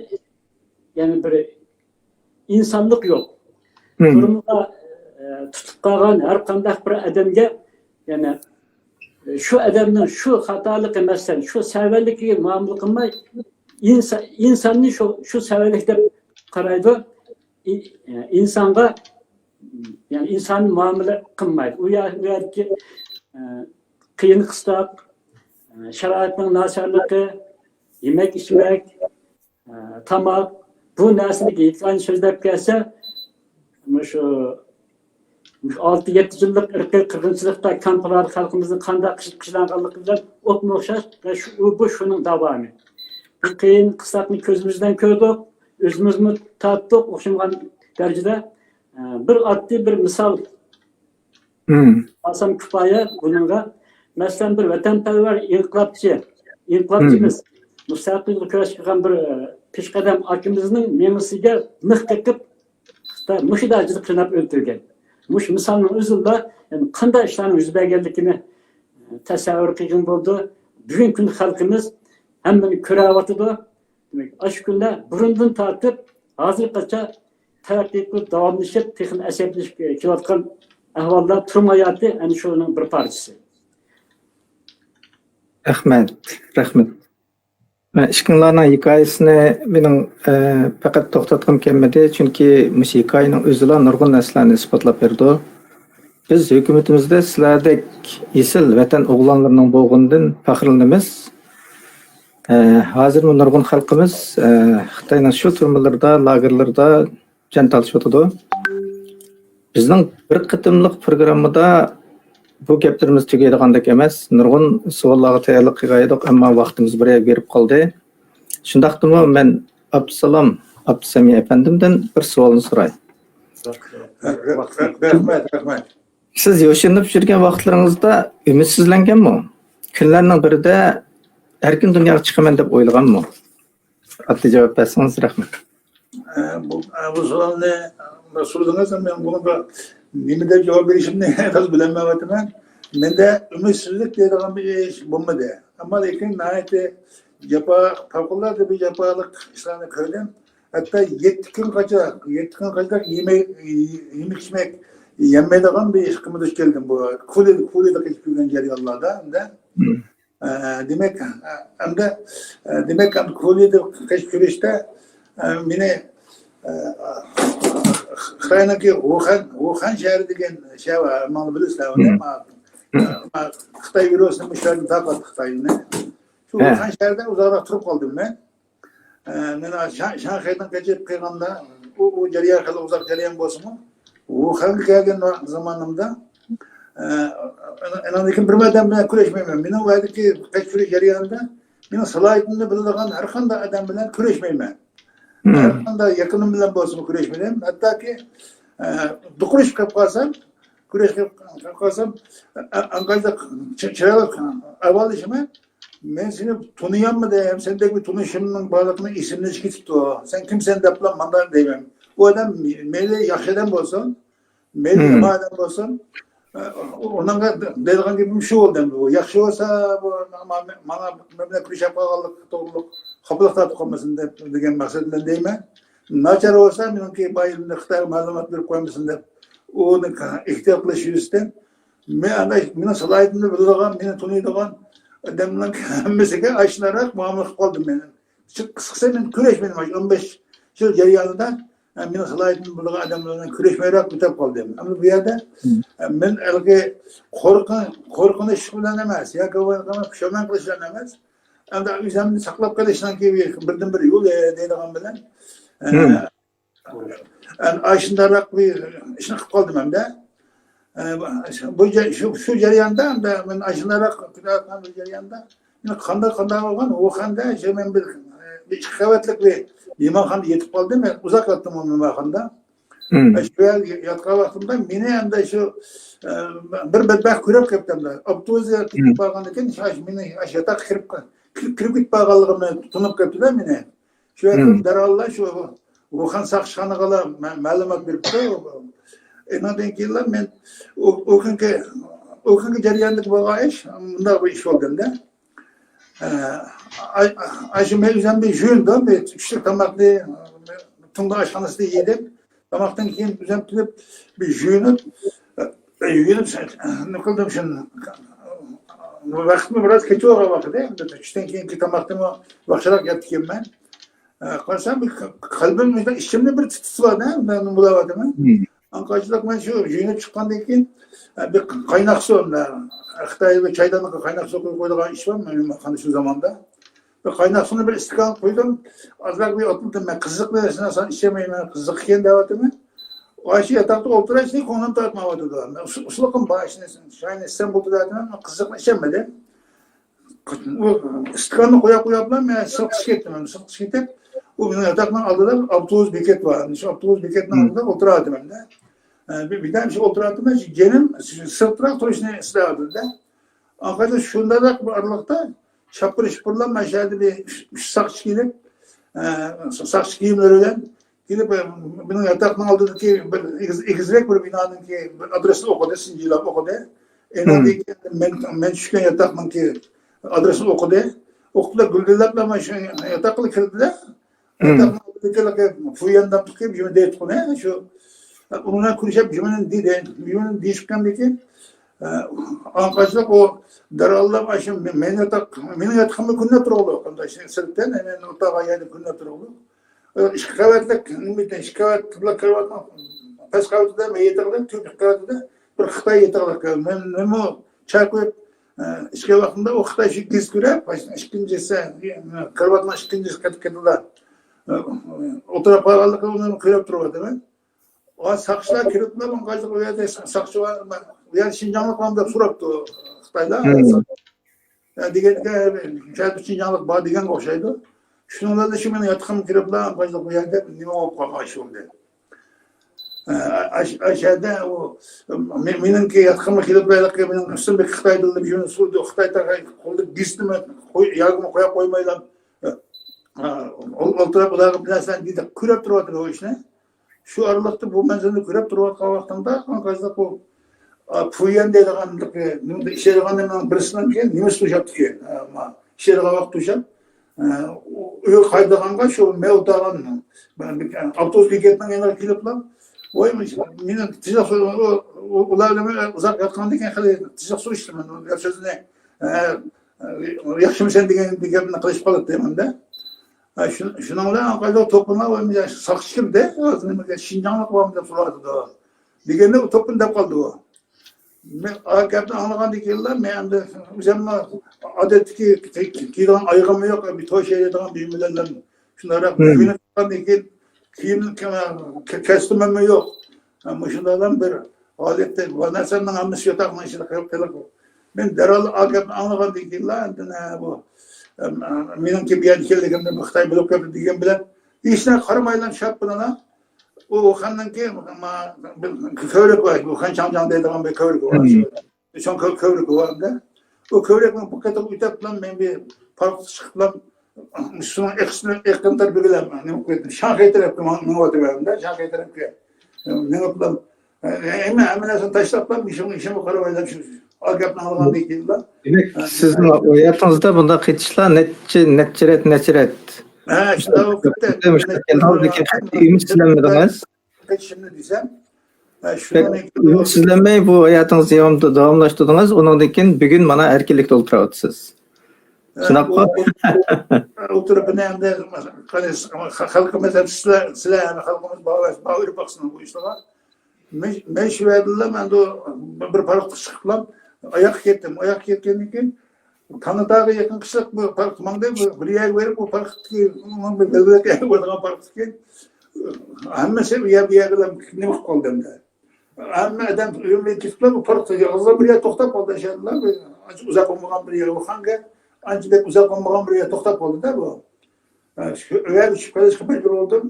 يەنى بىر ئىنسانلىق يوق. تۈرمىدە، ئە، تۇتۇپ قالغان ھەر قانداق بىر ئادەمگە، يەنى، ئە، شۇ ئادەمنىڭ شۇ خاتالىقى، مەسىلەن، شۇ سەۋەنلىكىگە مۇئامىلە قىلماي، ئىنسا-، ئىنساننى شۇ، شۇ سەۋەنلىك دەپ قارايدۇ. ئىن-، ئە، ئىنسانغا، يەنى ئىنسانىي مۇئامىلە قىلمايدۇ. ئۇ يەر-، ئۇ يەردىكى، ئە، قىيىن قىستاق، ئە، شارائىتنىڭ ناچارلىقى، يېمەك-ئىچمەك، ئە، تاماق، بۇ نەرسىلەرگە ھېيتقان سۆزلەپ كەلسە، مۇشۇ، مۇشۇ ئالتە يەتتە يىللىق ئىرقىي قىرغىنچىلىقتا كامپلاردا خەلقىمىزنىڭ قانداق قىش-، قىينالغانلىقى بىلەن ئوپمۇ ئوخشاش ۋە شۇ، ئۇ، بۇ شۇنىڭ داۋامى. بۇ قىيىن قىستاقنى كۆزىمىز بىلەن كۆردۇق، ئۆزىمىزمۇ تارتتۇق، ئوخشىمىغان دەرىجىدە. ئە، بىر ئاددىي بىر مىسال ئالسام كۇپايە بۇنىڭغا. مەسىلەن، بىر ۋەتەنپەرۋەر ئىنقىلابچى، ئىنقىلابچىمىز، مۇستەقىللىققا كۈرەش قىلغان بىر، ئە، پېشقەدەم ئاكىمىزنىڭ مېڭىسىگە مىخ قېقىپ، خىتاي مۇشۇ دەرىجىدە قىيناپ ئۆلتۈرگەن. مۇشۇ مىسالنىڭ ئۆزىلا، يەنى قانداق ئىشلارنىڭ يۈز بەرگەنلىكىنى، ئە، تەسەۋۋۇر قىلغىلى بولىدۇ. بۈگۈنكى كۈندە خەلقىمىز ھەممىنى كۆرۈۋاتىدۇ. دېمەك، ئاشۇ كۈنلەر بۇرۇندىن تارتىپ ھازىرغىچە تەرەققىي قىلىپ، داۋاملىشىپ، تېخىمۇ ئەسەبىيلىشىپ كېلىۋاتقان ئەھۋاللار، تۈرمە ھاياتى ئەنە شۇنىڭ بىر پارچىسى. رەھمەت، رەھمەت. مەن ئىككىڭلارنىڭ ھېكايىسىنى مېنىڭ، ئە، پەقەت توختاتقۇم كەلمىدى، چۈنكى مۇشۇ ھېكايىنىڭ ئۆزىلا نۇرغۇن نەرسىلەرنى ئىسپاتلاپ بېرىدۇ. بىز ھۆكۈمىتىمىزدە سىلەردەك ئېسىل ۋەتەن ئوغلانلىرىنىڭ بولغىنىدىن پەخىرلىنىمىز. ئە، ھازىرمۇ نۇرغۇن خەلقىمىز، ئە، خىتاينىڭ شۇ تۈرمىلىرىدا، لاگېرلىرىدا جان تالىشىۋاتىدۇ. بىزنىڭ بىر قېتىملىق پروگراممىدا بۇ گەپلىرىمىز تۈگەيدىغاندەك ئەمەس. نۇرغۇن سوئاللارغا تەييارلىق قىلغان ئىدۇق، ئەمما ۋاقتىمىز بىر يەرگە بېرىپ قالدى. شۇنداقتىمۇ مەن ئابدۇسالام ئابدۇسەمىي ئەپەندىمدىن بىر سوئالنى سوراي. رەھمەت، رەھمەت. سىز يوشۇرۇنۇپ يۈرگەن ۋاقىتلىرىڭىزدا ئۈمىدسىزلەنگەنمۇ؟ كۈنلەرنىڭ بىرىدە ئەركىن دۇنياغا چىقىمەن دەپ ئويلىغانمۇ؟ ئاددىي جاۋاب بەرسىڭىز رەھمەت. ئە، بۇ، ئە، بۇ سوئالنى، ئە، سورىدىڭىز، مەن بۇنىڭغا نېمە دەپ جاۋاب بېرىشىمنى ھازىر بىلەلمەيۋاتىمەن. مەندە ئۈمىدسىزلىك دەيدىغان بىر ئىش بولمىدى. ئەمما لېكىن ناھايىتى جاپا، پەۋقۇلئاددە بىر جاپالىق ئىشلارنى كۆردۈم. ھەتتا يەتتە كۈن قاچا، يەتتە كۈن قاچا يېمەك، يېمەك ئىچمەك يەمەيدىغان بىر ئىشقىمۇ دۇچ كەلدىم بۇ كولىدا، كولىدا قېچىپ كىرگەن جەريانلاردا. ئە، دېمەك، ئە، ئەمدى، ئە، دېمەك، ئەمدى كولىدا قېچىپ كىرىشتە، ئە، مېنى، ئە، خىتاينىڭكى ۋۇخەن، ۋۇخەن شەھىرى دېگەن شەھەر بار، ماڭا بىلىسىلەر ئۇنى. مم. ما-، ما-، خىتاي ۋىرۇسىنى مۇشۇ يەردىن تارقاتتى خىتاي ئۇنى. شۇ ھە. ۋۇخەن شەھىرىدە ئۇزاقراق تۇرۇپ قالدىم مەن. ئە، مانا شا-، شاڭخەيدىن قېچىپ قالغاندا، ئۇ، ئۇ جەريان خېلى ئۇزاق جەريان بولسىمۇ، ۋۇخەنگە كەلگەن ۋاق-، زامانىمدا، ئە، ئانا-، ئاناندىن كېيىن بىر ئادەم بىلەن كۆرۈشمەيمەن. مېنىڭ ئۇ يەردىكى قېچىپ كېلىش جەريانىدا مېنىڭ سالاھىيىتىمنى بىلىدىغان ھەر قانداق ئادەم بىلەن كۆرۈشمەيمەن. مم. ھەر قانداق يېقىنىم بىلەن بولسىمۇ كۆرۈشمىدىم. ھەتتاكى، ئە، دوقۇرۇشۇپ قېلىپ قالسام، كۆرۈشۈپ قېلىپ قالسام، ئە، ئە، ئەنقەيدىق چى-، چىرايلىق ئەھۋالدىشىمەن. مەن سېنى تونۇيالمىدىم، سەندەك بىر تونۇشۇمنىڭ بارلىقىنى ئېسىمدىن چىقىپ كېتىپتۇ. سەن كىمسەن دەپلا مانداق دەيمەن. ئۇ ئادەم مەيلى ياخشى ئادەم بولسۇن، مەيلى مم. يامان ئادەم بولسۇن، ئۇنىڭغا دەيدىغان گېپىم شۇ بولدى. ئەمدى ئۇ ياخشى بولسا، بۇ ماڭا، ماڭا مەن بىلەن كۆرۈشۈپ قالغانلىقى توغرۇلۇق خاپىلىق تارتىپ قالمىسۇن دەپ دېگەن مەقسەت بىلەن دەيمەن. ناچار بولسا، مېنىڭكى بايىمنى خىتايغا مەلۇمات بېرىپ قويمىسۇن دەپ، ئۇنى ئېھتىيات قىلىش يۈزىسىدىن، مەن ئانداق مېنىڭ سالاھىيىتىمنى بىلىدىغان، مېنى تونۇيدىغان ئادەمنىڭ ھەممىسىگە ئاشۇنداقراق مۇئامىلە قىلىپ قالدىم مەن. قىسقىسى، مەن كۈرەشمىدىم. ئاشۇ ئون بەش يىل جەريانىدا، ئە، مېنىڭ سالاھىيىتىمنى بىلىدىغان ئادەملەر بىلەن كۈرەشمەيرەك ئۆتۈپ قالدىم. ئەمما بۇ يەردە، ئە، مەن ھېلىقى قورقۇن-، قورقۇنۇش بىلەن ئەمەس، ياكى بولمىسا پۇشايمان قىلىش بىلەن ئەمەس، ئەمدى ئۆزۈمنى ساقلاپ قېلىشنىڭكى بىردىنبىر يولى دەيدىغان بىلەن، ئە، ئەمدى ئاشۇنداقراق بىر ئىشنى قىلىپ قالدىم ئەمدى. ئە، بۇ جە-، شۇ، شۇ جەرياندا ئەمدى مەن ئاشۇنداقراق كۈتۈۋاتقان بۇ جەرياندا، مېنى قانداق، قانداق بولغان، ۋۇخەندە شۇ مەن بىر، بىر ئىككى قەۋەتلىك بىر مېھمانخانىدا يېتىپ قالدىم. مەن ئۇزاق ياتتىم ئۇ مېھمانخانىدا. شۇ يەردە ياتقان ۋاقتىمدا مېنى ئەمدى شۇ، ئە، بىر بەتبەخت كۆرۈپ قېپتۇ ئەمدى. ئاپتوبۇس كېتىپ بارغاندىن كېيىن، شۇ مېنى شۇ ياتاققا كىرىپ، كىرىپ، كىرىپ كېتىپ بارغانلىقىمنى تونۇپ قېپتۇ-دە مېنى. شۇ ۋاقىتتا دەرھاللا شۇ ۋۇخەن ساقچىخانىغىلا مە-، مەلۇمات بېرىپتۇ. ئېنىڭدىن كېيىنلا مەن ئۇ، ئۇ كۈنكى، ئۇ كۈنكى جەرياندا بولغان ئىش مۇنداق بىر ئىش بولدى ئەمدى. ئە، ئا-، ئا-، شۇ مەن ئۆزۈم بىر يۇيۇندۇم، بىر چۈشلۈك تاماقنى تۇڭگان ئاشخانىسىدا يېدىم. تاماقتىن كېيىن ئۆزۈم كېلىپ، بىر يۇيۇنۇپ، ئە، يۇيۇنۇپ، نېمە قىلدىم شۇنى. ۋاقىتمۇ بىراز كېچىۋالغان ۋاقىت ئىدى. چۈشتىن كېيىنكى تاماقتىنمۇ ۋاقچىراق يەپتىكەنمەن. ئە، قارىسام، بىر قەلبىم، ئىچىمدە بىر تىتىس بار-دە، مەن بۇلاۋاتىمەن. ئاڭقاچلىق مەن شۇ يۇيۇنۇپ چىققاندىن كېيىن، ئە، بىر قايناق سۇ، خىتايدا چايدانلىققا قايناق سۇ قۇيۇپ قويىدىغان ئىش بار، مېنىڭ شۇ زاماندا. بىر قايناق سۇنى بىر ئىستاكان قۇيدۇم. ئازراق بىر ئوتلىدىم. مەن قىزىقنى، سەن ئىچەلمەيمەن، قىزىق ئىكەن دەۋاتىمەن. ئاشۇ ياتاقتا ئولتۇراي، كۆڭلۈم تارتمايۋاتىدۇ. مەن ئۇسۇ-، ئۇسۇللۇقۇم بار، ئىشنى، چاينى ئىچسەم بولىدۇ دەۋاتىمەن. مەن قىزىقنى ئىچەلمىدىم. ئۇ ئىستاكاننى قويا قوياپلا مەن سىرتقا چىقىپ كەتتىم. سىرتقا چىقىپ كېتىپ، ئۇ مېنىڭ ياتاقنىڭ ئالدىدا ئاپتوبۇس بېكەت بار. شۇ ئاپتوبۇس بېكەتنىڭ ئالدىدا ئولتۇراتىمەن-دە. ئە، بىر، بىردەم شۇ ئولتۇراتىمەن، شۇ جېنىم سىرتراق تۇرۇشنى ئىستەۋاتىدۇ-دە. ئاخىرىدا شۇنداق بىر ئارىلىقتا چاپپىرىشىپ بۇرۇلۇپ، مەن شۇ يەردە بىر ئۈچ، ئۈچ ساقچى كېلىپ، ئە، ساقچى كىيىملىرى بىلەن كېلىپ، ئە، مېنىڭ ياتاقنىڭ ئالدىدىكى بىر ئېگىز، ئېگىزرەك بىر بىنانىڭكى بىر ئادرېسىنى ئوقۇدى، سىنچىلاپ ئوقۇدى. ئېنىڭدىن كېيىن مەن، مەن چۈشكەن ياتاقنىڭكى ئادرېسىنى ئوقۇدى. ئوقۇپلا گۈلدۈرلەپلا مەن شۇ ياتاققىلا كىردى-دە. ياتاقنىڭ ئالدىدىكى فۇيەنداپ تۇقۇپ، يۇمۇ دەيتتۇق ئۇنى. شۇ، ئۇنىڭ بىلەن كۆرۈشۈپ، يۇمۇنى دېدى. يۇمۇنى دېيىشكەندىن كېيىن، ئە، ئاڭقاچلىق ئۇ دەرھاللا شۇ مېنىڭ ياتاق، مېنىڭ ياتىقىمدا كۈنلەپ تۇرغۇلۇق. ئۇندا شۇ سىرتتىن، مەن ئولتۇرغان يەردە كۈنلەپ تۇرغۇلۇق. ئىككى قەۋەتلىك، نېمە، ئىككى قەۋەت كارىۋاتنىڭ پەس قەۋىتىدە، مەن يېتىۋالدىم، تۆت قەۋىتىدە بىر خىتاي يېتىۋالدى. مەن، مەنمۇ چاي قۇيۇپ، ئىچكەن ۋاقتىمدا ئۇ خىتاي شۇ گېزىت كۆرۈپ، ئىككىنچىسى، كارىۋاتنىڭ ئىككىنچى قېتىدا ئولتۇرۇپ قالغانلىقىنى ئۇنى كۆرۈپ تۇرۇۋاتىمەن. ئا، ساقچىلار كىرىپلا، ماڭا قايسى ئۇ يەردە ساقچى بار، ئۇ يەردە شىنجاڭلىق بارمۇ دەپ سوراپتۇ خىتايلار. دېگەنگە، شايەت شىنجاڭلىق بار دېگەنگە ئوخشايدۇ. شۇنىڭ بىلەن شۇ مېنىڭ ياتىقىمغا كىرىپلا، قايسى ئۇ يەردە نېمە بولۇپ قالغان ئىش بولدى. ئە، ئەش-، ئەشەدە ئۇ، مې-، مېنىڭكى ياتىقىمغا كېلىپ، مېنىڭ ئۈستۈمدىكى خىتاي تىلىدا بىر يۇنۇس سورىدى، خىتاي تاغا قولىدا گېزىتنى قوي-، ياكىمۇ قويۇپ قويمايلا، ئە، ئولتۇرۇپ ئۇلارغا بىر نەرسىلەرنى دېدى، كۆرۈپ تۇرۇۋاتىدۇ ئۇ ئىشنى. شۇ ئارىلىقتا بۇ مەنزىرىنى كۆرۈپ تۇرۇۋاتقان ۋاقتىمدا، ئاڭقاچلىق بۇ، ئا، پۇيۈەن دەيدىغان، نېمىدە ئىشلەيدىغان نېمىنىڭ بىرسىنىڭكى نېمىسى توشاپتىكەن. ئا، ما، ئىشلەيدىغان ۋاقىت توشاپ. ئا، ئۇ ئۆيگە قايتىدىغانغا شۇ مەن ئولتۇرغان ئاپتوبۇس بېكەتنىڭ يېنىغا كېلىپلا، ۋاي، مېنى تىزىق سۇ-، ئۇ-، ئۇ-، ئۇلار بىلەن ئۇزاق ياتقاندىن كېيىن خېلى تىزىق سۇ ئىچتىم مەن. ئۇ سۆزىنى، ئا، ياخشىمۇسەن دېگەن، دېگەن گەپنى قىلىشىپ قالاتتى مەندە. ھە، شۇ-، شۇنىڭ بىلەن ئاڭقاچلىق توپىنى ساقچى كىردى، ھازىر نېمىگە شىنجاڭلىق بارمۇ دەپ سوراۋاتىدۇ. دېگەندە ئۇ توپىنى دەپ قالدى ئۇ. مەن ئا گەپنى ئاڭلىغاندىن كېيىنلا، مەن ئەمدى ئۆزۈممۇ ئادەتتىكى كىي-، كىيىدىغان ئايىغىممۇ يوق، بىر توي شەيلەيدىغان بۇيۇم بىلەن شۇنداقراق كىيىنىپ چىققاندىن كېيىن، كىيىم كە-، كە-، كەستۈممۇ يوق. ھە، مۇشۇنداقلا بىر ھالەتتە بۇ نەرسىنىڭ ھەممىسى ياتاقنىڭ ئىچىدە قېلىپ، قېلىپ، مەن دەرھال ئا گەپنى ئاڭلىغاندىن كېيىنلا، ئاندىن، ھە، بۇ، ئەم، مېنىڭكى بۇ يەردە ئىكەنلىكىمنى بۇ خىتاي بىلىپ قېلىپتۇ دېگەن بىلەن، ھېچ نەرسە قارىمايلا شاپپىدىلا، ئۇ خاننىڭكى، ما، بىر كۆۋرۈك بار، بۇ خان چاڭجاڭ دەيدىغان بىر كۆۋرۈكى بار. شۇ چوڭ كۆ-، كۆۋرۈكى بار ئەمدى. ئۇ كۆۋرۈكنىڭ بۇ قېتىغا ئۆتۈپلا، مەن بىر پارخوتقا چىقىپلا، شۇنىڭ ئېقىشىنى، ئېقىن تەرىپىگىلا نېمە قىلىپ، شاڭخەي تەرەپكە ماڭ-، مېڭىۋاتىمەن ئەمدى. شاڭخەي تەرەپكە مېڭىپلا، ھەممە، ھەممە نەرسىنى تاشلاپلا، مۇشۇ ئىشىمغا قاراۋايلا، شۇ ئا گەپنى ئاڭلىغاندىن كېيىنلا. دېمەك، سىزنىڭ ھاياتىڭىزدا بۇنداق قېتىشلار نەچچە، نەچچە رەت، نەچچە رەت؟ ھە، شۇنداق بولۇپ كەتتى. مۇشۇ كەلدىڭىز، لېكىن قەتئىي ئۈمىدسىزلەنمىدىڭىز. قېچىشىمنى دېسەم، ھە، شۇنىڭ ئۈمىدسىزلەنمەي بۇ ھاياتىڭىزنى داۋاملاشتۇردىڭىز. ئۇنىڭدىن كېيىن بۈگۈن مانا ئەركىنلىكتە ئولتۇراۋاتىسىز. شۇنداققۇ؟ ئولتۇرۇپ، ئەمدى خەلقىمىز ھەم سىلەر، سىلەر ھەم خەلقىمىز باغلاش، باغلىنىپ باقسىڭلار بۇ ئىشلارغا. مەن، مەن شۇ يەردىلا مەن بىر پارىخقا چىقىپلا ئاياغقا كەتتىم. ئاياغقا كەتكەندىن كېيىن، تاناتاغا يېقىن قىشلىق بۇ پارىخقا ماڭدى. بىر يەرگە بېرىپ، بۇ پارىختىكى، بىر بەلگىلىك يەرگە بارىدىغان پارىختىكى ھەممىسى بۇ يەر، بۇ يەرگىلا نېمە قىلىپ قالدى ئەمدى. ھەممە ئادەم ئۆيۈمدىن كېتىپلا، بۇ پارىختا يالغۇزلا بىر يەر توختاپ قالدى، ئاشۇ يەردىلا بىر ئانچە ئۇزاق بولمىغان بىر يەر، ئۇخانغا ئانچە بەك ئۇزاق بولمىغان بىر يەر توختاپ قالدىدا بۇ. ھە، شۇ يەرگە چۈشۈپ قېلىشقا مەجبۇر بولدۇم.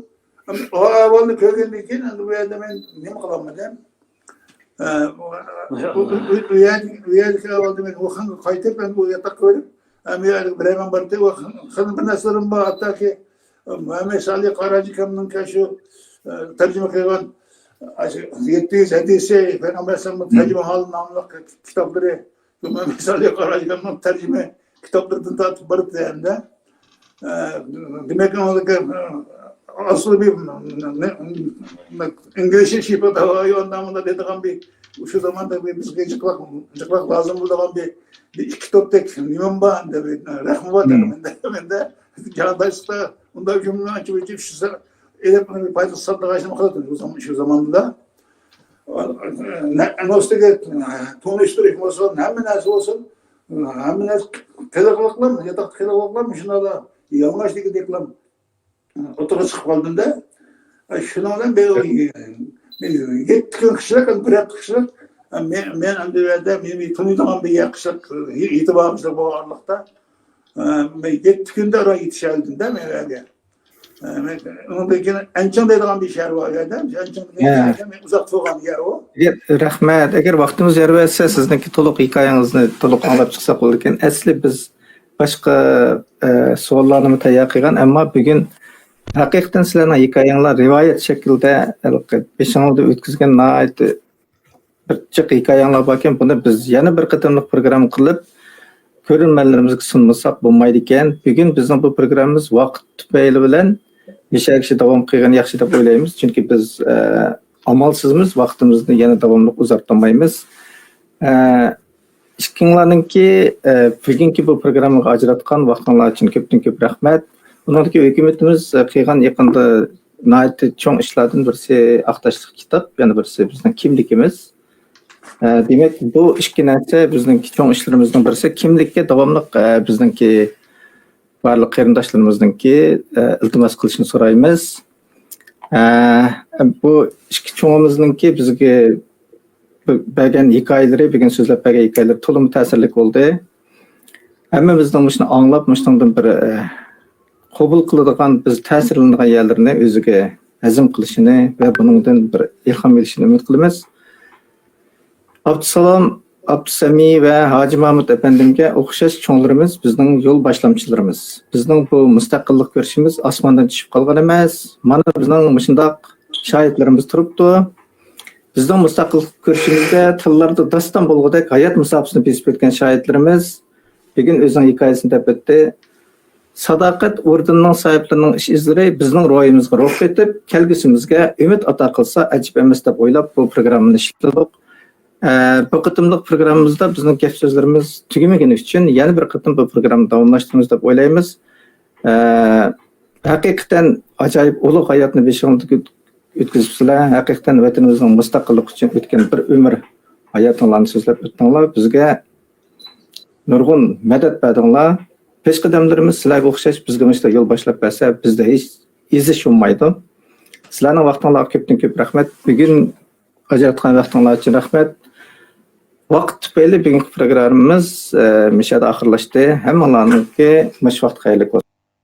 ئەمما ئۇ ئەھۋالنى كۆرگەندىن كېيىن، ئەمدى بۇ يەردە مەن نېمە قىلالمىدىم؟ ھە، ئۇ، ئۇ، ئۇ، ئۇ يەردىكى، ئۇ يەردىكى ئەھۋالدا مەن ئۇخانغا قايتىپ، مەن ئۇ ياتاققا بېرىپ، ھەم ئۇ يەرگە بىرەيمەن باردى. ئۇ خېلى بىر نەرسىلىرىم بار، ھەتتاكى مۇھەممەد سالىھ قاراجى ئاكامنىڭكى شۇ، ئە، تەرجىمە قىلغان، ئاشۇ يەتتە يۈز ھەدىسى، پەيغەمبەر ئەلەيھىسسالامنىڭ تەرجىمىھالى ناملىق كىتابلىرى، شۇ مۇھەممەد سالىھ قاراجى ئاكامنىڭ تەرجىمە كىتابلىرىدىن تارتىپ بارىدۇ ئەمدى. ئە، دېمەك، ئۇنىڭدىكى، ئە، ئەسلى بىر، نە-، نە-، ئىنگلىزچە شىپا داۋايى ئاندامىدا دەيدىغان بىر، شۇ زاماندا بىر بىزگە جىقلاق، جىقلاق لازىم بولىدىغان بىر، بىر ئىككى توپتەك نېمەم بار ئەمدى، بىر رەخمە بار مەندە، مەندە. جانداشلىقتا ئۇنداق جۈملىنى ئانچە-مۇنچە ئىشلىسە، ئېلىپ، ئۇنى پايدىسىز ساتىدىغان ئىشنى قىلاتتىم شۇ زامان، شۇ زاماندا. ئەنۋەرسىگە تونۇشتۇرۇش بولسۇن، ھەممە نەرسە بولسۇن، ھەممە نەرسە قىلىقلىقلار، ياتاقتا قىلىقلىقلار شۇنداقلا يالىڭاچ دېگۈدەكلا ئوتتۇرىغا چىقىپ قالدىمدا. شۇنىڭ بىلەن بىر يەتتە كۈن قىشلىق، بىر ھەپتە قىشلىق، مەن، مەن ئەمدى بۇ يەردە مېنى تونۇيدىغان بىر يەر قىشلىق، ئېتىبارىمىزدا بولغانلىقتا، مەن يەتتە كۈندە ئاران يېتىشەلىدىمدە مەن ئۇ يەرگە. ئۇنىڭدىن كېيىن ئەنچىڭ دەيدىغان بىر شەھەر بار ئۇ يەردە. ئەنچىڭ دېگەن شەھەر مەن ئۇزاق تۇرغان يەر ئۇ. ئەگەر، رەھمەت. ئەگەر ۋاقتىمىز يار بەرسە، سىزنىڭكى تولۇق ھېكايىڭىزنى تولۇق ئاڭلاپ چىقساق بولىدىكەن. ئەسلى بىز باشقا، ئە، سوئاللارنىمۇ تەييار قىلغان، ئەمما بۈگۈن ھەقىقەتەن سىلەرنىڭ ھېكايەڭلار رىۋايەت شەكلىدە ھېلىقى بېشىڭىزدا ئۆتكۈزگەن ناھايىتى بىر جىق ھېكايەڭلار باركەن، بۇنى بىز يەنە بىر قېتىملىق پروگرامما قىلىپ، كۆرۈرمەنلىرىمىزگە سۇنمىساق بولمايدىكەن. بۈگۈن بىزنىڭ بۇ پروگراممىمىز ۋاقىت تۈپەيلى بىلەن بىشەر كىشى داۋام قىلغىنى ياخشى دەپ ئويلايمىز. چۈنكى بىز، ئە، ئامالسىزمىز، ۋاقتىمىزنى يەنە داۋاملىق ئۇزارتالمايمىز. ئە، ئىككىڭلارنىڭكى، ئە، بۈگۈنكى بۇ پروگراممىغا ئاجراتقان ۋاقتىڭلار ئۈچۈن كۆپتىن كۆپ رەھمەت. ئۇنىڭدىن كېيىن ھۆكۈمىتىمىز، ئە، قىلغان يېقىندا ناھايىتى چوڭ ئىشلاردىن بىرسى ئاق تاشلىق كىتاب، يەنە بىرسى بىزنىڭ كىملىكىمىز. ئە، دېمەك، بۇ ئىككى نەرسە بىزنىڭكى چوڭ ئىشلىرىمىزنىڭ بىرسى. كىملىككە داۋاملىق، ئە، بىزنىڭكى بارلىق قېرىنداشلىرىمىزنىڭكى، ئە، ئىلتىماس قىلىشىنى سورايمىز. ئە، بۇ ئىككى چوڭىمىزنىڭكى بىزگە بەرگەن ھېكايىلىرى، بۈگۈن سۆزلەپ بەرگەن ھېكايىلىرى تولىمۇ تەسىرلىك بولدى. ھەممىمىزنىڭ مۇشۇنى ئاڭلاپ، مۇشۇنىڭدىن بىر، ئە، قوبۇل قىلىدىغان، بىز تەسىرلىنىدىغان يەرلىرىنى ئۆزىگە ھەزىم قىلىشىنى ۋە بۇنىڭدىن بىر ئىلھام ئېلىشىنى ئۈمىد قىلىمىز. ئابدۇسالام، ئابدۇسەمى ۋە ھاجى مامۇت ئەپەندىمگە ئوخشاش چوڭلىرىمىز بىزنىڭ يول باشلامچىلىرىمىز. بىزنىڭ بۇ مۇستەقىللىق كۈرىشىمىز ئاسماندىن چۈشۈپ قالغان ئەمەس. مانا بىزنىڭ مۇشۇنداق شاھىتلىرىمىز تۇرۇپتۇ. بىزنىڭ مۇستەقىللىق كۈرىشىمىزدە تىللاردا داستان بولغۇدەك ھايات مۇساپىسىنى بېسىپ ئۆتكەن شاھىتلىرىمىز بۈگۈن ئۆزىنىڭ ھېكايىسىنى دەپ ئۆتتى. ساداقەت ئوردېنىنىڭ ساھىبلىرىنىڭ ئىش ئىزلىرى بىزنىڭ روھىمىزغا روھ قېتىپ، كەلگۈسىمىزگە ئۈمىد ئاتا قىلسا ئەجەب ئەمەس دەپ ئويلاپ، بۇ پروگراممىنى ئىشلىدۇق. ئە، بۇ قېتىملىق پروگراممىمىزدا بىزنىڭ گەپ سۆزلىرىمىز تۈگىمىگىنى ئۈچۈن يەنە بىر قېتىم بۇ پروگراممىنى داۋاملاشتۇرىمىز دەپ ئويلايمىز. ئە، ھەقىقەتەن ئاجايىپ ئۇلۇغ ھاياتنى بېشىڭىزدىن ئۆتكۈزۈپسىلەر. ھەقىقەتەن ۋەتىنىمىزنىڭ مۇستەقىللىقى ئۈچۈن ئۆتكەن بىر ئۆمۈر ھاياتىڭلارنى سۆزلەپ ئۆتتۈڭلار. بىزگە نۇرغۇن مەدەت بەردىڭلار. پېشقەدەملىرىمىز سىلەرگە ئوخشاش بىزگە مۇشۇنداق يول باشلاپ بەرسە، بىزدە ھېچ ئېزىش بولمايدۇ. سىلەرنىڭ ۋاقتىڭلارغا كۆپتىن كۆپ رەھمەت. بۈگۈن ئاجراتقان ۋاقتىڭلار ئۈچۈن رەھمەت. ۋاقىت تۈپەيلى بۈگۈنكى پروگراممىمىز، ئە، مۇشۇ يەردە ئاخىرلاشتى. ھەممىڭلارنىڭكى مۇشۇ ۋاقتى خەيرلىك بولسۇن.